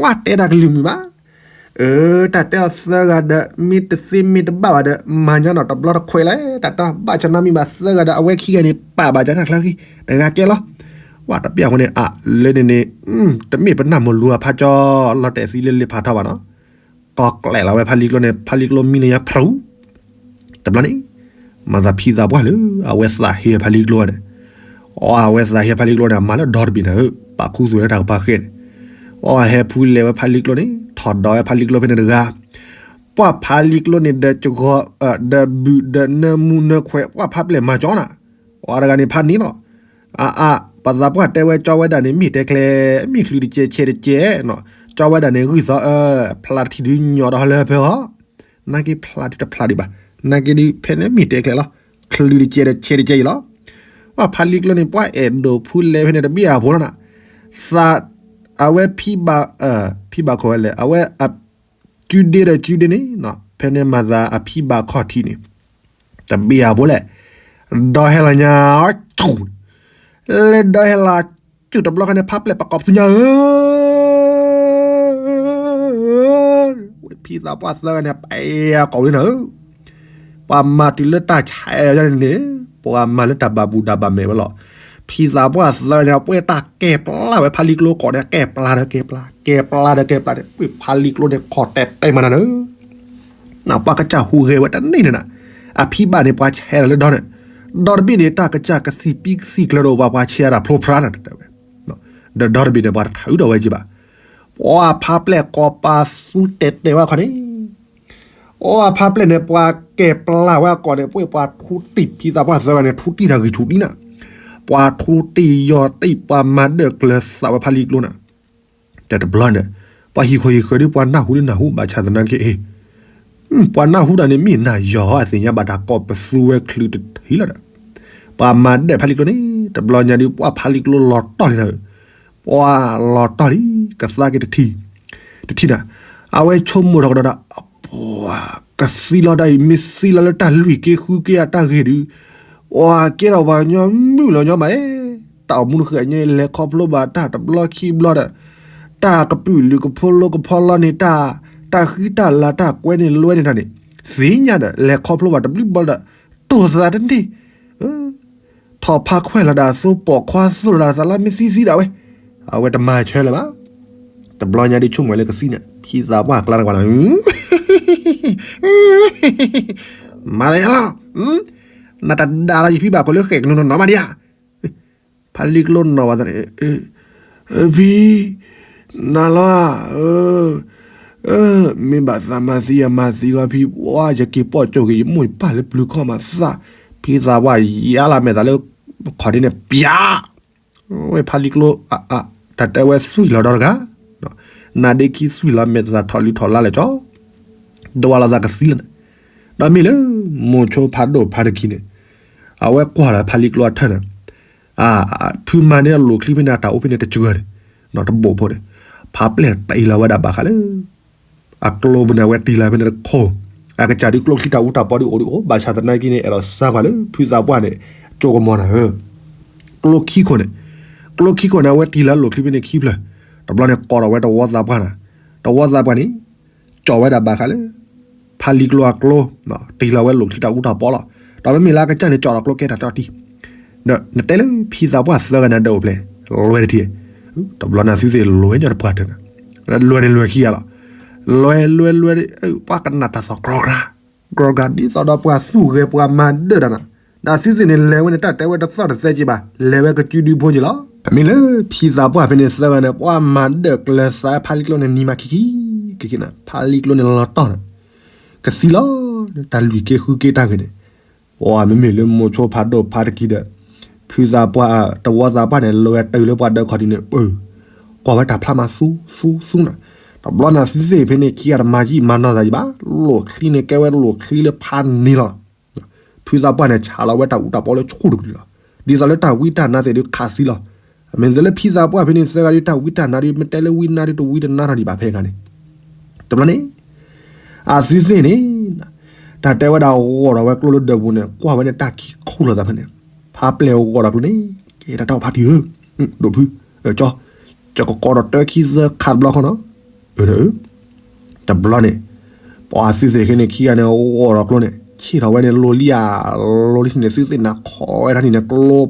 ဝဲတဲတၢ်ကလုၢ်မုာ်မး, အၢ တၢ်တဲအီၤသၢဂၤဒီး မ့ၢ်တသ့မ့ၢ်တဘၣ်ဘၣ်ဒီး မၤညီနီၢ်တဘျီတခွဲးလဲၣ်, တၢ်တဲဘၣ်ဆၣ်နီတမံၤဘၣ် သၢဂၤဒီး အဝဲခံဂၤန့ၣ် ပာ်ဘၣ်ကတၢၢ်တၢ်ချၢဃံ, တဂၤကဲလီၤ, ဝဲတဘ့ၣ်အဃိန့ၣ် အါ လၢန့ၣ်န့ၣ်, တမ့ၢ်ပနၢ်မိၢ်လူၤအဖါကၠီ လီၤတဲာ်သံလၢလ့ဖးထီဘၣ်နီၤ, ကီၤကျဲးလီၤဝဲဖါလံကျိန့ၣ် ဖါလံကျိမံလၢညါဖရူး တဘျီန့ၣ်, မၤသးဖံသးပှၢ်လၢ အဝဲသးဟ့ဖါလံကျိန့ၣ်, အီ အဝဲသးဟ့ဖါလံကျိန့ၣ် အမၤလၢဒီတဘ့ၣ်နၤဧၢ, ပာ်ခူသူၣ်လၢတၢ်ကပၤဃဲန့ၣ်, အီ ဟဲဖူလဲၤဝဲဖါလံကျိန့ၣ် ထီၣ်ဒီးဝဲဖါလံကျိဖဲန့ၣ်တဂၤ, ပှၤဖါလံကျိန့ၣ်ဒီးကဂီၤ, ဒီးဘုၣ်ဒီးနၢမူနၢခွဲး ပှၤဖါပျဲၢ်မၤကၠီနၤ, အီ တဂၤန့ၣ်ဖးန့ၣ်လီၤ, အါအါ ပှၤသးပှၢ်တဲဝဲကၠီဝဲဒၣ်န့ၣ် မ့ၢ်တဲကျဲ, မ့ၢ်ချုးတကဲးဆဲးတကဲး, ကၠီဝဲဒၣ်န့ၣ် ဂုၢ်သီအၢ, ဖျါတထံၣ်ဒုးညီဒီးဟီလၢဖဲအီၤ နာ်က့ဖျါဒုးတဖျါဒံးဘၣ်, နာ်က့ဒုးဖဲန့ၣ်မ့ၢ်တဲကျဲလီၤ, ချုးတကဲးဒီးဆဲးတကဲးအံၤလီၤ, ပှၤဖါလံကျိန့ၣ် ပှၤအဲၣ်ဒိးဖူလဲၤဖဲန့ၣ်တဘ့ၣ်အဖိလီၤနၤ, သး, အဝဲဖံဘၣ်, ဖံဘၣ်ခိၣ်ဝဲလဲၣ်, အဝဲအ, ကုဒ့ဒီးကုဒ့န့ၣ်, ဖဲန့ၣ်မၤသးအဖံဘၣ်ခီၣ်ထံးန့ၣ်, တဘ့ၣ်အဖိလဲၣ်, ဒီဟဲလီၤညါ, လဲၤဒီဟဲလီၤ ကၠူၣ်တဘျီခါန့ၣ် ဖါပျဲၢ်ပကိးပသူညါဧၢ, ဝဲဖံသးပှၢ်သၢဂၤန့ၣ် ပအဲကိးဝဲနၤဧၢ, ပှၤမၤတုၤလၢတၢ်ဆဲးအီၤန့ၣ်, ပှၤမၤလၢတၢ်ဘၣ်ဘူၣ်တၢ်ဘၣ်မဲာ်ဝဲလီၤ, ဖံသးပှၢ်သၢဂၤန့ၣ် ပှဲၤတၢ်ကဲပျါဝဲဖါလံကျိကိးန့ၣ် ကဲပျါဒီးကဲပျါ, ကဲပျါဒီးကဲပျါန့ၣ် ပှဲၤဖါလံကျိန့ၣ် ခိးတဲာ်တဲာ်မးနၤဧၢ နပှၤကစၢ်ဟူးဂဲၤဝဲတန့ၢ်န့ၣ်နၤ, အဖံဘၣ်န့ၣ် ပှၤဆဲးဒီးလၢဒီန့ၣ်, ဒီတဘ့ၣ်န့ၣ် တၢ်ကစၢ်ကသံၣ်ပံကသံၣ်ကျၢၤဒီး ပှၤဆဲးဒၣ်ဖျိဖျါနၤ တဲဝဲ, ဒီဒီတဘ့ၣ်န့ၣ် ပှၤတထးအုးဒီးဝဲက့ဘၣ်, ပှၤဖါပျဲၢ်ကိးပသူတဲာ်တဲာ်ဝဲခီန့ၣ်, အီ အဖါပျဲၢ်န့ၣ် ပှၤကဲပျါဝဲအကိးန့ၣ် ပှဲၤပှၤထူတံၢ်ဖံသးပှၢ်သၢဂၤန့ၣ် ထူတံၢ်တၢ်ဂံၢ်ဆူၣ်တံၢ်နၤ, ပှၤထူတံၢ်ယီၤတံၢ် ပှၤမၤဒၢၣ်ကျၢၤသးဝဲဖါလံကျိနၤ တဘျီန့ၣ်, ပှၤဟံၣ်ခိၣ်ဟံၣ်ဃၢၤဒုး ပှၤနၢ်ဟူဒုးနၢ်ဟူ ဘၣ်ဆၣ်သနာ်က့, ပှၤနၢ်ဟူတၢ်န့ၣ် မ့ၢ်နၤယီၤအသ့ၣ်ညါဘၣ်တၢ်ကိးပသူဝဲချုးတထံၣ်လီၤဒီး, ပှၤမၤဒၢၣ်ဖါလံကျိန့ၣ် တဘျီညါဒုး ပှၤဖါလံၤကျိလီၤတီၢ်လံနၤဧၢ, ပှၤလီၤတီၢ်လံ ကသါက့ၤတထံၣ်, တထံၣ်နၤ, အဝဲဆိကမိၣ်ထီၣ်ကဒီးဒၣ်, ပှၤ ကသံလီၤဒၣ်အံၤ မ့ၢ်သံလီၤလၢတၢ်လွံၢ်က့ဃုက့အတၢ်ဂ့ၢ်ဒုး, ပှၤကဲထီၣ်ပှၤကညီမုၣ်လီၤညီမး, တၢ်အိၣ်မူတဃၢၤညါ လဲၤခီဖျိဘၣ်တၢ်တဘျီခံဘျီဒီး, တၢ်ကပုာ်လုာ်ကဖိလီကဖီလီန့ၣ် တၢ်, တၢ်ဃံတၢ်လၤတၢ်ကွဲန့ၣ်လွဲန့ၣ်တၢ်န့ၣ်, သ့ၣ်ညါဒီး လဲၤခီဖျိဘၣ်တဘျုးဘျီဒီး, တိၢ်သးတန့ၢ် ထီၣ်ဖးခွဲးလီၤဒၣ်အသိ ပိာ်ခွါသိၣ်လီၤဒၣ်သးလၢမ့ၢ်သံသံဒၣ်ဝဲ, အဝဲတမၤဆၢလၢၤဘၣ်. တဘျီညါဒုးဆိကမိၣ်လၢကသံန့ၣ် ဖံသးပှၢ်ကျါတကွၢ်လီၤ, မၤလၢယလီၤ, နတဒါလီၤယဖံဘၣ်ခိၣ်လၢဃဲၣ်ကနူၤနီၢ်နီၢ်မးဒံးဧါ, ဖါလံၤကျိနီၢ်ဘၣ်သးန့ၣ်, ဖံ, နၤလီၤဧါ, မ့ၢ်ဘၣ်သးမၤသံယမၤသံဂီၢ်ဖံ, ပှၤယက့ၤပိာ်ကၠိက့ၤ ယမိၢ်ယပၢ်လၢပျုၤခီၣ်မးသး, ဖံသးပှၢ်ယါလီၤမဲာ်သးလၢ ခီၣ်ဒ့န့ၣ် ပျး, ဝဲဖါလံၤကျိ တၢ်တဲဝဲသွံၣ်လီၤဒီတဂၤ, နါဒ့ခံသွံၣ်လီၤမဲာ်သးထီၣ်လံထီၣ်လါလဲၣ်ကၠီ, ဒွးလီၤသးကသံလီၤန့ၣ်, ဒီးမ့ၢ်လၢ မိၤဆိဖးဒိၣ်ဖးတကံၤန့ၣ်, အဝဲကွၢ်လီၤဖါလံၤကျိအထၢၣ်န့ၣ်, ဖုမၤန့ၢ်အလိၣ်ချံဖဲန့ၣ် အတၢ်အိၣ်ဖဲန့ၣ်တစှၤန့ၣ်, တဘိၣ်ဖိန့ၣ်, ဖးပျဲၢ်တ့ၢ်လီၤဝဲဒၣ်ဘၣ်ဃးလၢ အကျိပူၤန့ၣ် အဝဲတ့ၢ်လီၤဖဲန့ၣ်တခိၣ်, အကစၢ်ဒုးကျိချံတၢ်အူတၢ်ပီဒုးအိၣ်ဒုးအိၣ် ဘၣ်ဆၣ်သနာ်က့န့ၣ် အဲၣ်ဒိးစၢ်ကွၢ်လၢဖုသးပှၢ်န့ၣ် ကၠိကမီၤနၤဧၢ, ကျိခံခိၣ်န့ၣ်, ကျိခံခိၣ်န့ၣ် အဝဲတ့ၢ်လီၤလိၣ်ချံဖဲန့ၣ်ခံဖျၢၣ်, တဘျီန့ၣ် ကိးထီၣ်ဝဲတဝီသးပှၢ်နၤ, တဝီသးပှၢ်န့ၣ် ကၠီၣ်ဝဲဒၣ်ဘၣ်ဃးလၢ ဖါလံၤကျိအကျိ, တ့ၢ်လီၤဝဲလိၣ်ချံတၢ်အူတၢ်ပီလီၤ, ဒီးမ့မ့ၢ်လၢအကစၢ်န့ၣ် ကၠီၣ်ဒီးကျိကဲတၢ်တီတံၢ်, ဒီးနတဲလၢဖံသးပှၢ်သၢဂၤန့ၣ် ဒၢးအိၣ်ဖျဲၣ်, လွဲတထံၣ်, တဘျီန့ၣ်သုသ့ၣ်လွဲညီတပှၢ်တၢၢ်နၤ, လွဲန့ၣ်လွဲခံဂၤလီၤ, လွဲလွဲလွဲ ပှၤကနၣ်တၢ်သီၣ်ကြီကြၤ, ကြီကြၤ ဒ်သိးဒီးပှၤသူၣ်ဂဲၤပှၤမၤဒၢၣ်တၢ်နၤ, ဒီးသုသ့ၣ်န့ၣ် လဲၤဝဲန့ၣ်တၢ်တဲဝဲတသီၣ်တသဲက့ဘၣ်, လဲၤဝဲကစုဒုဖိက့လီၤ. မ့ၢ်လၢဖံသးပှၢ်ဖဲန့ၣ်သၢဂၤန့ၣ် ပှၤမၤဒၢၣ်ကျၢၤသးဖါလံၤကျိန့ၣ် နံၤမးခံခံ, ခံခံနၤ, ဖါလံၤကျိန့ၣ်လီၤတီၢ်နၤ, ကသံလီၤ, တၢ်လွံၢ်က့ဃုက့တၢ်ဂ့ၢ်န့ၣ်, ပှၤမ့မ့ၢ်လၢမိၤဆိဖးဒိၣ်ဖးတကံၤဒီး, ဖုသးပှၢ်, တဝီသးပှၢ်န့ၣ် လဲၤဝဲတုၤလၢပှၤဒၢးခီၣ်ထံးန့ၣ်, ကွၢ်ဝဲတၢ်ဖျါမးသူသူသူနၤ, တဘျီန့ၣ်သုသ့ၣ်ဖဲန့ၣ်ခံဂၤတမၤယံာ်မၤနီၢ်သးယံာ်ဘၣ်, လိၣ်ချံန့ၣ်ကဲဝဲလိၣ်ချံလၢဖးန့ၢ်လီၤ ဖုသးပှၢ်န့ၣ် ဆးလီၤဝဲတၢ်အူတၢ်ပီလၢဆူၣ်တကလုာ်လီၤ. ဒ်သိးလၢတၢ်ဝံတၢ်နါသ့ၣ်ဒုးခးသံလီၤ. မ့ၢ်သ့လၢဖံသးပှၢ်ဖဲန့ၣ်သၢဂၤဒုး တၢ်ဝံတၢ်နါဒုး မ့ၢ်တဲလၢဝံနါဒုး တဝံတနါထီၣ်ဒံးဘၣ်ဖဲခါန့ၣ်. တဘျီန့ၣ် အသုသ့ၣ်န့ၣ် တၢ်တဲဝဲဒၣ်ဂီၤဒီးဝဲကျိလၢဒၢးပူၤန့ၣ် ကွၢ်ဝဲန့ၣ်တၢ်ခံခူၣ်လိာ်သးဖဲန့ၣ်, ဖးပျဲၢ်ဂီၤဒီးကျိန့ၣ် ကဲတၢ်တၢ်အိၣ်ဖးထံဧၢ, ဒိၣ်ဖု, ကၠီ, ကၠီကကိးဒီးတၢ်ခံသၢခးတဘျီဃီနီၤ. တဘျီန့ၣ် ပှၤသုသ့ၣ်ခဲန့ၣ်ခံဂၤန့ၣ် ဂီၤဒီးကျိန့ၣ် ဆ့ၣ်ထီၣ်ဝဲန့ၣ် လိၤလံဧါ, လိၤလံန့ၣ် သုသ့ၣ်နၤခီဝဲ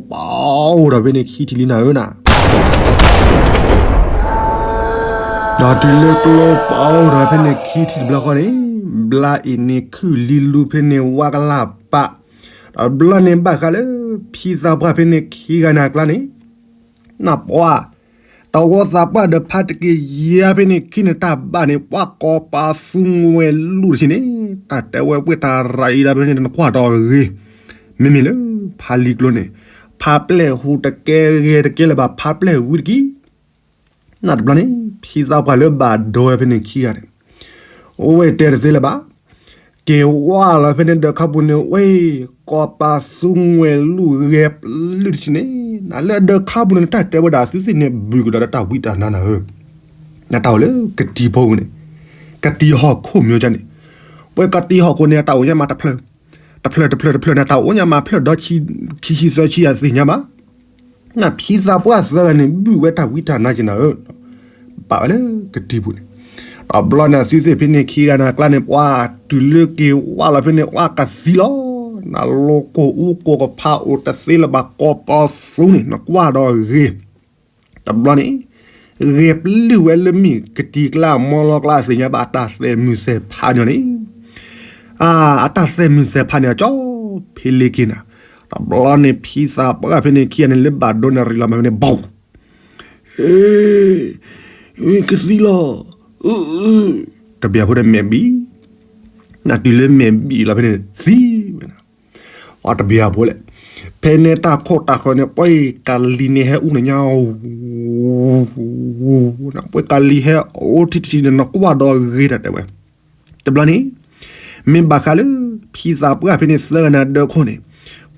ဒၣ်န့ၣ် ကျိပအိၣ်ဒီးဖဲန့ၣ်ခံထံၣ်လံနၤဧၢနၤ. ဒီးတုၤလၢကျိပအိၣ်ဒီးဖဲန့ၣ်ခံထံၣ်တဘျီဃီန့ၣ်, ဘျါအံၤန့ၣ်ခုၣ်လံလူဖဲန့ၣ်ဝါကလၢ်ပာ်, ဒီးဘျီန့ၣ်ဘၣ်ဃးလၢ ဖံသးပှၢ်ဖဲန့ၣ်ခံဂၤန့ၣ်အကျါန့ၣ် နပှၤ တဝီသးပှၢ်ဒီးဖါတက့ၢ်ယါဖဲန့ၣ်ခံန့ၣ် တၢ်ဘၣ်န့ၣ် ပှၤကိးပသူငွဲၢ်လူၢ်တဆံန့ၣ်, တၢ်တဲဝဲပှဲၤတၢ်ရၤအံၤဒီးဖဲန့ၣ် နကွၢ်ဒီးအဂ့ၤ, မ့မ့ၢ်လၢ ဖါလံၤကျိန့ၣ် ဖးပျဲၢ်ဟူးတကဲဂဲၤတကဲလၢၤဘၣ် ဖးပျဲၢ်ဝံတက့ၢ် နတဘျီန့ၣ် ဖံသးပှၢ်လၢဘၣ်ဒိဝဲဖဲန့ၣ်ခံဂၤန့ၣ် အိၣ်ဝဲတဲတသ့လၢၤဘၣ်, က့ၤဝါလီၤဖဲန့ၣ်ဒၢးခါပူၤန့ၣ် ဝဲ ကိးပသူငွဲၢ်လူၢ်ဂဲၤပျုၢ်တဆံန့ၣ်, နလၢဒၢးခါပူၤန့ၣ် တၢ်တဲဝဲဒၣ်သုသ့ၣ်န့ၣ် ဘုၣ်ကဒီးလၢတၢ်ဝံတၢ်နါနၤဧၢ, နတၢ်အိၣ်လၢကတံၤဖိပူၤန့ၣ်, ကတံၤဟီၣ်ခိၣ်မ့ၢ်ကန့ၣ်, ပှၤကတံၤဟီၣ်ခိၣ်န့ၣ် အတၢ်အိၣ်ညါမးတဖျၢၣ်, တဖျၢၣ်တဖျၢၣ်တဖျၢၣ်န့ၣ် တၢ်အိၣ်ညါမးဖျၢၣ်ဒီခံဆံသၢဆံအသ့ၣ်ညါဘၣ် နဖံသးပှၢ်သၢဂၤန့ၣ် ဘုၣ်ဝဲတၢ်ဝံတၢ်နါက့နၤဧၢ, ဘၣ်ဝဲလၢကတံၤပူၤန့ၣ်, ဒီးဘျီန့ၣ် သုသ့ၣ်ဖဲန့ၣ်ခံဂၤန့ၣ်အကျါန့ၣ် ပှၤတုၤလၢက့ၤဝါလီၤဖဲန့ၣ် ပှၤကသံလီၤ, နလိၤကိၢ်အူကိၢ်ကဖးအိၣ်တသ့လၢၤဘၣ် ကိးပသူန့ၣ် နကွၢ်ဒီးဂ့ၤ တဘျီန့ၣ် ဂဲၤပျုၢ်ဝဲလၢမ့ၢ်ကတံၤကျါ မီလီကျါအသ့ၣ်ညါဘၣ် အတၢ်သဲးမုၢ်သဲးဖးန့ၣ်န့ၣ်, အတၢ်သဲးမုၢ်သဲးဖးန့ၣ် အကၠီဖဲလ့က့နၤ, တဘျီန့ၣ် ဖံသးပှၢ်ဖဲန့ၣ်ခံဂၤန့ၣ် လၢဘၣ်ဒိန့ၣ်ရံးလီၤမးဖဲန့ၣ် ဘီၣ် ကသံလီၤ, တဘျီဖိဒီးမဲာ်ဘံၣ်, နတုၤလၢမဲာ်ဘံၣ်လီၤဖဲန့ၣ်သံဝဲနၤ, အတဘျီဖိလဲၣ်, ဖဲန့ၣ်တၢ်ခိၣ်တၢ်ဃၢၤန့ၣ် ပှဲၤကလံၤန့ၣ်ဟဲအူန့ၣ်ညါ, ပှဲၤကလံၤဟဲအူထံထံန့ၣ် နကွၢ်ဒီးဂ့ၤတၢ်တဲဝဲ, တဘျီန့ၣ် မ့ၢ်ဘၣ်ဃးလၢ ဖံသးပှၢ်ဖဲန့ၣ်သၢဂၤန့ၣ်အဒၢးခိၣ်န့ၣ်,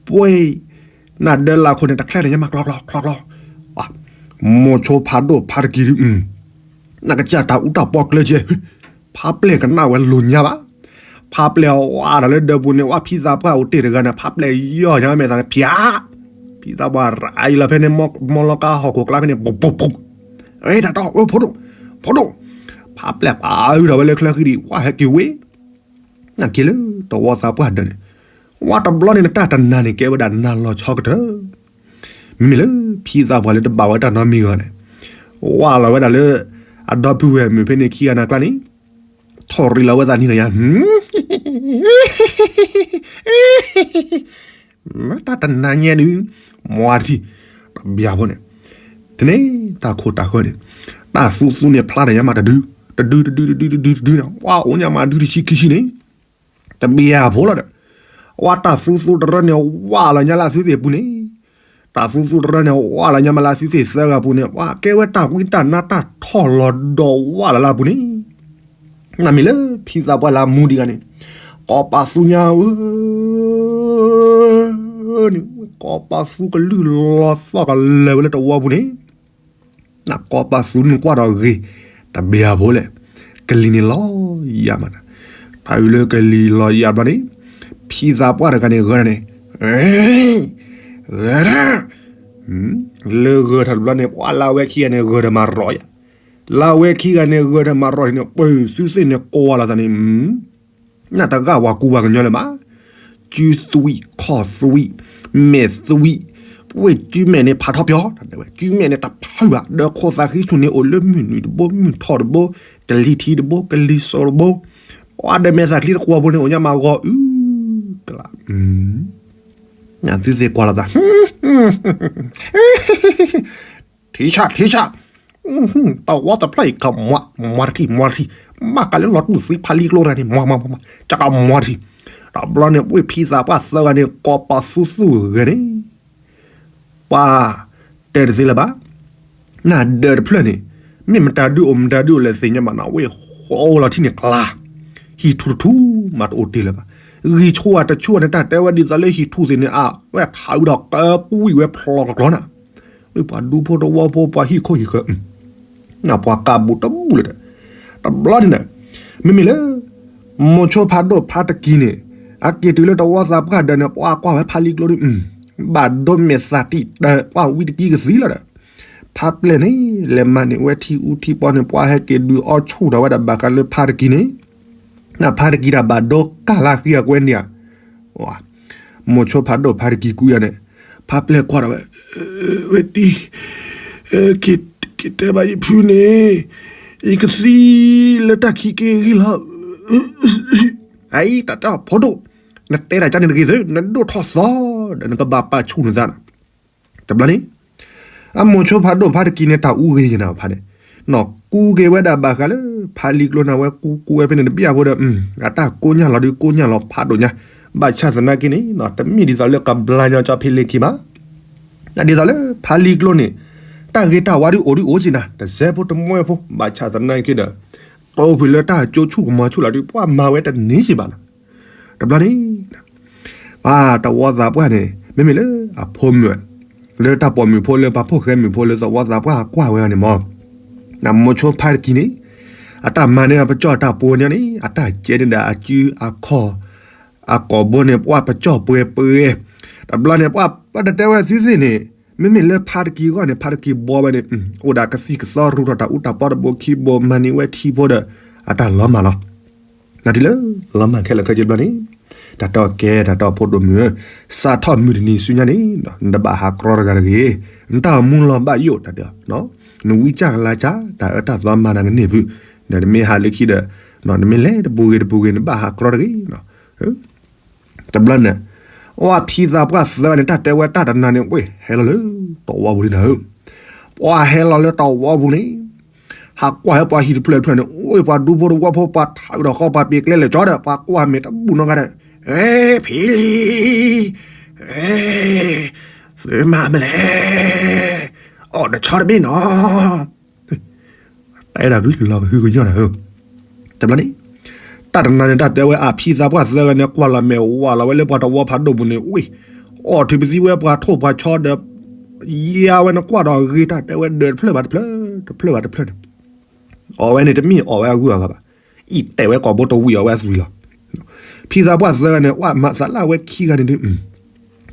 ပှဲၤ နဒၢလၢခိၣ်န့ၣ် တချဲန့ၣ်ညါမး ကျီကျီကျီကျီ, မိၤဆိဖးဒိၣ်ဖါတကံဒု, နကစၢ်တၢ်အူတၢ်ပီကျၢကဲ, ဖါပျဲၢ်ကနၣ်ဝဲလိၤညါဘၣ်, ဖါပျဲၢ်ဝါဒီးလၢဒၢးပူၤန့ၣ် ဝဲဖံသးပှၢ်အိၣ်တ့ၢ်တဂၤန့ၣ် ဖါပျဲၢ်ယီၢ်ညါမဲာ်သးန့ၣ် ဖၠး, ဖံသးပှၢ်ရၤအံၤလီၤဖဲန့ၣ် မီၢ်လီၤကါဟီၣ်ခိၣ်ကျါဖဲန့ၣ် ပူၤပူၤပူၤ, တၢ်တီ ဖိဒိၣ်, ဖိဒိၣ်, ဖါပျဲၢ်ပာ်အုဒီးဝဲလၢချၢဃံဒံး ဝဲဟဲက့ၤဝ့ၢ် နက့ၤလၢတဝီသးပှၢ်ဒၢးန့ၣ်, ဝဲတဘျီန့ၣ် နတၢ်တနၤန့ၣ် ကဲဝဲဒၣ်နၤလီၤဆီကတၢၢ်, မ့မ့ၢ်လၢဖံသးပှၢ်လၢတဘၣ်ဝဲတၢ်နီတမံၤဂီၢ်န့ၣ်, ဝါလီၤဝဲဒၣ်လၢ အဒီပုၢ်ဝဲၢ်မုၣ်ဖဲန့ၣ်ခံဂၤန့ၣ်အကျါန့ၣ်, ထီၣ်ရံလီၤဝဲသးနံၤဒီးယၤ, မ့ၢ်တၢ်တနၤညါဒုး, မွၤတထံၣ်, တဘျီဖိန့ၣ်, တန့ၢ်တၢ်ခိၣ်တၢ်ဃၢန့ၣ်, တၢ်သူသူန့ၣ်ဖျါဒီးညါမးတဒု, တဒုတဒုတဒုတဒုတဒုန့ၣ် ဝါအိၣ်ညါမးဒုတဆံခံဆံန့ၣ်, တဘျီဖိလီၤဒီး, ဝဲတၢ်သူသူတရၢန့ၣ် ဝါလီၤညါလၢအသုသ့ၣ်ပူၤန့ၣ်, တၢ်သူသူတရၢန့ၣ် ဝါလီၤညါမးလၢအသုသ့ၣ်သၢဂၤပူၤန့ၣ် ပှၤကဲဝဲတၢ်ဝံတၢ်နါတၢ်ထီၣ်လီၤဒီးဝါလီၤလၢအပူၤန့ၣ်, နမ့ၢ်လၢဖံသးပှၢ်လၢအမူဒံးဂၤန့ၣ်, ကိးပာ်သူညါဧၢ, န့ၣ် ကိးပာ်သူကလုၢ်လီၤသီၣ်ကလၢာ်ဝဲလၢတဝီပူၤန့ၣ်, နကိးပာ်သူန့ၣ်ကွၢ်ဒီးဂ့ၤ, တဘျီဖိလဲၣ်, ကလံၤန့ၣ်လီၤယၤမး, တၢ်အုးလၢကလံၤလီၤယၤဘျီန့ၣ်, ဖံသးပှၢ်တဂၤန့ၣ်ဂဲၤန့ၣ်, ဂဲၤထီၣ် လၢဂဲၤထီၣ်တဘျီန့ၣ် ပှၤလၢအဝဲခံဂၤန့ၣ်ဂဲၤထီၣ်မၤရီၤယၤ, လၢအဝဲခံဂၤန့ၣ်ဂဲၤထီၣ်မၤရီၤန့ၣ် ပသုသ့ၣ်န့ၣ်ကိးလီၤသးန့ၣ်, နတဂၤဝၤကူဝၤကညီလၢၤဘၣ်, ကုသွံၣ်ခီၣ်သွံၣ်, မဲာ်သွံၣ်, ပဝဲၢ်ကုမဲာ်န့ၣ်ဖးထီပၠီ, တၢ်တဲဝဲ ကုမဲာ်န့ၣ်တဖုဘၣ်, ဒီးခိၣ်သးဃံဆူၣ်န့ၣ်အိၣ်လၢမုၢ်နွံတဘိ မုၢ်ထီၣ်တဘိ, ကလံၤထံးတဘိ ကလံၤစိးတဘိ, ပှၤဒီးမဲာ်သးချံတကွီၤဖိန့ၣ်အိၣ်ညါမးဂီၤအုကလး နသုသ့ၣ်ကွၢ်လီၤသး, ထံဆၣ် ထံဆၣ်, တဝီတဖျၢၣ်အံၤကမွၤ မွၤတထံၣ် မွၤတထံၣ်, ဘၣ်ဃးလၢလီၤတူၢ်သံဖးလံကျိတဂၤန့ၣ် မွၤ မွၤ မွၤ မွၤ ကကမွၤတထံၣ်, တဘျီန့ၣ် ပဝဲၢ်ဖံသးပှၢ်သၢဂၤန့ၣ် ကိးပာ်သူသူဂဲၤန့ၣ် ပှၤတဲတသ့လၢၤဘၣ်, နဒၢးတဖျၢၣ်န့ၣ် မ့ၢ်မတၤဒုအိၣ်မတၤဒုအိၣ်လဲၣ်သ့ၣ်ညါဘၣ်နီၤ ဝဲဃီလီၤထံန့ၣ်ကျါ, ဟံၣ်ထူၣ်တထူၣ်မးတအိၣ်တ့ၢ်လၢၤဘၣ်, ဂံၢ်ဆူၣ်အတဆူၣ်န့ၣ် တၢ်တဲဝဲဒ်သိးလၢဟံၣ်ထူၣ်သ့ၣ်န့ၣ် အဝဲထးအုးဒီးကပူၤဝံၣ်ဝဲဖျိးကကျီနၤ, ဝဲပှၤဒူဖိတဝီဖိပှၤဟံၣ်ခိၣ်ဟံၣ်ဃၢၤ နပှၤကးဘူးတဘူးလၢၤဒီး, တဘျီန့ၣ်ဒီး, မ့မ့ၢ်လၢ မိၤဆိဖးဒိၣ်ဖါတကံန့ၣ် အက့ၤတုၤလၢတဝီသးပှၢ်ဒၢးန့ၣ် ပှၤကွၢ်ဝဲဖးလံကျိဒုး, ဘၣ်ဒိမဲာ်သးတံၢ်တၢ် ပှၤဝံတကံကသံလီၤဒီး, ဖါပျဲၢ်န့ၣ် လဲၤမၤန့ၢ်ဝဲထံအူထံပီန့ၣ် ပှၤဟဲက့ၤဒုးအီၣ်ဆူၣ်ထီၣ်ဝဲဒၣ်ဘၣ်ဃးလၢဖါတကံန့ၣ်, နဖါတကံတၢ်ဘၣ်ဒိကၢ်လၢဃံအကွဲန့ၣ်ဧါ မိၤဆိဖးဒိၣ်ဖါတကံကူယၤန့ၣ်, ဖါပျဲၢ်ကွၢ်ဒီးဝဲ, ဝဲတံၤ, က့ၤတဲဘၣ်ယဖုန့ၣ်, ယကသံလၢတၢ်ခံက့ၤဂံၢ်လီၤ, အအံၤတၢ်တၢ်ဖိဒိၣ်, နတဲတၢ်ကန့ၣ်တဂ့ၤသု နဒိၣ်ထီၣ်သီဒီးနကဘၣ်ပာ်ဆူၣ်နသးနၤ, တဘျီန့ၣ် အမိၤဆိဖးဒိၣ်ဖါတကံန့ၣ် တၢ်အူဂ့ၤယနၤဖးန့ၣ်, နီၢ်ကူက့ၤဝဲဒၣ်ဘၣ်ဃးလၢ ဖးလံကျိနၤဝဲကူကူဝဲဖဲန့ၣ်တဘျီဖိဒီး, အတၢ်ကိးညါလီၤဒုးကိးညါလီၤဖးဒိၣ်ညါ, ဘၣ်ဆၣ်သနာ်က့န့ၣ် တမ့ၢ်ဒ်သိးလၢကဘျါညီကၠီဖံးလ့ၤခံဘၣ်, ဒ်သိးလၢဖးလံကျိန့ၣ်, တၢ်ဂ့ၤတၢ်ဝါဒုးအိၣ်ဒုးအိၣ်က့နၤ တစဲးဖိတမှဲဖိ ဘၣ်ဆၣ်သနာ်က့ဒီး, တိဖုၣ်လၢတၢ်ကၠိဆူၣ်ကမီၤဆူၣ်လီၤဒုး ပှၤမၤဝဲတန့ၢ်က့ဘၣ်နၤ တဘျီန့ၣ်, ပှၤတဝီသးပှၢ်န့ၣ် မ့မ့ၢ်လၢအဖိမုၣ်, လၢတၢ်ပိာ်မုၣ်ဖိလၢပှၤဖိၣ်ဃဲမုၣ်ဖိလၢတဝီသးပှၢ်ကွၢ်ဝဲန့ၣ်မး, မိၤဆိဖါတကံန့ၣ်, အတၢ်မၤန့ၢ်ပကၠီၣ်တၢ်ပှဲၤန့ၣ်န့ၣ် အတၢ်ကဲန့ၣ်ဒီးအကုအခီၣ်, အကိာ်ဘိန့ၣ် ပှၤပကၠီၣ်ပှဲၤပှဲၤ, တဘျီန့ၣ် ပှၤပတတဲဝဲသုသ့ၣ်န့ၣ်, မ့မ့ၢ်လၢဖါတကံအဂီၢ်န့ၣ် ဖါတကံဘှီဝဲန့ၣ်, အိၣ်ဒၣ်ကသံၣ်ကသီရူးထီၣ်တၢ်အူတၢ်ပီတဘိခံဘိ မၤန့ၢ်ဝဲထံဖိဒီး, အတၢ်လီၤမၢ်လီၤ နၤဒ်လၢလီၤမၢ်ခဲလၢာ်ခဲဆ့ဘျီန့ၣ်, တၢ်တီၢ်ကဲ တၢ်တီၢ်ဖိဒိၣ်မုၣ်ဧၢ, စးထီၣ်မုၢ်တနံၤဆူညါန့ၣ်, နတဘၣ်ဟးကြီတဂၤတဂ့ၤ, နတၢ်အိၣ်မူလီၤဘၣ်ယိၣ်တၢ်ဒီး, နဝံစၢ်ကလါစၢ် တၢ်အၢတၢ်သီမၤနၤကန့ၢ်ဖု, နမ့ၢ်ဟးလၢခံဒီး, နမ့ၢ်လဲၤတပူၤဂ့ၤတပူၤဂ့ၤ နဘၣ်ဟးကြီတဂ့ၤ တဘျီန့ၣ်, အဝဲဖံသးပှၢ်သၢဂၤန့ၣ် တၢ်တဲဝဲတၢ်တနၤန့ၣ် ဝဲဟဲလီၤလၢတဝီပူၤလံနၤဧၢ, ပှၤဟဲလီၤလၢတဝီပူၤန့ၣ်, ဟးကွၢ်ဟဲပှၤဟံၣ်တဖျၢၣ်တဖျၢၣ်န့ၣ် အိၣ်ပှၤဒူဖိတဝီဖိ ပှၤထးအုးဒီးဃီ ပှၤပ့ၤကျဲလဲၤကၠီဒီး ပှၤကွၢ်မဲာ်တဘူၣ်နီတဂၤဒီး, ဟဲ ဖံလံၤ, သုမၤမနုၤလဲၣ်, အီၣ်တဆီတဘ့ၣ်နီၤ တၢ်အဲၣ်ဒိးကလုၢ်လီၤကဟုကညီၢ်နၤဧၢ, တဘျီန့ၣ်, တၢ်တနၤန့ၣ် တၢ်တဲဝဲအဖံသးပှၢ်သၢဂၤန့ၣ် ကွၢ်လီၤမဲာ်ဝးလီၤဝဲလၢပှၤတဝီဖးဒိၣ်ပူၤန့ၣ် ဝ့ၢ်, အီၣ်ထုးပသံဝဲပှၤထိၣ်ပှၤဆီဒီး ယါဝဲနကွၢ်ဒီးအဂ့ၤတၢ်တဲဝဲဒၢးတဖျၢၣ်ဘၣ်တဖျၢၣ် တဖျၢၣ်ဘၣ်တဖျၢၣ်န့ၣ် အီၣ်ဝဲန့ၣ်တမ့ၢ်အီၣ်ဝဲအဂုၤအဂၤဘၣ်. အံၤတဲဝဲကိာ်ဘိတဝံၤအီၣ်ဝဲအသွံၣ်လီၤ. ဖံသးပှၢ်သၢဂၤန့ၣ် ဝဲမၤသးလၢအဝဲခံဂၤန့ၣ်ဒုး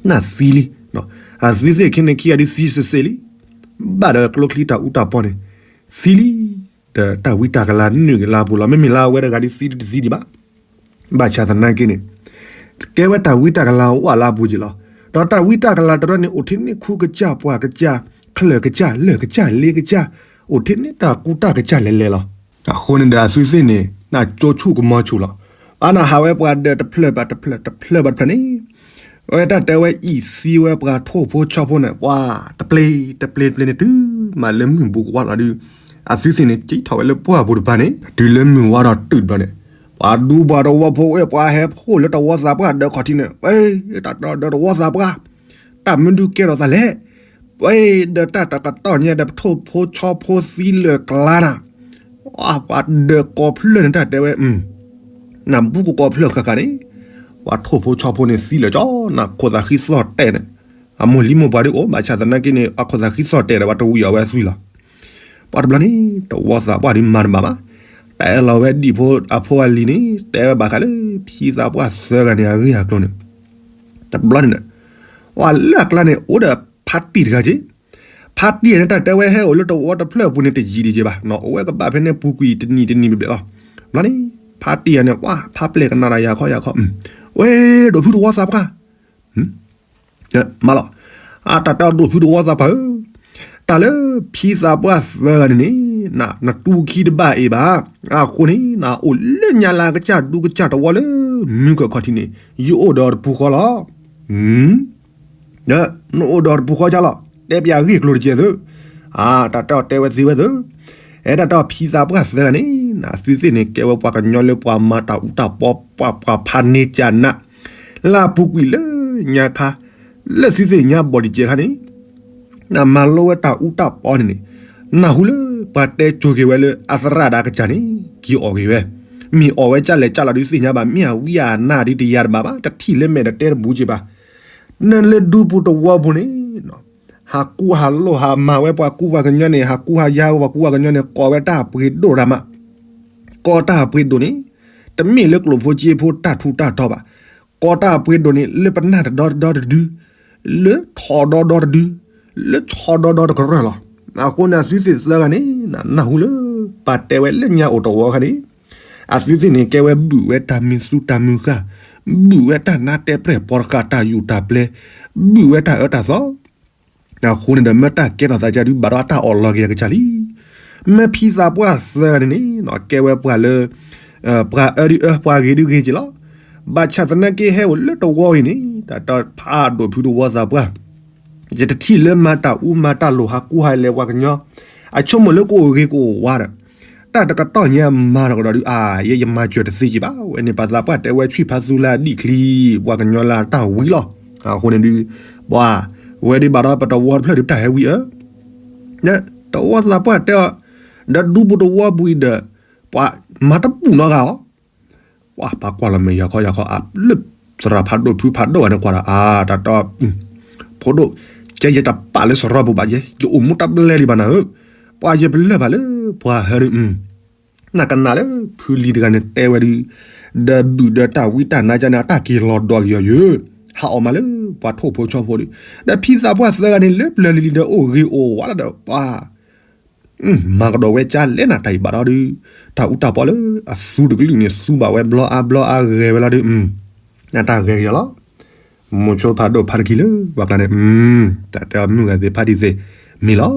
နၢ်သံလံ. အသွံၣ်သ့ၣ်ခံန့ၣ်ခံဂၤဒုးသံစ့စ့လံ. ဘၣ်ဒီးကျိချံတၢ်အူတၢ်ပီန့ၣ် သံလံ. ဒီးတၢ်ဝံတၢ်ကလၤနုာ်က့ၤလၢအပူၤလီၤ. မ့မ့ၢ်လၢအဝဲတဂၤဒုးသံဒုးတသံဒံးဘၣ်. ဘၣ်ဆၣ်သနာ်က့န့ၣ် ကဲဝဲတၢ်ဝံတၢ်ကလၤဝဲလၢအပူၤက့ၤလီၤ. ဒီးတၢ်ဝံတၢ်ကလၤတရၢန့ၣ် အိၣ်ထဲန့ၣ်ခူကစၢ်ပှၢ်ကစၢ် ချၢၣ်ကစၢ် လၢၢ်ကစၢ် လ့ကစၢ် အိၣ်ထဲန့ၣ်တၢ်ကူတၢ်ကစၢ်လဲၤလဲၤလီၤ. အဃိန့ၣ်ဒီးအသွံၣ်သ့ၣ်န့ၣ် နၢ်ကၠိဆူၣ်ကမီၤဆူၣ်လီၤ. အါနၢ်ဟးဝဲပှၤဒၢးတဖျၢၣ်ဘၣ်တဖျၢၣ် တဖျၢၣ်ဘၣ်တဖျၢၣ်န့ၣ် အဝဲတၢ်တဲဝဲအံၤသံဝဲပှၤထိၣ်ဖိဆီဖိန့ၣ် ပှၤတပျ့ၤတပျ့ၤတပျ့ၤန့ၣ် တုၤမးလၢမုၢ်ဘူးကဝါလီၤဒုး အသွံၣ်သ့ၣ်န့ၣ် ကံထီၣ်ဝဲလၢပှၢ်ပူၤတပၤန့ၣ် တုၤလၢမုၢ်ဝါဒီးတုၤတဘျီန့ၣ် ပှၤဒူပှၤတဝီဖိဝဲ ပှၤဟဲဖှိၣ်လၢတဝီသးပှၢ်ဒၢးခီၣ်ထံးန့ၣ် ဝဲ တၢ်ဒီးတဝီသးပှၢ် တၢ်မနုၤကဲထီၣ်သးလဲၣ်. ပှၤဒီးတၢ်တကတီၢ်ညါဒီးပထိၣ်ဖိဆီဖိသံလၢာ်ကျါနၤ ပှၤဒၢးကိးဖျၢၣ်န့ၣ် တၢ်တဲဝဲ နဘူးကကိးဖျၢၣ်ဃၣ်ဃၣ်န့ၣ် ပှၤထိၣ်ဖိဆီဖိန့ၣ်သံလၢာ်ကၠီ နခိၣ်သးဃံသီၣ်တဲာ်န့ၣ် အမိၢ်လံမိၢ်ပှၢ်ဒုးအိၣ် ဘၣ်ဆၣ်သနာ်က့န့ၣ် အခိၣ်သးဃံသီၣ်တဲာ်ဒီး ပှၤတဝံၤအီၣ်ဝဲအသွံၣ်လီၤ. ပှၤတဘျီန့ၣ် တဝီသးပှၢ်ဒုးမၤတဘၣ်ဘၣ်. တဲလီၤဝဲဒံၣ်ဖိအဖိအလံၤန့ၣ် တဲဝဲဘၣ်ဃးလၢ ဖံသးပှၢ်သၢဂၤန့ၣ် အဂ့ၢ်အကျိၤန့ၣ် တဘျီန့ၣ် ပှၤလၢအကျါန့ၣ် အိၣ်ဒီးဖါတံၢ်တဂၤက့ၤ ဖါတံၢ်န့ၣ် တၢ်တဲဝဲဟဲအိၣ်လၢတဝီတဖျၢၣ်အပူၤန့ၣ် တယံာ်ဒံးက့ၤဘၣ်နီၤ အိၣ်ဝဲကဘၣ်ဖဲန့ၣ်ပူၤကွံာ်တနံၤတနံၤဘျဲၣ်ဘျဲၣ်လီၤ. ဘျီန့ၣ် ဖါတံၢ်အံၤန့ၣ် ပှၤဖါပျဲၢ်ကနၣ်တၢ်ယၤခီယၤခီ ဝဲဒိၣ်ဖုတဝီသးပှၢ် မးလီၤ. အတၢ်တဲအီၤဒိၣ်ဖုတဝီသးပှၢ်ဧၢ, တၢ်လၢဖံသးပှၢ်သၢဂၤန့ၣ်န့ၣ် နတူခံတဘၣ်အံၤဘၣ်. အဃိန့ၣ် နအိၣ်လၢညါလၢအကစၢ်ဒူကစၢ်တဝီလၢ မုၢ်ကခီၣ်ထံးန့ၣ် ယအိၣ်ဒီးတပူၤဃီလီၤ. ဒီးနအိၣ်ဒီးတပူၤဃီကလီၤ တဲပၠးဂ့ၢ်ကျိၤတကဲးသု. အတၢ်တဲအီၤတဲဝဲသ့ဝဲသု. အဲတၢ်တဲအီၤဖံသးပှၢ်သၢဂၤန့ၣ် နသုသ့ၣ်န့ၣ် ကဲဝဲပှၤကညီလၢပှၤမၤတၢ်အူတၢ်ပီ ပှၤပှၤဖးန့ၢ်ကနး လၢအပူၤကွံာ်လၢညါခါ လၢသုသ့ၣ်ညါဘီၣ်ဒံးကဲခါန့ၣ် နမၤလိဝဲတၢ်အူတၢ်ပီန့ၣ်န့ၣ် နၢ်ဟူလၢပှၤတဲကၠိၤက့ၤဝဲလၢအသရၣ်ဒၣ်ကစၢ်န့ၣ် က့ၤအီၣ်က့ၤဝဲ. မ့ၢ်အီၣ်ဝဲကၢ်လဲၣ်ကၢ်လီၤဒုးသ့ၣ်ညါဘၣ် မ့ၢ်အဝံအနၢ်ဒုးတယၤတဘၣ်ဘၣ် တထံၣ်လၢမဲာ်ဒီးတဲတဘူးက့ၤဘၣ်. နလၢဒူပူၤတဝီပူၤန့ၣ် ဟးကူဟးလိၢ်ဟးမၤဝဲပှၤကူပှၤကညီန့ၣ် ဟးကူဟးယါဝဲပှၤကူပှၤကညီန့ၣ် ကိးဝဲတၢ်ပှ့ၤဒိၣ်တၢ်မး. ကိးတၢ်ပှ့ၤဒိၣ်န့ၣ် တမ့ၢ်လၢကျိၣ်ဖိစ့ဖိတၢ်ထူးတၢ်တီၤဘၣ်. ကိးတၢ်ပှ့ၤဒိၣ်န့ၣ် လၢပနၢ်တဒီတဒီတဒု, လၢထီဒီဒီတဒု, လၢဆီဒီဒီတကရၢၢ်လီၤ. အဃိန့ၣ် အသုသ့ၣ်သၢဂၤန့ၣ် နၢ်ဟူလၢ ပှၤတဲဝဲလၢညါအိၣ်တဝီခါန့ၣ် အသုသ့ၣ်န့ၣ် ကဲဝဲဘုၣ်ဝဲတၢ်မုၢ်သူတၢ်မုၢ်ဃၢ်, ဘုၣ်ဝဲတၢ်နါတဲပြဲၢ်ပီတဃာ်တၢ်ယူၢ်တၢ်ပျဲ, ဘုၣ်ဝဲတၢ်အၢတၢ်သီ အဃိန့ၣ်ဒီး မ့ၢ်တၢ်ကဲထီၣ်သးကၢ်ဒုးဘၣ်ဒီးအတၢ်အီၣ်လီၤက့ၤအကစၢ်လံ. မ့ၢ်ဖံသးပှၢ်သၢဂၤန့ၣ်န့ၣ် ကဲဝဲပှၤလၢ ပှၤအၢဒုးအၢ ပှၤဂ့ၤဒုးဂ့ၤက့ၤလီၤ. ဘၣ်ဆၣ်သနာ်က့ဟဲအိၣ်လၢတဝီအံၤန့ၣ် တၢ်တဖးဒိၣ်ဖုတဝီသးပှၢ် ယတထံၣ်လၢမၤတၢ်အူမၤတၢ်လိၤဟးကူဟးလဲၤပှၤကညီ, အဆိကမိၣ်လၢကအိၣ်ဂ့ၤကအိၣ်ဝါဒီး တၢ်တကတီၢ်ညါမၤတကဒီးဒုး အါ ယဲယမၤစၢၤတသ့က့ၤဘၣ်. ဝဲန့ၣ်ပှၤသးပှၢ်တဲဝဲဆံၣ်ဖးသူလၢအဒံၣ်ချံ ပှၤကညီလၢအတၢ်ဝံၤလီၤ. အဃိန့ၣ်ဒုး ပှၤ ဝဲဒုးဘၣ်ဒီးပတဝီတဖျၢၣ်ဒုးတၢ်ဟဲဝံၤအၢ တဝီသးပှၢ်တဲအီၤ ဒီးဒူပူၤတဝီပူၤအံၤဒီး ပှၤမၤတဘူၣ်နီတဂၤအီၤ ပှၤပာ်ကွၢ်လီၤမဲာ်ယၤခီယၤခီ အလၢသရၣ်ဖးဒိၣ်ဖုဖးဒိၣ်ဂၤန့ၣ်ကွၢ်ဒီး အါ တၢ်တီ ဖိဒိၣ် ကဲယတပာ်လၢစရီပူၤဘၣ်ယဲ ယအိၣ်မူတဘျဲလံဘၣ်နၤဧၢ, ပှၤယပလၢၢ်ဘၣ်လၢပှၤဟၢဒုး နကနၣ်လၢဖုလံၤတဂၤန့ၣ်တဲဝဲဒုး ဒီးဘုၣ်ဒီးတၢ်ဝံတၢ်နါကၢ်န့ၣ် အတၢ်က့ၤလီၤဒီးက့ၤအီၤယၢ ဟးအီၣ်မးလၢပှၤထိၣ်ဖိဆီဖိဒုး ဒီးဖံသးပှၢ်သၢဂၤန့ၣ် လၢပျၢၤလံၤလံၤဒီးအိၣ်ဂ့ၤအိၣ်ဝါလီၤဒီးပှၤ မၤကဒီးဝဲကၢ်လဲၣ်နၤတၢ်အံၤဘၣ်ဒီးဒုး တၢ်အူတၢ်ပီလၢအသူတကလုာ်န့ၣ် သူဘၣ်ဝဲဘျီအါဘျီအါဂဲၤဝဲလီၤဒုး နတၢ်ဂဲၤက့ၤအီၤလီၤ. မိၤဆိဖးဒိၣ်ဖးတကံလၢပှၤကျါန့ၣ် တၢ်တဲအီၤမုၢ်ဂၤသ့ၣ်ဖးဒံသ့ၣ်မ့ၢ်လီၤ.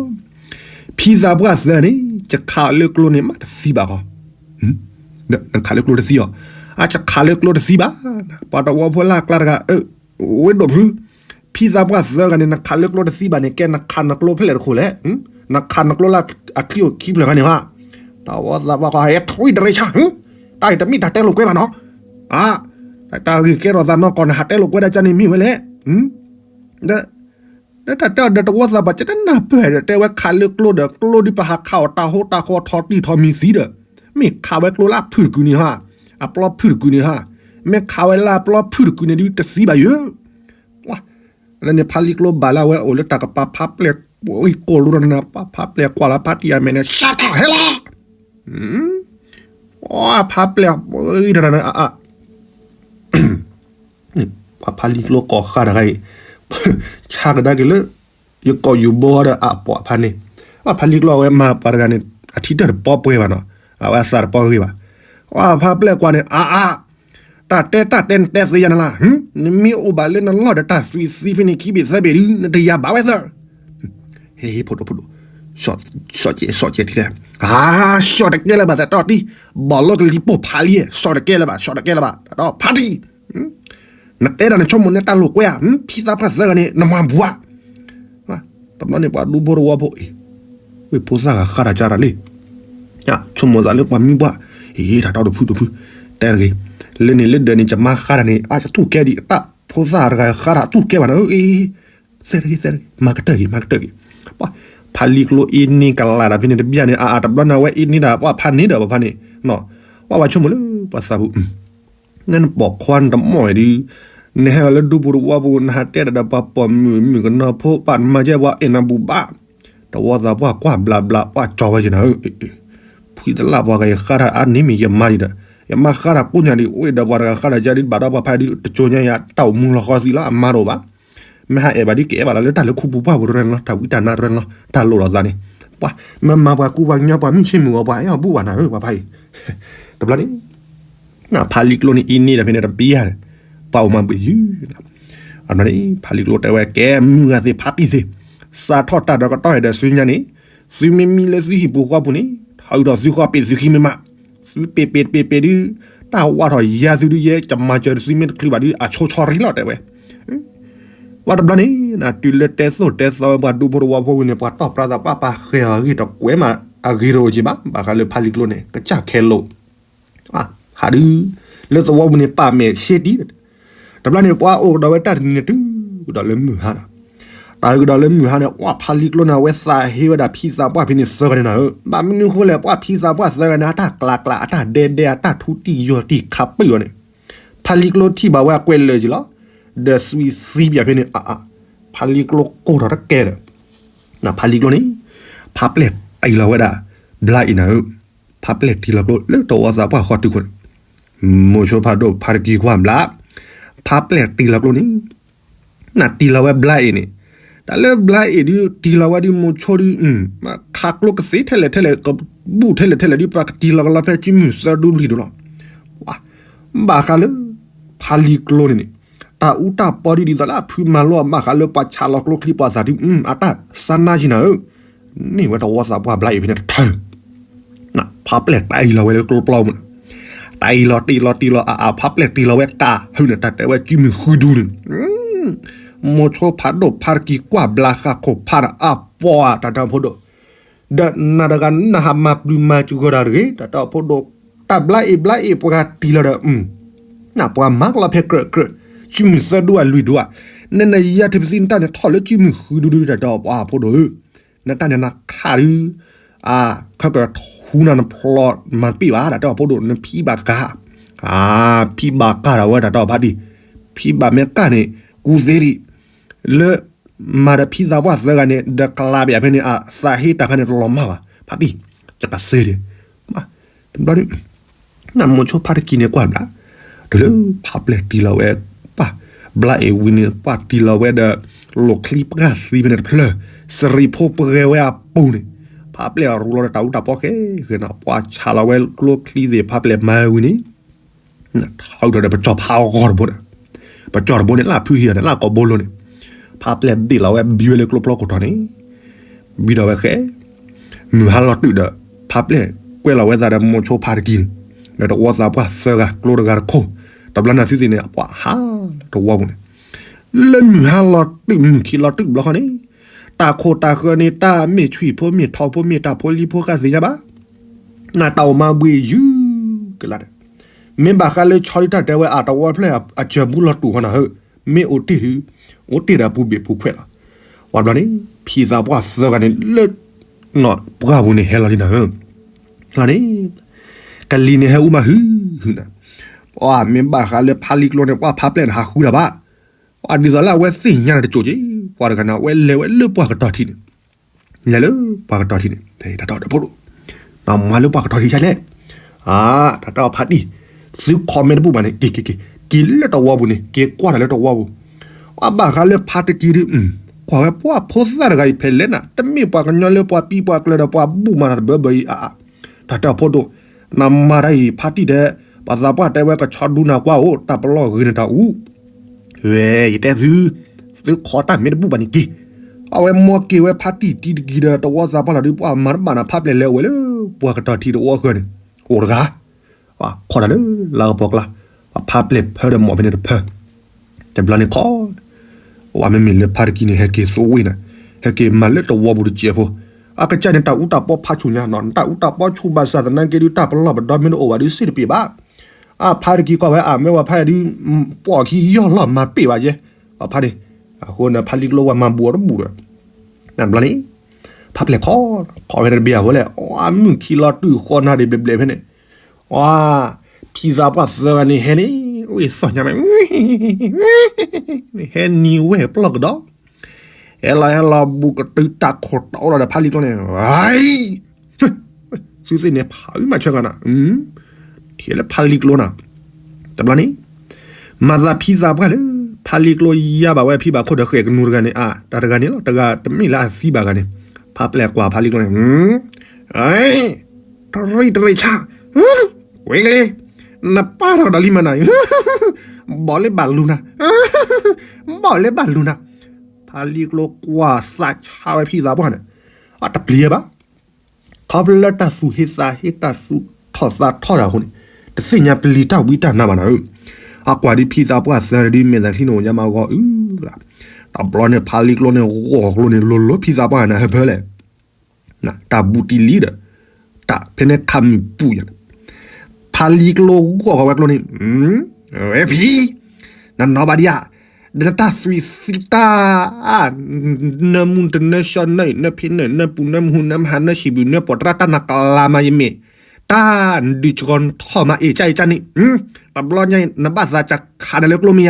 ဖံသးပှၢ်သၢန့ၣ် ယခးလၢကျိန့ၣ်မးတသံဘၣ်ဃီ နခးလၢကျိတသံအီၤ, အယခးလၢကျိတသံဘၣ်, ပှၤတဝီဖိလၢအကျါတဂၤ ဝဲဒိၣ်ဖု ဖံသးပှၢ်သၢဂၤန့ၣ် နခးလၢကျိတသံဘၣ်န့ၣ် ကဲနခးနကျိဖဲလဲၣ်တခိၣ်လဲၣ်, နခးနကျိလၢအခံအိၣ်ခံဖျၢၣ်ခါန့ၣ်ဟါ, တဝီသးပှၢ်ဃီ ဟဲထွံတရ့ဆါ, တၢ်အံၤတမ့ၢ်တၢ်တဲလိာ်ကွဲဘၣ်နီၤ, တၢ်ဂ့ၢ်ကဲထီၣ်သးနီၢ်ကီၢ်န့ၣ် ဟးတဲလိာ်ကွဲဒၣ်ကၢ်န့ၣ်မ့ၢ်ဝဲလဲၣ် ဒီးတၢ်တဲအီၤဒီးတဝီသးပှၢ် ကနၢ်ပၢၢ်ဒီး တဲဝဲခးလၢကျိဒီး ကျိဒုးပဟးခးအီၤတၢ်ဟိတၢ်ဃီထီတံၢ်ထီမံၤသံဒီး, မ့ၢ်ခးဝဲကျိလၢအဖုၣ်တကုာ်န့ၣ်ဟါ, အပျီဖုၣ်တကုာ်န့ၣ်ဟါ, မ့ၢ်ခးဝဲလၢအပျီဖုၣ်တကုာ်န့ၣ်ဒုးတသံဘၣ်ယၢ, ဝါ, လၢန့ၣ်ဖါလံကျိဘၣ်လၢအဝဲအိၣ်လၢတၢ်ကပၤ ဖါပျဲၢ်ကိၢ်လိတၢ်န့ၣ် ဖါပျဲၢ်ကွၢ်လီၤဖါတံၢ်အမဲာ်န့ၣ် ရှါထီၣ်ဟဲလီၤ ဖါပျဲၢ်ကွၢ်တၢ်န့ၣ် အ ပှၤဖါလံကျိကိးဃါတဂၤအံၤ ဆါကဒါက့ၤလၢ ယကိာ်ယူၤဘိဒီးအပှၤဖါန့ၣ် ပှၤဖါလံကျိအဝဲမၤပှၤတဂၤန့ၣ် အထံတၢၢ်တပီပှဲၤဘၣ်နီၤ အဝဲအသးတပီဂ့ၤဘၣ် ပှၤဖါပျဲၢ်ကွၢ်န့ၣ် အါအါ တၢ်တဲတၢ်တဲနတဲသ့ယါနၤလၢ နမ့ၢ်အိၣ်ဘၣ်လၢနလီၢ်ဒီးတၢ်သွံၣ်သံဖဲန့ၣ်ခံဘ့ၣ်သၢဘ့ၣ်ဒု နတယာ်ဘၣ်ဝဲသၢ ဟ့ၣ်ဖိဒိၣ်ဖိဒိၣ် စီၣ်ကဲစီၣ်ကဲထံလဲၣ် ဟါ စီၣ်တကဲလၢၤဘၣ်သတးတံၢ် ဘီၣ်လိကလံၤပိၢ်ဖးလံ စီၣ်တကဲလၢၤဘၣ် စီၣ်တကဲလၢၤဘၣ် တၢ်ဒီးဖါတံၢ် နတဲဒၣ်နဆိကမိၣ်န့ၢ်တၢ်လိာ်ကွဲဧါ ဖံသးပှၢ်သၢဂၤန့ၣ် နမၤဘှါ တဘျီန့ၣ်ပှၤဒူဖိတဝီဖိအံၤ ဝ့ၢ်ဖိသၣ်ဂၤဃါတၢ်ကၢ်တၢ်လံ ဆိကမိၣ်သးလၢပှၤမံဘှါ အံၤတၢ်ဒီတဖုတဖု တဲတဂ့ၤ လၢန့ၣ်လၢဒၢးန့ၣ် ယမါဃါတၢ်န့ၣ် အတူၢ်ကဲဒံး တၢ်ဖိသၣ်တဂၤဃါတၢ်အတူၢ်ကဲဘၣ်န့ၣ် သဲတဂ့ၤ သဲတဂ့ၤ မၤကတၢၢ်ဂ့ၤ မၤကတၢၢ်ဂ့ၤ ဖါလံကျိအ့န့ၢ်ကလးတၢ်ဖဲန့ၣ်တဘျီန့ၣ် အအတဘျီန့ၣ် အဝဲအ့န့ၢ်ဒၣ် ပှၤဖါန့ၣ်ဒီးပှၤဖါန့ၣ် ပှၤဆိကမိၣ်လၢပှၤသးပူၤ နနပိာ်ခွါနတမီၢ်ဒုး နဟဲလီၤလၢဒူပူၤတဝီပူၤ နဟးတဲဒၣ်ဒီးပှၤပိာ်မုၣ်မုၣ်ကနီၤဖိ ပာ်နမၤကဲပှၤအဲၣ်နၤဘူၣ်ဘၣ် တဝီသးပှၢ်ကွၢ်ဘျးဘျး ပှၢ်ကၠီဝဲက့ၤနၤဧၢ ဖုတလၢ်ပှၤဂၤ ယဃါတၢ်အါန့ၢ်မ့ၢ်ယမါဒံးဒီး ယမါဃါတၢ်ကိးညါဒံး အိၣ်ဒီးပှၤတဂၤဃါတၢ်ကၢ်ဒံး ဘၣ်ဒီးပှၤဖါဒုး တကၠိညါယၤ တၢ်အိၣ်မူလီၤဃီသံလီၤ အမါတအိၣ်ဘၣ် မ့ၢ်ဟးအဲၣ်ဘၣ်ဒ်ကအဲၣ်ဘၣ်လီၤ လၢတၢ်လၢခူပူၤပှၢ်ပူၤတရဲၣ်လီၤ တၢ်ဝံတၢ်နါတရဲၣ်လီၤ တၢ်လိၣ်လီၤသးန့ၣ် ပှၤ မ့ၢ်မၤပှၤကူပှၤကညီပှၤမုၢ်ဆ့ၣ်မုၢ်ဂီၤ ပှၤအဲၣ်အီၤဘူၣ်ဘၣ်နၤဧၢ ပှၤဖါအံၤ တဘျီန့ၣ် ဖါလံကျိန့ၣ် အံၤန့ၣ်ဒီးဖဲန့ၣ်တပျံၤဧါ ပှၤအိၣ်မၤဘှံးယုၢ် အန့ၣ် ဖါလံကျိတဲဝဲ ကဲမုၢ်ဂၤသ့ၣ်ဖါတံၢ်သ့ၣ် စးထီၣ်တၢ်ဒီးကတီၢ်အံၤဒီးဆူညါန့ၣ် သုမ့ၢ်မံလၢသုဟံၣ်ပူၤဃီပူၤန့ၣ် ထုးဒီးသုဃီပ့ၤသုခံမ့ၢ်မး သုပ့ၤပ့ၤတပ့ၤပ့ၤဒုး တၢ်ဝါထီၣ်ယါသုဒုးယဲ ကမၤစၢၤသုမ့ၢ်တချုးဘၣ်ဒုး အဆိဆီရံလီၤတဲဝဲ ပှၤတဘျီန့ၣ် တုၤလၢတဲသိၣ်တဲသီဝဲပှၤဒူဖိတဝီဖိဝံၤန့ၣ် ပှၤတီၢ်ပြၢသးပှၢ်ပာ်ဃဲၤအဂ့ၢ်တကွဲးမး အဂ့ၢ်တအိၣ်က့ဘၣ် ဘၣ်ဃးလၢဖါလံကျိန့ၣ် ကစၢ်ခဲလိာ် ဟးဒုး လၢသဝီပူၤန့ၣ် ပာ်မဲာ်ရှဲတံၢ် တဘျီန့ၣ် ပှၤအိၣ်ကဒီးဝဲတၢ်တနံၤန့ၣ် တုၤကဒီးလၢမုၢ်ဟါနီၤ တၢ်အုးကဒီးလၢမုၢ်ဟါန့ၣ် ပှၤဖါလံကျိန့ၣ် အဝဲသးဟ့ဝဲဒၣ်ဖံသးပှၢ်ဖဲန့ၣ်သၢဂၤန့ၣ်နၤဧၢ ဘၣ်မနုၤဃိလဲၣ် ပှၤဖံသးပှၢ်သၢဂၤန့ၣ် အတၢ်ကျးကျး အတၢ်ဒဲဒဲ အတၢ်ထူတံၢ်ယိာ်တံၢ်ခးပၢၢ်အီၤန့ၣ် ဖါလံကျိထံၣ်ဘၣ်ဝဲအကွဲးလၢာ်က့ၤလီၤ ဒီးသွံၣ်သံပၠးဖဲန့ၣ်အါအါ ဖါလံကျိကိၢ်ထီၣ်တကဲဒီး ဖါလံကျိန့ၣ် ဖါပျဲၢ်တံၢ်လီၤဝဲဒၣ် ဘျါအ့ၣ်နၤဧၢ ဖါပျဲၢ်တံၢ်လီၤကျိလၢတဝီသးပှၢ်ဃီတုၤခိၣ်န့ၣ် မိၤဆိဖးဒိၣ်ဖါတကံကွၢ်ဘျါ ဖါပျဲၢ်တံၢ်လီၤကျိန့ၣ် နတံၢ်လီၤဝဲဘျါအ့ၣ်န့ၣ် တၢ်လၢဘျါအ့ၣ်ဒုး တံၢ်လီၤဝဲဒုးမိၤဆိဒုး ခးကျိကသ့ထဲလဲၣ်ထဲလဲၣ် ကဘူၣ်ထဲလဲၣ်ထဲလဲၣ်ဒုး ပှၤကတံၢ်လီၤကလီဖဲကုမုၢ်သၢဒူလွံၢ်ဒူလီၤ ဘၣ်ဃးလၢ ဖါလံကျိန့ၣ်န့ၣ် တၢ်အူတၢ်ပီဒုးဒ်သိးလၢ အဖုမၤလိအီၤဘၣ်ဃးလၢပှၤဆးလီၤကျိချံပှၤသးဒုး အတၢ်စါနါက့နၤဧၢ န့ၢ်ဝဲတဝီသးပှၢ်ဘျါအ့ၣ်ဖဲန့ၣ်တထၢ ဖါပျဲၢ်တံၢ်လီၤဝဲလၢကျိပျီပူၤန့ၣ် တံၢ်လီၤတံၢ်လီၤတံၢ်လီၤအါအါ ဖါပျဲၢ်တံၢ်လီၤဝဲကး ဟုန့ၣ် တၢ်တဲဝဲကုမုၢ်ဃုဒူန့ၣ် မိၤဆိဖးဒိၣ်ဖါတကံကွၢ်ဘျါဃာ်ခိၣ်ဖးဒီးအပီအတၢ်တၢ်ဖိဒိၣ် ဒီးနၤတဂၤနဟးမၤပျုၤမၤစှီၤတၢ်တဂ့ၤ တၢ်တၢ်ဖိဒိၣ် တၢ်ဘျါအ့ၣ်ဘျါအ့ၣ်ပှၤတံၢ်လီၤဒီး နပှၤမၤကလီဖဲကြၢးကြၢး ကုမုၢ်သၢဒူအလွံၢ်ဒူဧါ နနယါထံပသံနတၢ်န့ၣ်ထီၣ်လၢကုမုၢ်ဃုဒူဒူတၢ်တၢ်ပှၤဖိဒိၣ်ဧၢ နတၢ်န့ၣ်နခးဒုး အခီကထူနၤနဖျီမၤတပ့ၢ်ဘၣ် တၢ်တၢ်ဖိဒိၣ် နဖံးဘၣ်ကါ ဖံးဘၣ်ကါဒၣ်ဝဲတၢ်တၢ်ဖါတံၢ် ဖံးဘၣ်မ့ၢ်ကါန့ၣ် ကူသ့ဒံး လၢ မၤဒီးဖံသးပှၢ်သၢဂၤန့ၣ် ဒီးကလးဘၣ်ဖဲန့ၣ် အသးဟ့တၢ်ခါန့ၣ်တလီၤမၢ်ဘၣ် ဖါတံၢ် ယကစ့ဒံး တဘျီ နမိၤဆိဖါတကံန့ၣ်ကွၢ်ဘျါ တုၤလၢဖါပျဲၢ်တံၢ်လီၤဝဲ ပှၤ ဘျါအ့ၣ်ဝံၤန့ၣ် ပှၤတံၢ်လီၤဝဲဒီး လိာ်ချံပှၢ်သံဖဲန့ၣ်တဖျၢၣ် စရံဖိပှဲၤဝဲအပူၤန့ၣ် ဖါပျဲၢ်အရူလီၤဒီးတၢ်အူတၢ်ပီဃဲဃဲနီၤ ပှၤဆးလီၤဝဲကျိချံသ့ၣ်ဖါပျဲၢ်မၤဝံၤန့ၣ် ထီၣ်ဒီးပကၠီၣ်ဖးအဂီၢ်တဘိန့ၣ် ပကၠီၣ်တဘိန့ၣ် လၢဖုဟံၣ်အီၤန့ၣ် လၢကိာ်ဘိလိၤန့ၣ် ဖါပျဲၢ်ဘ့ၣ်လီၤဝဲဘံဝဲလၢကျိပျီခိၣ်ထီၣ်န့ၣ် ဘံဒီးဝဲဃဲ မုၢ်ဟါလီၤတုၤဒီး ဖါပျဲၢ်ကွဲလီၤဝဲသးဒီးမိၤဆိဖါတကံန့ၣ် ဒီးတဝီသးပှၢ်သၢဂၤကျိတဂၤတခိၣ် တဘျီနၤသုသ့ၣ်န့ၣ် ပှၤဟးလီၤတဝီပူၤန့ၣ် လၢမုၢ်ဟါလီၤတုၤမုၢ်ခံလီၤတုၤဘျီဃီန့ၣ် တၢ်ခိၣ်တၢ်ဃၢၤန့ၣ် တၢ်မ့ၢ်ဆွံၣ်ဖိမ့ၢ်ထီဖိမ့ၢ်တၢ်ဖိလံၤဖိဃာ်သ့ၣ်ညါဘၣ် နတၢ်အိၣ်မၤဘှံးယုၢ်ကလါဒီး မ့ၢ်ဘၣ်ဃးလၢဆီဒုတၢ်တဲဝဲအတဝီဖျၢၣ်အစၢၤဘူးလီၤတူာ်ဃီနၤဧၢ မ့ၢ်အိၣ်တ့ၢ်ဒုး အိၣ်တ့ၢ်ဒီးပူၤဘ့ၣ်ပူၤခွဲးလီၤ. ပှၤဘျီန့ၣ် ဖံသးပှၢ်သၢဂၤန့ၣ်လၢ ပှၢ်ပူၤန့ၣ်ဟဲလီၤလံနၤဧၢ လီၤန့ၣ် ကလံၤန့ၣ်ဟဲအူမးဟုဟုနၤ ပှၤမ့ၢ်ဘၣ်ဃးလၢဖါလံကျိန့ၣ် ပှၤဖါပျဲၢ်န့ၣ်ဟးဃုတၢ်ဘၣ် အဒ်သိးလၢအဝဲသ့ၣ်ညါတကၠိၣ်က့ၤ ပှၤတဂၤန့ၣ် အဝဲလဲၤဝဲလၢပှၤကတီၤထံးန့ၣ်, လဲၤလၢပှၤကတီၤထံးန့ၣ်, တၢ်ဒီတဖိဒိၣ်, မၤလၢပှၤကတီၤထံးဆဲလဲၣ်, တၢ်တၢ်ဖါတံၢ်, သု comment တဘူၣ်ဘၣ်န့ၣ် က့ၤက့ၤက့ၤ က့ၤလၢတဝီပူၤန့ၣ် က့ၤကွၢ်တၢ်လၢတဝီပူၤ, အဘၣ်ဃးလၢဖါတံၢ်က့ၤဒီး, ကွၢ်ဝဲပှၤဖိသၣ်တဂၤအံၤဖဲလဲၣ်နၤ တမ့ၢ်ပှၤကညီလၢပှၤပံပှၤကျၢၤဒီးပှၤဘူၣ်မၤတၢ်တဘၢဘၢအံၤအါအါ, တၢ်တၢ်ဖိဒိၣ်, နမၤတၢ်အံၤဖါတံၢ်တဲ, ပှၤသးပှၢ်တဲဝဲကဆီဒူနၤကွၢ်အိၣ် တၢ်ပလီၢ်ဂ့ၤန့ၣ်တၢ်အူ ဝဲ ယတဲသု, သု comment တၢ်မ့ၢ်တဘူၣ်ဘၣ်န့ၣ်က့ၤ, အဝဲမ့ၢ်က့ၤဝဲဖါတံၢ်တံၤတက့ၤဒီးတဝီသးပှၢ်လီၤဒုး ပှၤမၤတဘၣ်နၤ ဖါပျဲၢ်လဲၤအိၣ်ဝဲလၢ ပှၤကတီၤထံးတဝီဃၢၤန့ၣ်, အိၣ်တဂၤ, ခိးတၢ်လၢလါကပီၤကျါ, ပှၤဖါပျဲၢ်ဖၢဒီးမီၢ်ဖဲန့ၣ်တဖၢ, တဘျီန့ၣ်ခီ, ဝဲမ့မ့ၢ်လၢဖါတံၢ်က့ၤန့ၣ် ဟဲက့ၤသိဝ့ၢ်နၤ, ဟဲက့ၤမၤလၢတဝီပူၤတစဲးဖိ, အကစၢ်န့ၣ်တၢ်အူတၢ်ပီဖးဆူၣ်ညါနီၤ တၢ်အူတၢ်ပီဆူၣ်ဘၣ်ဆၣ်သနာ်က့ဒုး တၢ်ပလီၢ်ပဒီမ့ၢ်တအိၣ်ဘၣ်ဒုး စ့တပ့ၤဘၣ် အဖါတံၢ်က့ၤကွၢ်ဝဲအမဲာ်ဝဲဖါယဲဒုး, ပိာ်ခံယီၢ်လီၤမၤပ့ၢ်ဘၣ်ယဲ, အဖါန့ၣ်, အဃိန့ၣ် ဖါလံၤကျိဝဲမၤဘူးအီၤတဘူးဒီး, တဘျီန့ၣ်, ဖါပျဲၢ်ခီ, ခီဖဲန့ၣ်တဘ့ၣ်အဃိလဲၣ်, အမုၢ်ခံလီၤတုၤဃီနၤဒံးဘျဲးဘျဲးဖဲန့ၣ်, အ, ဖံသးပှၢ်သၢဂၤန့ၣ်ဟဲန့ၣ်, အိၣ်သီၣ်ညါမဲာ်, ဟဲနံၤဝဲၢ်ပျီၢ်ကဒီး ဟဲလီၤဟဲလီၤဘူးကတုၤတၢ်ခိၣ်တီအိၣ်လီၤဒီးဖါလံၤကျိန့ၣ်, သုသ့ၣ်န့ၣ်ဖးဝံၤမၤဆၢဂၤနၤ, ထံၣ်လၢဖါလံၤကျိနၤ, တဘျီန့ၣ်, မၤသးဖံသးပှၢ်လၢ, ဖါလံၤကျိယါဘၣ်ဝဲဖံဘၣ်ခိၣ်ဒီးဃဲၣ်ကနူၤတဂၤန့ၣ် အါ, တၢ်တဂၤန့ၣ်လီၤ တဂၤတမ့ၢ်လၢအသံဘၣ်ဂၤန့ၣ်, ဖါပျဲၢ်ကွၢ်ဖါလံၤကျိန့ၣ်, တရံးတရံးဆါ, ဝ့ၤကလ့, နပၢ်ထီၣ်ဒီးလံမၤနၤ, ဘီၣ်လၢဘၣ်လူၤနၤ, ဘီၣ်လၢဘၣ်လူၤနၤ, ဖါလံၤကျိကွၢ်သးဆါဝဲဖံသးပှၢ်န့ၣ်, အတပျံၤဘၣ်, ခီဖျိလၢတၢ်သူၣ်ဟ့သးဟ့တၢ်သူၣ်ထီၣ်သးထီၣ်တၢ်အဃိန့ၣ်, တသ့ၣ်ညါပျံၤတၢ်ဝံတၢ်နါဘၣ်နၤဧၢ, အကွၢ်ဒ်ဖံသးပှၢ်သၢဒုး မဲာ်သးချံန့ၣ်အိၣ်ညါမးဂီၤအုလၢ်, တဘျီန့ၣ်ဖါလံၤကျိန့ၣ် ဂီၢ်ကျိန့ၣ် လိၤလိၤဖံသးပှၢ်နၤဟၢဖၢလဲၣ် တၢ်ဘူးတံၢ်လံဒီး, တၢ်ဖဲန့ၣ်ခးမုၢ်ပူၤညါ, ဖါလံၤကျိဂီၢ်ဃီၤဝဲကျိန့ၣ်, ဝဲဖံ, နနီၢ်ဘၣ်ဒံးဧါ, ဒီးနတၢ်သွံၣ်သံတၢ်, နၢမူတနၢၢ်ဆှီနၢၢ် နၢၢ်ဖံနၢၢ် နၢၢ်ပူၤ နၢၢ်မဟူ နၢၢ်မဟါ နၢၢ်ဟံၣ်ဘူၣ် နၢၢ်ပိာ်တြၢ် တၢ်နကလါမးယမ့ၢ်, တၢ်ဒုးကီထီၣ်မးအ့ၣ်ကၢ်အ့ၣ်ကၢ်န့ၣ်, တဘျီညါအံၤ နဘၣ်သးကခးနၤလၢကျိမ့ၢ်ဧါ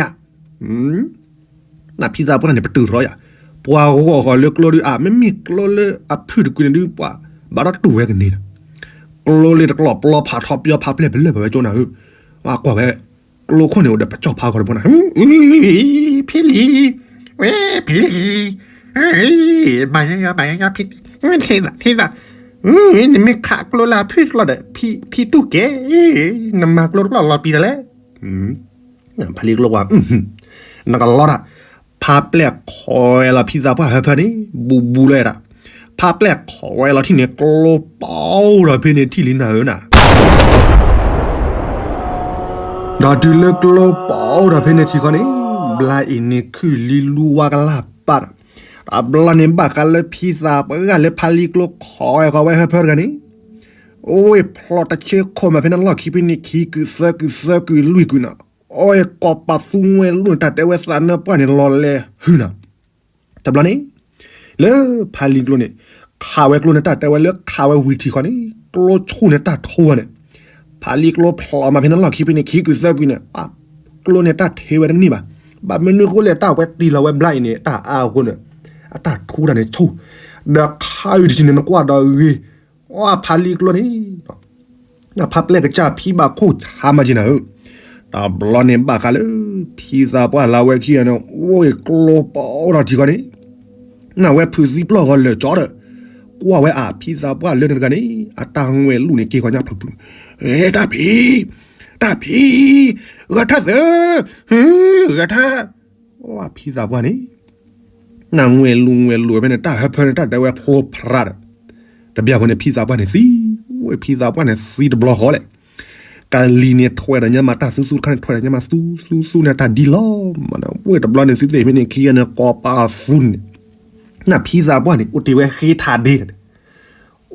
နဖံသးပှၢ်န့ၣ် ပတုာ်ထီၣ်ယၤ, ပှၤဂီၢ်ဃီၤလၢကျိဒုးအါ မ့မ့ၢ်ကျိလၢအဖုၣ်တကွံာ်န့ၣ်ဒုး ပှၤဘၣ်ဒီးတူၢ်ဝဲကန့ၢ်ဒီး, ကျိလၢတကျီၢ်ပျီဖးထီပျီဖးပျဲၢ်ပလၢၢ်ပဝဲကၠိနၤဧၢ, ကွၢ်ဝဲ, ကျိခိၣ်န့ၣ်အိၣ်ဒီးပကၠီၣ်ဖးဂီၤတဘိနၤ, ဖံလံၤ, ဝဲဖံလံၤ, မၤယါယါ မၤယါယါဖံ, ထံသး ထံသး, နမ့ၢ်ခးကျိလၢအဖုၣ်တကျီၢ်ဒီး ဖံတူၢ်ကဲ, နမၤကျိတကျီၢ်လီၤပံၤတလဲၣ် ဖါလံၤကျိကွၢ်, နကလီတၢ်, ဖါပျဲၢ်ခိးဝဲလီၤဖံသးပှၢ်ဟၢဖၢန့ၣ် ဘူးဘူးလၢတၢ်, ဖါပျဲၢ်ခိးဝဲလီၤထံၣ်န့ၣ် ကျိပအိၣ်ဒီးဖဲန့ၣ်ထံၣ်လံနၤဧၢနၤ, ဒီးတုၤလၢကျိပအိၣ်ဒီးဖဲန့ၣ်ထံၣ်ခီန့ၣ်, ဘျါအံၤန့ၣ်ခုၣ်လံလူဝါကလၢ်ပာ်ဒီး, တဘျီန့ၣ်ဘၣ်ဃးလၢဖံသးပှၢ်လၢဖါလံၤကျိခိးဝဲဃီဝဲဟၢဖၢတဂၤန့ၣ် အိၣ်ဖျိးတဆ့ခိၣ်မးဖဲန့ၣ်လီၢ်ခံဖဲန့ၣ် ခံကုာ်သၢကုာ်သၢကုာ်လွံၢ်ကုာ်နီၤ, အိၣ်ကိးပသူဝဲလူၢ်န့ၣ် တၢ်တဲဝဲသးနၢပှၢ်န့ၣ်လီၤလဲၤဟုၣ်နီၤ, တဘျီန့ၣ်, လၢဖါလံၤကျိန့ၣ်, ခးဝဲကျိန့ၣ်တၢ်တဲဝဲလၢခးဝဲဝံၤထံၣ်ဃီန့ၣ် ကျိဆူၣ်န့ၣ်တၢ်ထိဝဲန့ၣ်, ဖါလံၤကျိဖျိးမးဖဲန့ၣ်လီၢ်ခံဖဲန့ၣ် ခံကုာ်သၢကုာ်န့ၣ်, ကျိန့ၣ်တၢ်ထဲဝဲတန့ၢ်ဘၣ်, ဘၣ်မနုၤဃိလဲၣ်တၢ်ဝဲတ့ၢ်လီၤဝဲဘျါအံၤန့ၣ် တၢ်အါအဃိန့ၣ်, အတၢ်ထူတၢ်န့ၣ်ဆူၣ်, ဒီးခးအုၣ်တထံၣ်န့ၣ်နကွၢ်ဒီးဂ့ၤ, အဖါလံၤကျိန့ၣ် ဖါပျဲၢ်ကစၢ်ဖံဘၣ်ခိၣ်ဆါမးက့နၤဧၢ, တဘျီန့ၣ်ဘၣ်ဃးလၢ ဖံသးပှၢ်လၢဝဲခံဂၤန့ၣ် အိၣ်ကျိပအိၣ်ထီၣ်ထံဃီန့ၣ်, နဝဲဖုးသံပျီၢ်ဃီလၢာ်ကၠီဒီး, ကွၢ်ဝဲအဖံသးပှၢ်လၢတဂၤန့ၣ် အတၢ်ငွဲၢ်လူၢ်န့ၣ်က့ၤဃီညါဖုးဖုး, တၢ်ဖံ, တၢ်ဖံ, ဂဲၤထၢၣ်သၢ, ဂဲၤထၢၣ်, ဖံသးပှၢ်န့ၣ် နငွဲၢ်လူၤငွဲၢ်လူၤဖဲန့ၣ် တၢ်ဟၢဖၢန့ၣ်တၢ်ဒဲးဝဲဖျိဖရးဒီး, တဘျီဃီန့ၣ် ဖံသးပှၢ်န့ၣ်သံ, ဝဲဖံသးပှၢ်န့ၣ်သံတဘျီဃီလဲၣ်, ကလံၤန့ၣ်ထွဲဒီးညါမး တၢ်သူသူတခါန့ၣ်ထွဲဒီးညါမး သူသူသူန့ၣ်တၢ်ဒ်လီၤမး, ဝဲတဘျီန့ၣ်သုသ့ၣ်ဖဲန့ၣ်ခံဂၤန့ၣ် ကိးပသူန့ၣ်, နဖံသးပှၢ်န့ၣ် အိၣ်တ့ၢ်ဝဲဃ့ထးဒ့,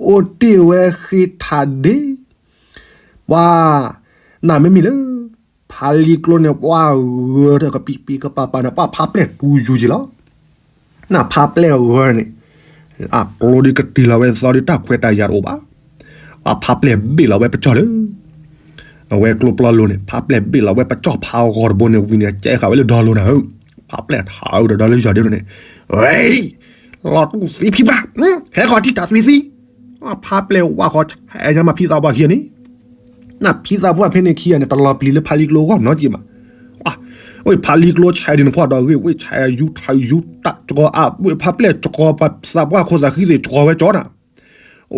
အိၣ်တ့ၢ်ဝဲဃ့ထးဒ့ ပှၤ, နမ့မ့ၢ်လၢ ဖါလံၤကျိန့ၣ် ပှၤဂၢၤဒီးကပံးပံးကပၤပၤန့ၣ် ပှၤဖါပျဲၢ်တူၢ်ယူၤက့ၤလီၤ. နဖါပျဲၢ်ဂၢၤန့ၣ် အကျိဒုးကတ့ၢ်လီၤဝဲသီဒုးတၢ်ခွဲးတၢ်ယာ်တအိၣ်ဘၣ်. ပှၤဖါပျဲၢ်ဘ့ၣ်လီၤဝဲပကၠီၣ်လၢ အဝဲကျိပျီလိၤန့ၣ် ဖါပျဲၢ်ဘ့ၣ်လီၤဝဲပကၠီၣ်ဖးဂီၤတဘိန့ၣ်ဝံၤန့ၣ် ကဲဃာ်ဝဲလၢဒီလိၤနၤဧၢ. ဖါပျဲၢ်ထးအုးဒီးလၢယီၤဒ့န့ၣ်, ဝဲ, လီၤတူၢ်သံဖံပှၢ်, ဟဲဃီၤထံၣ်တၢ်သွံၣ်သံ, ဖါပျဲၢ်ဝၣ်ဃီဆဲးညါမးဖံသးပှၢ်ခံဂၤန့ၣ်, နဖံသးပှၢ်ဖဲန့ၣ်ခံဂၤန့ၣ် တလီၤပျံၤလၢဖါလံကျိဂီၢ်နီတက့ၢ်ဘၣ်. ဝဲဖါလံကျိဆဲးဒ်န့ၣ်ကွၢ်ဒီးဂ့ၢ် ဝဲဆဲးယူၤထးယူၤတၢ်ကီအါ ဝဲဖါပျဲၢ်ကီ ပှၤသးပှၢ်ခိၣ်သးဃံသ့ၣ်ကီဝဲကီနၤ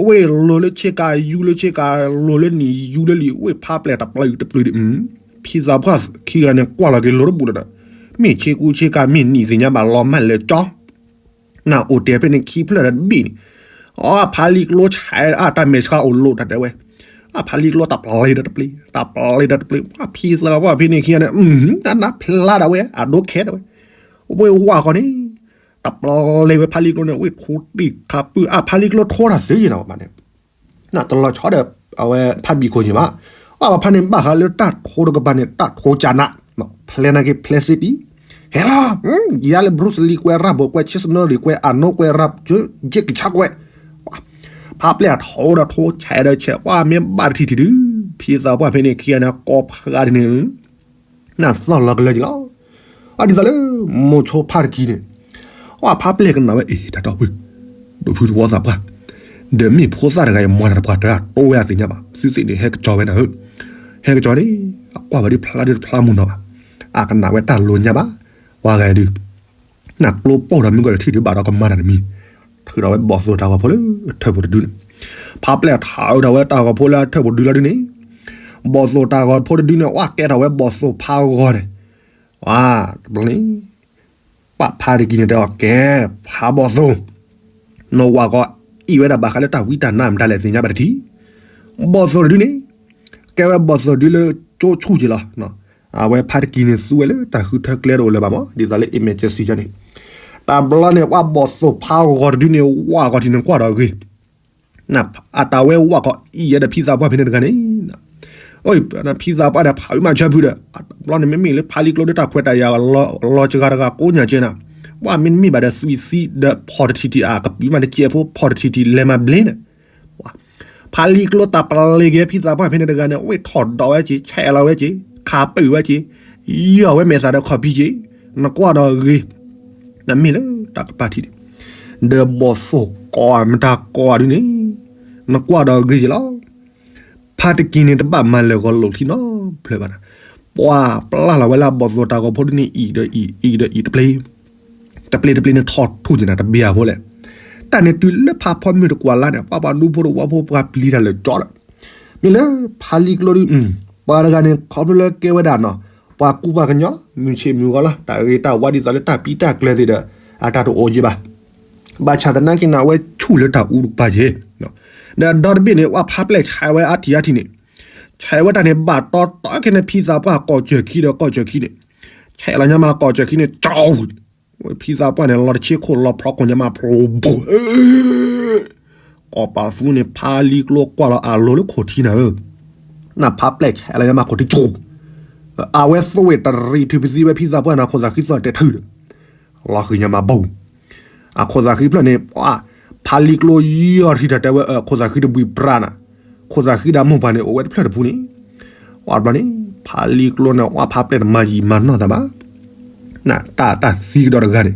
ဝဲလိၤလၢဆ့ကၤ ယူၤလၢဆ့ကၤ လိၤလၢနံၣ် ယူၤလၢလံာ် ဝဲဖါပျဲၢ်တပျုာ်တပျုာ်ဒံး, ဖံသးပှၢ်ခံဂၤန့ၣ် ကွၢ်လီၤက့ၤလိၤတဘူးလၢၤဒီး, မ့ၢ်ဆ့ကူဆ့ကၤ မ့ၢ်နံၣ်သ့ၣ်ညါဘၣ်လီၤမၢ်လၢကၠီ, နအိၣ်တဲဖဲန့ၣ်ခံဖျၢၣ်တဘ့ၣ်န့ၣ်, အဖါလံကျိဆဲးအတၢ်မဲာ်ဆှးအိၣ်လိာ်တၢ်တဲဝဲ, အဖါလံကျိတပျဲတပျဲ, တပျဲတပျဲ, ဖံသးပှၢ်ဖဲန့ၣ်ခံဂၤန့ၣ်, နဖျါဒၣ်ဝဲ အဒိခဲဒၣ်ဝဲ, ဝဲဝၣ်ဃီန့ၣ် တပျဲဝဲဖါလံကျိန့ၣ် ဝဲထိးတ့ၢ်ခးပုၢ် အဖါလံကျိထိးတၢ်သ့ယနီၤဘၣ်န့ၣ်, တလီၤဆီဒီး အဝဲဖါဘံၣ်ခိၣ်ယံၤဘၣ်, အဖါန့ၣ်ဘၣ်ဃးလၢတၢ်ထိးတကပၤန့ၣ် တၢ်ထိးကနး, ဖျဲနၤက့ၤဖျဲစ့တံ, ဟဲလီၤ, ယၤလၢ Bruce Lee ကွဲ Rambo ကွဲ Chuck Norris ကွဲ Arnold ကွဲ Jackie Chan ကွဲ, ဖါပျဲၢ်ထိးဒီးထိး ဆဲးဒီးဆဲး ပှၤမ့ၢ်ဘၣ်တထံၣ်ထံၣ်ဒုး, ဖံသးပှၢ်ဖဲန့ၣ်ခံဂၤန့ၣ် ကိးဖးဒ်န့ၣ် နသီၣ်လီၤကလၢက့ၤလီၤ. အဒ်သိးလၢ မိၤဆိဖါတကံၤန့ၣ်, အဖါပျဲၢ်ကနၣ်ဝဲ အ့ၣ် တၢ်တီၢ်ပှ့ၤ, ဒိးဖုသဝီသးပှၢ်, ဒီးမ့ၢ်ဖိသၣ်တဂၤအံၤ မၤတၢ်တပှၢ်တၢ်တိဝဲအသ့ၣ်ညါဘၣ်, သုသ့ၣ်န့ၣ် ဟဲကစီၤဝဲနၤဧၢ, ဟဲကစီၤန့ၣ် အကွၢ်ဝဲဒ်ဖျါဒ်တဖျါမုၢ်နီၤဘၣ်, အကနၣ်ဝဲတၢ်လိၤညါဘၣ်, ပှၤဂၤဒုး နကျိပိၢ်ဒီးမုၢ်ကီၢ်ဒီးထံၣ်ဒုးဘၣ်ဒီးကမၤတၢ်တမံၤ, ထုးထီၣ်ဝဲဘီၣ်သိၣ်တၢ်ဂီၤဖိလၢအထၢၣ်ပူၤတဒုန့ၣ်, ဖါပျဲၢ်ထးအုးထီၣ်ဝဲတၢ်ဂီၤဖိလၢအထၢၣ်ပူၤတဒုလီၤဒုန့ၣ်, ဘီၣ်သိၣ်တၢ်ဂီၤဖိတဒုန့ၣ် ဝဲကဲထီၣ်ဝဲဘီၣ်သိၣ်ဖးဂီၤန့ၣ်, ဝါ, တဘျီန့ၣ် ပှၤဖါတကံၤန့ၣ်တဲအီၤ ကဲ, ဖါဘီၣ်သိၣ်, နဝၤကီးအံၣ်ဝဲဒၣ်ဘၣ်ဃးလၢတၢ်ဝံတၢ်နါမတၤလဲၣ်သ့ၣ်ညါဘၣ်တထံၣ်, ဘီၣ်သိၣ်တဒုန့ၣ် ကဲဝဲဘီၣ်သိၣ်ဒုလၢကၠိဆူၣ်က့ၤလီၤ. အဝဲဖါတကံၤန့ၣ်သူဝဲလၢတၢ်ဃုထၢကျဲတအိၣ်လၢၤဘၣ်မး ဒ်သိးလၢ emergency န့ၣ်, တဘျီန့ၣ် ပှၤဘီၣ်သိၣ်ဖးဂီၤတဒုန့ၣ် ဝၤဂီၤထံးန့ၣ်ကွၢ်ဒီးအဂ့ၢ် အတၢ်ဝဲဝၤကီးအံၣ်ယဲဒီးဖံသးပှၢ်ဖဲန့ၣ်တဂၤန့ၣ်, ဖံသးပှၢ်ဒီးဖးဝံမၤဆၢဖုဒီး တဘျီန့ၣ် မ့မ့ၢ်လၢဖါလံကျိဒီးတၢ်ခွဲးတၢ်ယာ်လီၤစှၤတဂၤကိးညါကဲနၤ, ပှၤမ့တမ့ၢ်ဘၣ်ဒီးသွံၣ်သံဒီးဖီၣ်တထံၣ်ထံၣ် အကပံၤမးတကဲးဖိ ဖီၣ်တထံၣ်ထံၣ်လဲၤမၤဘျ့န့ၣ် ဖါလံကျိတၢ်ပျ့ၤက့ၤဖံသးပှၢ်ဖဲန့ၣ်တဂၤန့ၣ် အဝဲထီၣ်ဒိးဝဲက့ၤ ဆဲးလီၤဝဲက့ၤ ခးပၢၢ်ဝဲက့ၤ ယီၢ်ဝဲမဲာ်သးဒီးခီၣ်ဖံးက့ၤ နကွၢ်ဒီးအဂ့ၤ နမ့ၢ်လၢတၢ်ကပၤထံၣ်န့ၣ် ဒီးဘီၣ်သိၣ်ကိးမတၤကိးဒုန့ၣ် နကွၢ်ဒီးအဂ့ၤက့ၤလီၤ. ဖါတကံၤန့ၣ်တဘၣ်မၤလၢာ်ဂီၤလိာ်ထံနီတဖျၢၣ်ဘၣ်နၤ, ပှၤပျၢ်လီၤဝဲလၢအဘီၣ်သိၣ်တၢ်ဂီၤဖိဒုန့ၣ် အံၣ်ဒီးအံၣ် အံၣ်ဒီးအံၣ်တပျ့ၤ တပျ့ၤတပျ့ၤန့ၣ်ထီၣ်ထူၣ်က့ၤနၤတဘ့ၣ်အဖိလဲၣ်. တၢ်န့ၣ်တုၤလၢဖါဖီမုၢ်တကွၢ်လါန့ၣ် ပှၤပှၤဒူဖိတဝီဖိပှၤပျံၤတၢ်လၢာ်ကၠီဒီး မ့ၢ်လၢဖါလံကျိဒု ပှၤတဂၤန့ၣ် ခီဖျိလၢကဲဝဲဒၣ်နီၤ ပှၤကူပှၤကညီလီၤ မုၢ်ဆ့ၣ်မုၢ်ဂီၤလီၤ တၢ်ဂ့ၤတၢ်ဝါဒ်သိးလၢတၢ်ပံတၢ်ကျၢၤသ့ၣ်ဒီး အတၢ်တအိၣ်က့ၤဘၣ်. ဘၣ်ဆၣ်သနာ်က့န့ၣ် အဝဲဆူၣ်လၢတၢ်အူတကပၤက့ၤ ဒီးဒီတဘ့ၣ်န့ၣ် ပှၤဖါပျဲၢ်ဆဲးဝဲအါထံၣ်အါထံၣ်န့ၣ် ဆဲးဝဲတၢ်န့ၣ် ဘၣ်တီတီခဲန့ၣ် ဖံသးပှၢ်ကိးစၢၤခံဒီးကိးစၢၤခံန့ၣ် ဆဲးလီၤညါမးကိးစၢၤခံန့ၣ် ကၠီ ဖံသးပှၢ်န့ၣ် လီၤတဆ့ခိၣ်လီၤဖျီခိၣ်ညါမး ဖျိဘိ ကိးပာ်သူန့ၣ် ဖါလံကျိကွၢ်လီၤအလိၤလၢခိၣ်ထံနၤဧၢ, နဖါပျဲၢ်ဆဲးလီၤညါမးခိၣ်ထံကၠိ, အဝဲသိဝ့ၢ်တရံးထုးပသံဝဲဖံသးပှၢ်န့ၣ် ခိၣ်သးဃံသီၣ်တဲာ်ထုးဒီး လီၤဃံၤညါမးဘိ အခိၣ်သးဃံဖျၢၣ်န့ၣ် ဖါလံကျိယီၢ်ထံတၢ်တဲဝဲ ခိၣ်သးဃံတဘှံးပြးနၤ, ခိၣ်သးဃံဒၣ်မိၢ်ပၢ်န့ၣ် အိၣ်ဝဲတဖျၢၣ်တပူၤန့ၣ်, ဝဲဘျီန့ၣ် ဖါလံကျိန့ၣ် ဝဲဖါပျဲၢ်တမၤယံာ်မၤနီၢ်တၢ်ဘၣ်, တၢ်တၢ်သံကဒီးတဂၤန့ၣ်,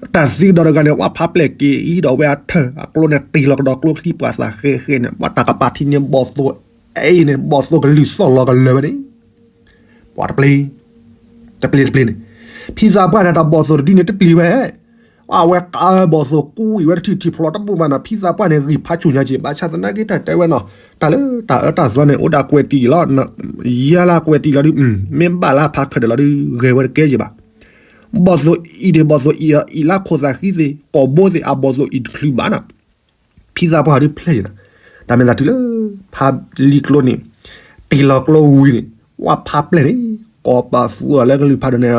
တၢ်သံကဒီးတဂၤန့ၣ် ဝဲဖါပျဲၢ်က့ၤအံၤဒီးဝဲအထၢၣ် အကျိန့ၣ်တ့ၢ်လီၤကဒီးကျိချံပှၤသးဃဲဃဲန့ၣ် ပှၤတၢ်ကပၤထံန့ၣ် ဘီၣ်သိၣ်အဲၣ်အံၤန့ၣ် ဘီၣ်သိၣ်ကလုၢ်သီၣ်လီၤကလၢာ်ဝဲန့ၣ် ပှၤတပျ့ၤ တပျ့ၤတပျ့ၤန့ၣ် ဖံသးပှၢ်န့ၣ် တၢ်ဘီၣ်သိၣ်တဒုန့ၣ်တပျ့ၤဝဲ, အဝဲကးဘီၣ်သိၣ်ကူအံၤဝဲတထံၣ်ထံၣ်ဖျိးတဘိမးနီၤ ဖံသးပှၢ်န့ၣ် ဂံၢ်ဖးဆူၣ်ညါက့ၤ ဘၣ်ဆၣ်သနာ်က့တၢ်တဲဝဲနီၤ တၢ်လၢတၢ်အၢတၢ်သီန့ၣ် အိၣ်ဒၣ်ကွဲးတံၢ်လီၤ, ယါလၢကွဲးတံၢ်လီၤဒု မ့ၢ်ဘၣ်လၢဖးခၢၣ်ဒီးလီၤဒု ဂဲၤဝဲတကဲယံၤဘၣ်, ဘီၣ်သိၣ်အံၤန့ၣ် ဘီၣ်သိၣ်အံၤအံၤလၢခိၣ်သးဃံသ့ၣ် ကိာ်ဘိသ့ၣ် အဘီၣ်သိၣ်အံၤတချုးဘၣ်နီၤ ဖံသးပှၢ်ဒုဖျဲၣ်ယံၤနီၤ, တၢ်မ့ၢ်သးတုၤလၢ ဖါလံကျိန့ၣ် တ့ၢ်လီၤကျိဝံၤန့ၣ် ဝဲဖါပျဲၢ်န့ၣ် ကိးပာ်သူအီၤလၢကလုၢ်ဖးဒိၣ်န့ၣ်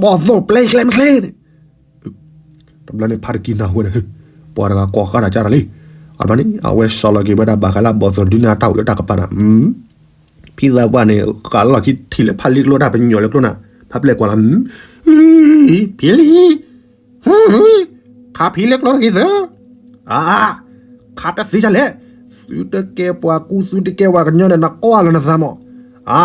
ဘီၣ်သိၣ်ပျဲကျဲမ့ၢ်ကျဲန့ၣ်, တဘျီန့ၣ်ဖါတကံၤနၢ်ဟူန့ၣ် ပှၤတဂၤကိးဃါတၢ်ကၢ်တၢ်လံ, အဘျီန့ၣ် အဝဲစီၤလီၤက့ၤဝဲဒၣ်ဘၣ်ဃးလၢဘီၣ်သိၣ်တဒုန့ၣ် အတၢ်အိၣ်လၢတၢ်ကပၤနၤ ဖံသးပှၢ်န့ၣ် ဃးလီၢ်ခံထံၣ်လၢဖါလံကျိတၢ်ပညိၣ်လၢကျိနၤ, ဖါပျဲၢ်ကွၢ်လီၤ, ဖံလံ, ခးဖံလၢကျိတဂ့ၤသၢ, အါ, ခးတသ့ဒ်လဲၣ်, သုတကဲပှၤကူသုတကဲပှၤကညီဒီး နကွၢ်လီၤနသးမး, အါ,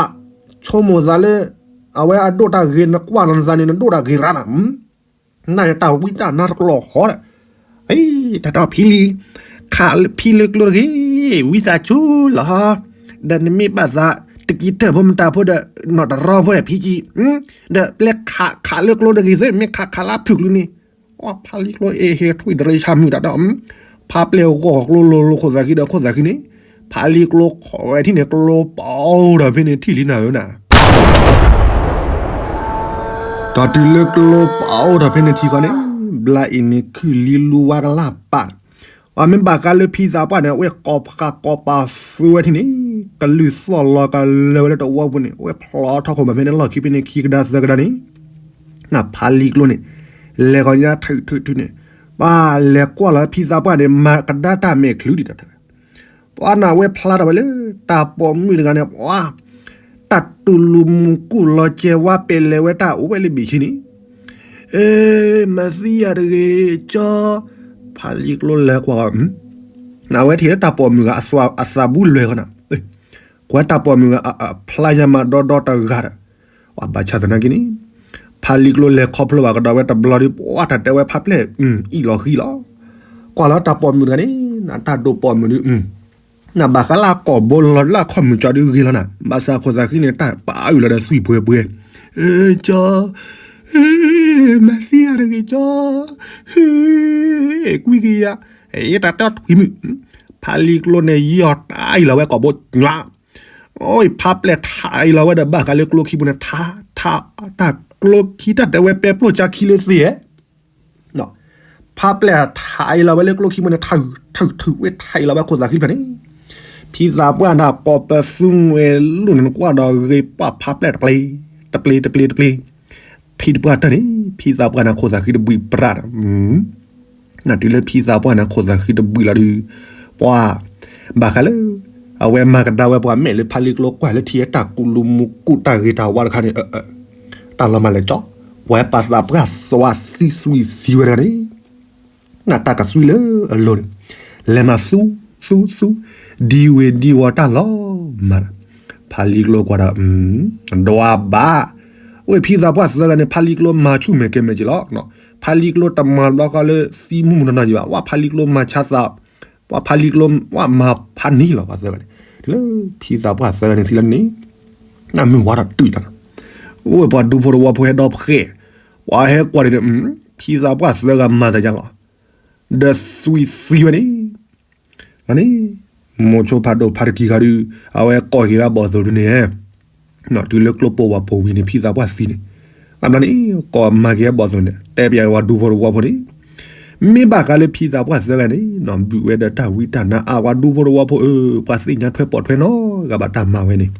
ဆိကမိၣ်သးလၢ အဝဲအဒိၣ်တၢ်ဂ့ၤ နကွၢ်လီၤနသးန့ၣ် နဒိၣ်တၢ်ဂ့ၤရၣ်နၤ, နတၢ်ဝံတၢ်နါတကျိၤဃီဒီး, အံၤ တၢ်တၢ်ဖံလံၤ, ခးဖံလၢကျိတဂ့ၤ, ဝံသးစူၤလီၤ, ဒီးနမ့ၢ်ဘၣ်သး တကံတၢၢ်ဖိမတၤဖိဒီး နီၢ်တရီဖိဖံကံ, ဒီးပျဲခးခးလၢကျိတဂ့ၤသ့ၣ် မ့ၢ်ခးခးလၢဖုၣ်ကျူန့ၣ်, ဖါလံကျိအ့ဟဲထွံၣ်တရံးဆၣ်မုၢ်တၢ်ဒီး, ဖါပျဲၢ်ဂီၢ်ကျိလိၤလိၤခိၣ်သးခံဒီးခိၣ်သးခံန့ၣ်, ဖါလံကျိခိးဝဲထံၣ်န့ၣ် ကျိပအိၣ်ဒီးဖဲန့ၣ်ထံၣ်လံနၤဧၢနၤ ဒီးတုၤလၢကျိပအိၣ်ထီၣ်ဖဲန့ၣ်ထံဃီန့ၣ်, ဘျါအံၤန့ၣ်ခုၣ်လံလူဝါကလၢ်ပာ်, အမ့ၢ်ဘၣ်ဃးလၢဖံသးပှၢ်န့ၣ် အဝဲကိးဖးကိးပာ်သူဝဲထံၣ်န့ၣ်, ကလုၢ်သီၣ်လီၤကလၢာ်ဝဲလၢတဝီပူၤန့ၣ် အဝဲဖျီထီၣ်ခိၣ်ဘၣ်ဖဲန့ၣ်လီၢ်ခံဖဲန့ၣ်ခံကဒါသၢကဒါန့ၣ်, နဖါလံကျိန့ၣ်, လဲၤကီညါထုးထုးထုးန့ၣ်, ပှၤလဲၤကွၢ်လီၤဖံသးပှၢ်န့ၣ် မၤကဒါတၢ်မဲာ်ချုးဒံးတၢ် ပှၤနဝဲဖျါထီၣ်ဝဲလၢ တၢ်ပိာ်မုၣ်တဂၤန့ၣ် ပှၤ တၢ်တူၢ်လိာ်မူကူၣ်လီၤစဲးဝါပဲာ်လဲၤဝဲတၢ်အိၣ်ဝဲလၢဘ့ၣ်ဆ့န့ၣ်, မၤသံယၤတဂ့ၤကၠီ, ဖါလံကျိလဲၤကွၢ်, နဝဲထံၣ်လၢတၢ်ပိာ်မုၣ်ဂၤအသးဘူးလွဲၢ်ဃီနၤ, ကွၢ်တၢ်ပိာ်မုၣ်ဂၤ ဖျါညါမးဒီဒီတဂၤဒီး ပှၤဘၣ်ဆၣ်သနာ်က့န့ၣ်, ဖါလံကျိလဲၤခီဖျိဘၣ်ကဒီးဝဲတဘျီဒီး ပှၤတၢ်တဲဝဲဖါပျဲၢ် အံၣ်လီၤဃံလီၤ, ကွၢ်လီၤတၢ်ပိာ်မုၣ်တဂၤန့ၣ် နတၢ်ဒိၣ်ပိာ်မုၣ်ဒီး, နဘၣ်ဃးလၢအကိာ်ဘိလီၤလၢအခီၣ်မုၢ်ကၠီဒုဂ့ၤလီၤနၤ, ဘၣ်ဆၣ်ခိၣ်သးဃံန့ၣ် တၢ်ပာ်အုၣ်လီၤဒီးသွံၣ်ပှဲၤပှဲၤ, ကၠီ, မၤသံယၤတဂ့ၤကၠီ, ကွံက့ၤယၤ, တၢ်တဲထွံၣ်မုၣ်, ဖါလံကျိန့ၣ် ယီၢ်တၢ်အံၣ်လီၤဝဲကိာ်ဘိညါ အိၣ်ဖါပျဲၢ်ထးအံၤလီၤဝဲဒီးဘၣ်ဃးလၢကျိခံပူၤန့ၣ် ထး, ထး, တၢ်ကျိခံတၢ်တဲဝဲပဲပျိၢ်ကၠါခံလၢသ့ဧါ, ဖါပျဲၢ်ထးအံၤလီၤဝဲလၢကျိခံပူၤန့ၣ် ထး, ထး, ထးဝဲထးအံၤလီၤဝဲခိၣ်သးခံဖဲန့ၣ်, ဖံသးပှၢ်နၤကိးပသူငွဲၤလိၣ်န့ၣ် နကွၢ်ဒီးဂ့ၤပှၤဖါပျဲၢ်တပျ့ၤ, တပျ့ၤ တပျ့ၤ တပျ့ၤ, ဖံတပှၢ်တၢၢ်န့ၣ် ဖံသးပှၢ်နၤခိၣ်သးဃံတဘှံးပြးဒီး နတုၤလၢဖံသးပှၢ်န့ၣ်ခိၣ်သးဃံတဘှံးလီၤဒုး, ပှၤ, ဘၣ်ဃးလၢ, အဝဲမၤကဒါဝဲပှၤမဲာ်လၢဖါလံကျိကွၢ်လၢထံၣ်တၢ်ကူၣ်လူၤမူကူၣ်တၢ်ဂ့ၤတၢ်ဝါတခါန့ၣ်, တၢ်လီၤမၢ်လဲၤကၠီ, ပှၤပာ်သးပှၢ်သွးသံသွံၣ်သံဝဲတဂၤန့ၣ်, နတၢ်ကသွံလၢအလိၤန့ၣ်, လဲၤမၤသူ, သူ, သူ, ဒံဝ့ၤဒံဝီၤတၢ်လီၤမၢ်ဒီး, ဖါလံကျိကွၢ်ဒီး, ဒွးဘၣ်, အိၣ်ဖံသးပှၢ်သၢဂၤန့ၣ် ဖါလံကျိမၤဆူၣ်မဲာ်ကဲမဲာ်က့ၤလီၤ, ဖါလံကျိတမၤဘျီဃီလၢသံမုၢ်မုၢ်နီၢ်နီၢ်ယံၤဘၣ်, ဝဲဖါလံကျိမၤဆါသး, ပှၤဖါလံကျိဝဲမၤဖးနံၤလီၤပှၤသၢဂၤန့ၣ်, တုၤလၢဖံသးပှၢ်သၢဂၤန့ၣ်သံလီၤန့ၣ်, နမုၢ်ဝါထီၣ်တုၤလီၤ, အိၣ်ဝဲပှၤဒူဖိတဝီဖိဟဲဒီဖှဲး, ပှၤဟဲကွၢ်န့ၣ်, ဖံသးပှၢ်သၢဂၤမၤသးယါလီၤ, ဒီးသွံၣ်သံဝဲန့ၣ် န့ၣ်, မိၤဆိဖးဒိၣ်ဖါတကံၤခါဒုး, အဝဲကိးက့ၤဝဲဘီၣ်သိၣ်ဒုန့ၣ်, တုၤလၢကျိပိာ်ဝၤပိာ်ဝံၤန့ၣ် ဖံသးပှၢ်သံန့ၣ်, အဘျီန့ၣ်, ကိးမၤက့ၤဝဲဘီၣ်သိၣ်န့ၣ် တဲပယဝဲဒူဖိတဝီဖိန့ၣ်, မ့ၢ်ဘၣ်ဃးလၢဖံသးပှၢ်သၢဂၤန့ၣ် ဘုးဝဲဒီးတၢ်ဝံတၢ်နါအါဝဲဒူဖိတဝီဖိအၢ, ပှၤသ့ၣ်ညါထွဲပိာ်ထွဲနီတဂၤဘၣ်တၢ်မၤဝဲန့ၣ်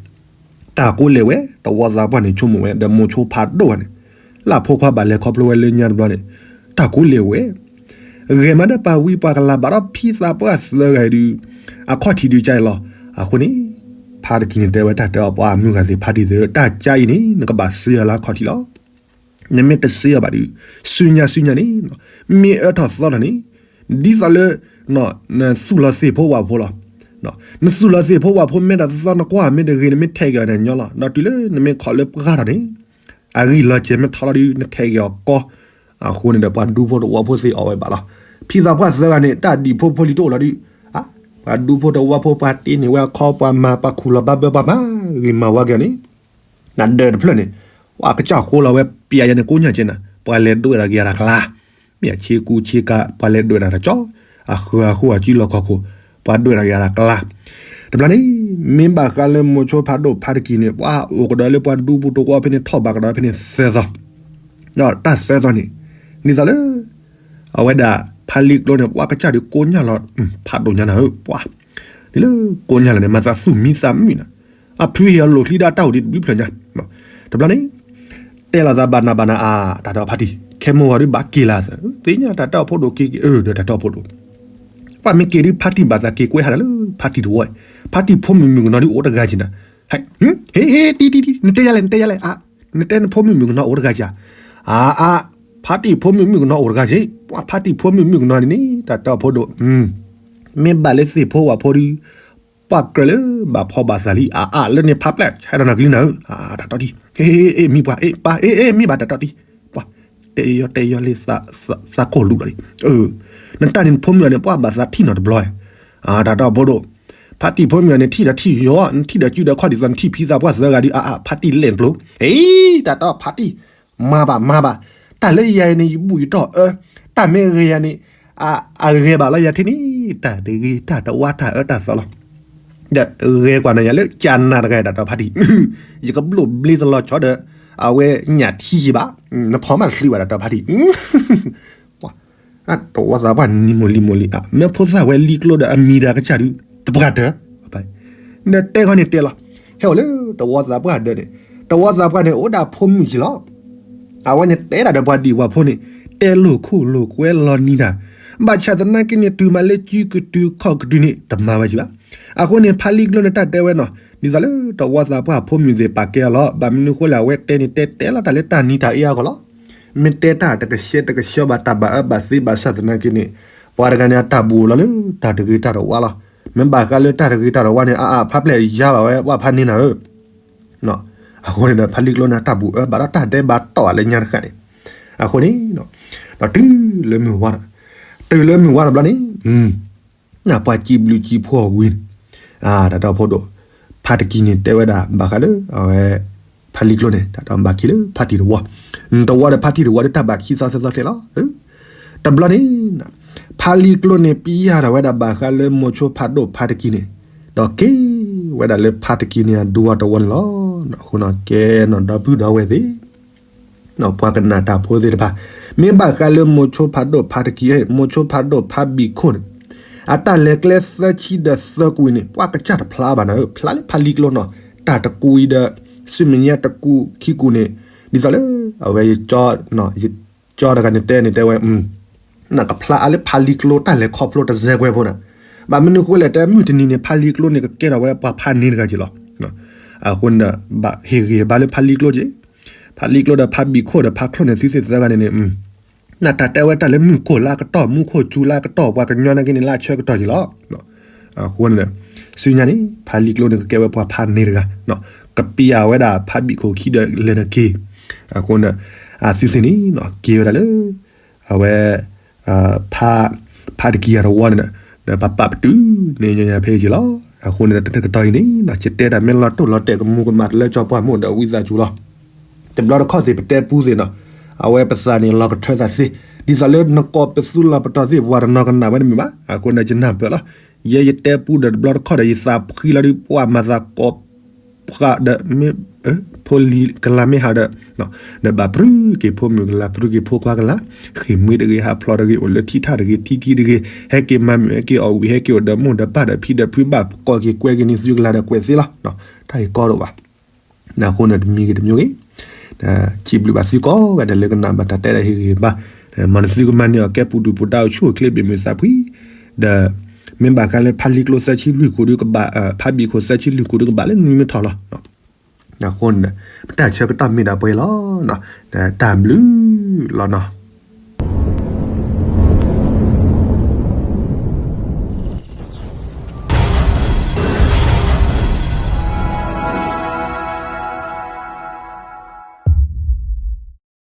တၢ်ကိးလဲၣ်ဝဲ, တဝီသးပှၢ်န့ၣ်ဆိကမိၣ်ဝဲ ဒီးမိၤဆိဖးဒိၣ်ဝဲန့ၣ်, လၢဖိခွါဘၣ်လဲၤခီဖျိဝဲလၢညါတဘျီန့ၣ်, တၢ်ကိးလဲၣ်ဝဲ, ဂဲၤမးဒီးပှၤဝံပှၤကလၤဘၣ်ဒီးဖံသးပှၢ်သၢဂၤအံၤဒုး, အခီၣ်ထံးဒုးကါအံၤလီၤ, အဃိန့ၣ်, ဖါတကံၤန့ၣ်တဲဝဲတၢ်တဲအီၤပှၤမုၢ်ဂၤသ့ၣ်ဖါတံၢ်သ့ၣ်ဧၢ တၢ်ကါအံၤန့ၣ် နကဘၣ်စ့အီၤလၢအခီၣ်ထံးလီၤ. နမ့ၢ်တစ့အီၤဘၣ်ဒီး, ဆူညါဆူညါန့ၣ်, မ့ၢ်အၢထီၣ်သီထီၣ်န့ၣ်, ဒ်သိးလၢ နသူၣ်လီၤသ့ၣ်ဖိဝၣ်ဖိလီၤ. နသူၣ်လီၤသ့ၣ်ဖိဝၣ်ဖိမ့ၢ်တသီနကွၢ်မ့ၢ်တဂ့ၤ နမ့ၢ်ထဲးက့ၤအီၤန့ၣ်ညီလီၤ. ဒီးတုၤလၢနမ့ၢ်ခီၣ်လၢပှၢ်ထီၣ်န့ၣ်, အဂံၢ်လီၤစဲၤမ့ၢ်ထီလီၤဒုး နထဲးက့ၤအီၤကီ, အဃိန့ၣ်ဒီး ပှၤဒူဖိတဝီဖိသ့ၣ်အီၣ်ဝဲဘၣ်လီၤ. ဖံသးပှၢ်သၢဂၤန့ၣ် တၢ်ဒံၣ်ဖိဖိလံၤတအိၣ်လီၤဒုး, ပှၤဒူဖိတဝီဖိပှၤတ့န့ၢ်ဝဲအခီ ပှၤမၤပှၤခူၣ်လီၤဘၣ်ဘၢပှၤမၤဂ့ၤမၤဝါက့ၤအီၤန့ၣ်, နဒၢးတဖျၢၣ်န့ၣ်, ပှၤကစၢ်ဃိလီၤဝဲပျဲယဲန့ၣ်ကိးညါကဲနၤ, ပှၤလဲၤဒွဲၣ်ဒီးက့ၤအတၢ်ကျါ မ့ၢ်အဆ့ကူဆ့ကၤ ပှၤလဲၤဒွဲၣ်တၢ်တကၠီ, အဃၢၤအဃိအစုလီၢ်ခီၣ်ခိၣ်, ပှၤဒွဲၣ်တၢ်က့ၤအတၢ်ကျါ, တဘျီန့ၣ်, မ့ၢ်ဘၣ်ဃးလၢမိၤဆိဖးဒိၣ်ဖါတကံၤန့ၣ် ပှၤအိၣ်ကဒီးလၢပှၤဒူဖိတဝီဖဲန့ၣ်ထီၣ်ဘးကဒီးဖဲန့ၣ်သၢသီ, ဒီးတၢ်သၢသီန့ၣ်, ဒ်သိးလၢ အဝဲဒၣ်ဖါလံကျိန့ၣ် ပှၤကစၢ်ဒုးကိးညါလီၤ, ဖးဒိၣ်ညါနၤဧၢ ပှၤ, ဒ်လၢကိးညါလီၤန့ၣ် မၤသးသူၣ်မံသးမုာ်နၤ, အဖုဟ့ၣ်အီၤလိာ်ချံဒၣ်တၢ်အိၣ်ဒံးတဘျုးဖျၢၣ်ညါ, တဘျီန့ၣ်, တဲလီၤသးဘၣ်နၤဘၣ်နၤအါ, တၢ်တဲအီၤဖါတံၢ် ခဲမိၢ်ဂီၤဒုးဘၣ်က့ၤလၢ်သၢ, သ့ၣ်ညါတၢ်တဲအီၤဖိဒိၣ်က့ၤက့ၤ အၢ ဒီးတၢ်တဲအီၤဖိဒိၣ် ပှၤမ့ၢ်က့ၤဒုးဖါတံၢ်ဘၣ်သးက့ၤကွဲးဟးလၢ ဖါတံၢ်တဝီ, ဖါတံၢ်ဖိမုၣ်မုၣ်ကနီၤဒုးအိၣ်တဂၤက့ၤနၤ, ဟဲ, ဟဲ, ဟဲ, တံၤ, တံၤ, တံၤ, နတဲယၤလဲၣ် နတဲယၤလဲၣ်, နတဲနဖိမုၣ်မုၣ်ကနီၤအိၣ်တဂၤက့ၤ, အါ, အါ, ဖါတံၢ်ဖိမုၣ်မုၣ်ကနီၤအိၣ်တဂၤက့ၤ, ပှၤဖါတံၢ်ဖိမုၣ်မုၣ်ကနီၤန့ၣ်န့ၣ် တၢ်တဲအီၤဖိဒိၣ်, မ့ၢ်ဘၣ်လၢသ့ၣ်ဖိဝၣ်ဖိဒုး, ပ ပှၢ်ကြၢးလၢဘၣ်ဖီဘၣ်စၢ်လံ အါအါလၢန့ၣ် ဖးဖျဲၣ် ဟဲဒီးနၤကလံနၤဧၢ, တၢ်တီတံၢ်, အ့ မံပှၢ် အ့ ပၢ် အ့ အ့ မံဘၣ်တၢ်တီတံၢ်, ပှၢ် တဲယီတဲယီလံ သးကိၢ်လူၤလီၤလံ, နတၢ်န့ၣ် နဖိမုၣ်အီၤန့ၣ် ပှၢ်ဘၣ်သးထံၣ်နီၤတဘျီ, တၢ်တီဖိဒိၣ်, ဖါတံၢ်ဖိမုၣ်အီၤန့ၣ် ထံၣ်ဒီးထံၣ်ယီၤ နထံၣ်ဒီးစုဒီးခီၣ်ဒ်သိးနထံၣ်ဖံသးပှၢ်သၢဂၤဒုး အါအါ ဖါတံၢ်လဲၣ်ကျိ, အ့ တၢ်တီဖါတံၢ် မၤဘၣ်မၤဘၣ်, တၢ်လၢယၤအံၤန့ၣ် ယဘူၣ်ယတီၢ်အၢ, တၢ်မ့ၢ်ဂ့ၤယၤန့ၣ် အဂ့ၤဘၣ်လီၤယၤထံန့ၣ်, တၢ်တဂ့ၤတၢ်တဝါတၢ်အၢတၢ်သီလီၤ, ဒီးဂဲၤကွၢ်နၤယၤလၢကၠနၤတဂၤ တၢ်တီဖါတံၢ်, ယကဘျိၣ်ဘျ့သလီၤဆီဒီး အဝဲညၣ်ထံယဘၣ်, နဖီၣ်မးတသ့ဘၣ် တၢ်တီဖါတံၢ် တဝီသးပှၢ်နံၤမိၢ်လံၤမိၢ်လံၤ, မ့ၢ်ဖိသၣ်ဝဲလံကျိဒီးအမံၤဒီးကစၢ်ဒုး တပှၢ်တၢၢ်, နတဲခီန့ၣ်တဲလီၤ, ဟဲအိၣ်လၢတဝီသးပှၢ်ဒၢးန့ၣ်, တဝီသးပှၢ်န့ၣ် အိၣ်ဒၣ်ဖိမုၣ်က့လီၤ, အဝဲန့ၣ်တဲဒၣ်ဒီးပှၤဒံၣ်ပှၤဖိန့ၣ် တဲလိာ်ခိၣ်လိာ်ကွဲလီၤနံၤတၢ်, ဘၣ်ဆၣ်သနာ်က့န့ၣ် တုၤမးလၢကုကတုၤခီၣ်ကတုၤန့ၣ် တမၤဝဲက့ဘၣ်, အဃိန့ၣ် ဖါလံကျိန့ၣ်တၢ်တဲဝဲနီၤ ဒ်သိးလၢတဝီသးပှၢ်ဖိမုၣ်သ့ၣ်ပာ်ကဲအီၤလီၤ, ဘၣ်မနုၤဃိလဲၣ် အဝဲတဲန့ၣ်တဲတဲလီၤတၢ်လၢတၢ်နံၤတၢ်အ့အဂီၢ်လီၤ, မ့ၢ်တဲတၢ်တကဆှဲတကဆှီဘၣ်တၢ်ဘၣ်အၢဘၣ်သီဘၣ်ဆၣ်သနာ်က့န့ၣ်, ပှၤတဂၤန့ၣ် အတၢ်ဘူၣ်လီၤလၢတၢ်တဂ့ၤတၢ်တဝါလီၤ, မ့ၢ်ဘၣ်ဃးလၢတၢ်တဂ့ၤတၢ်တဝါန့ၣ် အါအါဖါဖျဲၣ်ယါဘၣ်ဝဲ ပှၢ်ဖါန့ၢ်နၤဧၢ, အဃိန့ၣ်ဒီး ဖါလံကျိန့ၣ် အတၢ်ဘူၣ်အၢဘၣ်ဒီးတၢ်ဒဲးဘးတီၢ်အလၢညါတဃၣ်န့ၣ်, အဃိန့ၣ်, ဒီးတုၤလၢမုၢ်ဝါဒီး, တုၤလၢမုၢ်ဝါတဘျီန့ၣ် ပှၤစံးဘျုးစံးဖှိၣ်အီၤဝံၤန့ၣ်, တၢ်ဒီဖိဒိၣ်, ဖါတကံန့ၣ်တဲဝဲဒၣ် ဘၣ်ဃးလၢအဝဲ ဖါလံကျိန့ၣ် တၢ်ဒီဘၣ်ခံလၢဖါတံၢ်တဝီ, တဝီဒီးဖါတံၢ်တဝီဒီးတၢ်ဘၣ်ခံသီသၢသီကျဲလီၤ, တဘျီန့ၣ်, ဖါလံကျိန့ၣ် ပျၢ်ထီၣ်ဝဲဒၣ်ဘၣ်ဃးလၢမိၤဆိဖးဒိၣ်ဖါတကံန့ၣ်, ဒီးက့ၤဝဲဒၣ်လၢဖါတကံန့ၣ် အဒူအတဝီန့ၣ်လီၤ, အဃိန့ၣ်ကဲနီၤဒီပုၢ်ဒီဝဲၢ်သ့ၣ် ပှၤကနၣ်တၢ်ဖိသ့ၣ်တဖၣ်, မ့ၢ်ဘၣ်ဃးလၢမိၤဆိဖးဒိၣ်ဖါတကံ, မိၤဆိဖးဒိၣ်ဖါဘံၣ်ခိၣ်န့ၣ်, အတၢ်လဲၤကျဲသၢဆံဒီးသၢကွံာ်န့ၣ် ပှၤကစၢ်တဖျါဘၣ်နၤဧၢ, ဖျါလၢဖါလံကျိနီၤ, တၢ်တကွံာ်ဒီး ဆူမဲာ်ညါတကူာ်ခံကူာ်န့ၣ်, ဒ်သိးလၢ အဝဲ ကၠီတဂၤန့ၣ်တဲန့ၣ်တဲဝဲ နကဖျါအါလၢဖါလံကျိတၢ်လဲၤခီဖျိတစဲးကွဲးဖိန့ၣ်, ဘၣ်မနုၤဃိလဲၣ် တၢ်မုၢ်တနံၤန့ၣ် ဖါလံကျိန့ၣ် ကကဲထီၣ်ဝဲပှၤဖါန့ၢ်တဂၤက့လီၤ, အဃိန့ၣ်ဒီး ဘၣ်ဟ့ၣ်ဂံၢ်ဘါလၢဖါလံကျိက့, ဖါလံကျိဒီးဖါဘံၣ်ခိၣ်ဒီးဖါချိၣ်န့ၣ် သုသ့ၣ်သၢဂၤန့ၣ်န့ၣ်, နတၢ်တဲဝဲတၢ်လၢမုၢ်ကိၢ်လၢအကတီၢ် မူခိၣ်စူၤလၢအကတီၢ် ပှၤကညီနာ်က့န့ၣ် လၢအဆၢကတီၢ်က့လီၤ, အဃိန့ၣ်ဒီး ဆူညါန့ၣ် ဖါလံကျိန့ၣ် ကကဲဝဲပှၤဖါန့ၢ်တဂၤ, ကပျၢ်ဝဲဒၣ်ဖါဘံၣ်ခိၣ်ခံဒီးလဲၤဒီးက့ၤ, အဃိန့ၣ်ဒီး အသုသ့ၣ်န့ၣ် က့ၤဝဲဒၣ်လၢ အဝဲ ဖါတကံၤအတဝီန့ၣ်ဒီး ပပာ်ပတုာ်န့ၢ်ညီညီဖဲအံၤက့လီၤ, အဃိန့ၣ်ဒီး တကတီၢ်အံၤန့ၣ် ယတဲတၢ်မ့ၢ်လီၤတိၢ်လီၤတဲာ်ကမူၤကမၣ်လၢကၠီပှၢ်မိၢ်ဒီးဝံသးစူၤလီၤ, တဘျီတခီၣ်သ့ၣ်ပတဲပူသ့ၣ်နီၤ, အဝဲပသးန့ၣ်လီၤကထၢသးသ့, ဒ်သိးလၢနကိးပသူလီၤပတီၢ်သ့ၣ် ပှၤတနီၤကနၣ်ဝဲတမုာ်ဘၣ်, အဃိန့ၣ်ယနၢ်ပၢၢ်လီၤ, ယဲယတဲပူဒီးတဘျီတခီၣ်ဒီး ယသးဖှံလီၤဒီး ပှၤမၤသးကိး ပှၤဒီးမ့ၢ် ဖိလံၤကလၤမ့ၢ်ဟးဒီး ဒီးဘၣ်ပြူက့ၤဖိမုၣ်ကလၤ ပြူက့ၤဖိခွါကလၤ, ဃ့ၢ်မှံတဂ့ၤ ဟးဖျိးတဂ့ၤ အိၣ်လၢထံထၣ်တဂ့ၤ ထံခံတဂ့ၤ ဟဲက့ၤမၤမုာ် ဟဲက့ၤအီၣ်ဝံၤ ဟဲက့ၤအိၣ်ဒီးမိၢ်ဒီးပၢ်ဒီးဖံဒီးဖုဘၣ် ကိးက့ၤကွဲက့ၤန့ၢ်သုကလၤဒီးကွဲးသ့လီၤ, တၢ်အံၤကီဒိၣ်ဘၣ်, အဃိန့ၣ်တမံၤဂ့ၤတမံၤဂ့ၤ, စံးဘျုးဘၣ်သုကိးဂၤဒဲးလၢကနၣ်ဘၣ်တၢ်တဲဒီးဟ့ၣ်ဂံၢ်ဘါ, မ်နသုကမၤန့ၢ်အီၤကဲပူၤဒုၣ်ပူၤဒါအိၣ်ဆူၣ်အိၣ်ချ့ဘၣ်မုာ်သးဖှံ, ဒီး မ့ၢ်ဘၣ်ဃးလၢဖါလံကျိသၢဆံလွံၢ်ကိၣ်ဒုကဘၣ်, ဖါဘံၣ်ခိၣ်သၢဆံလွံၢ်ကိၣ်ဒုကဘၣ်လၢနွံမ့ၢ်ထီၣ်လီၤ, အဃိန့ၣ် ပတၢ်ဆၢကတီၢ်မ့ၢ်ဒၣ်ပှဲၤလီၤ, တၢ်ဘျုးလီၤနီၤ,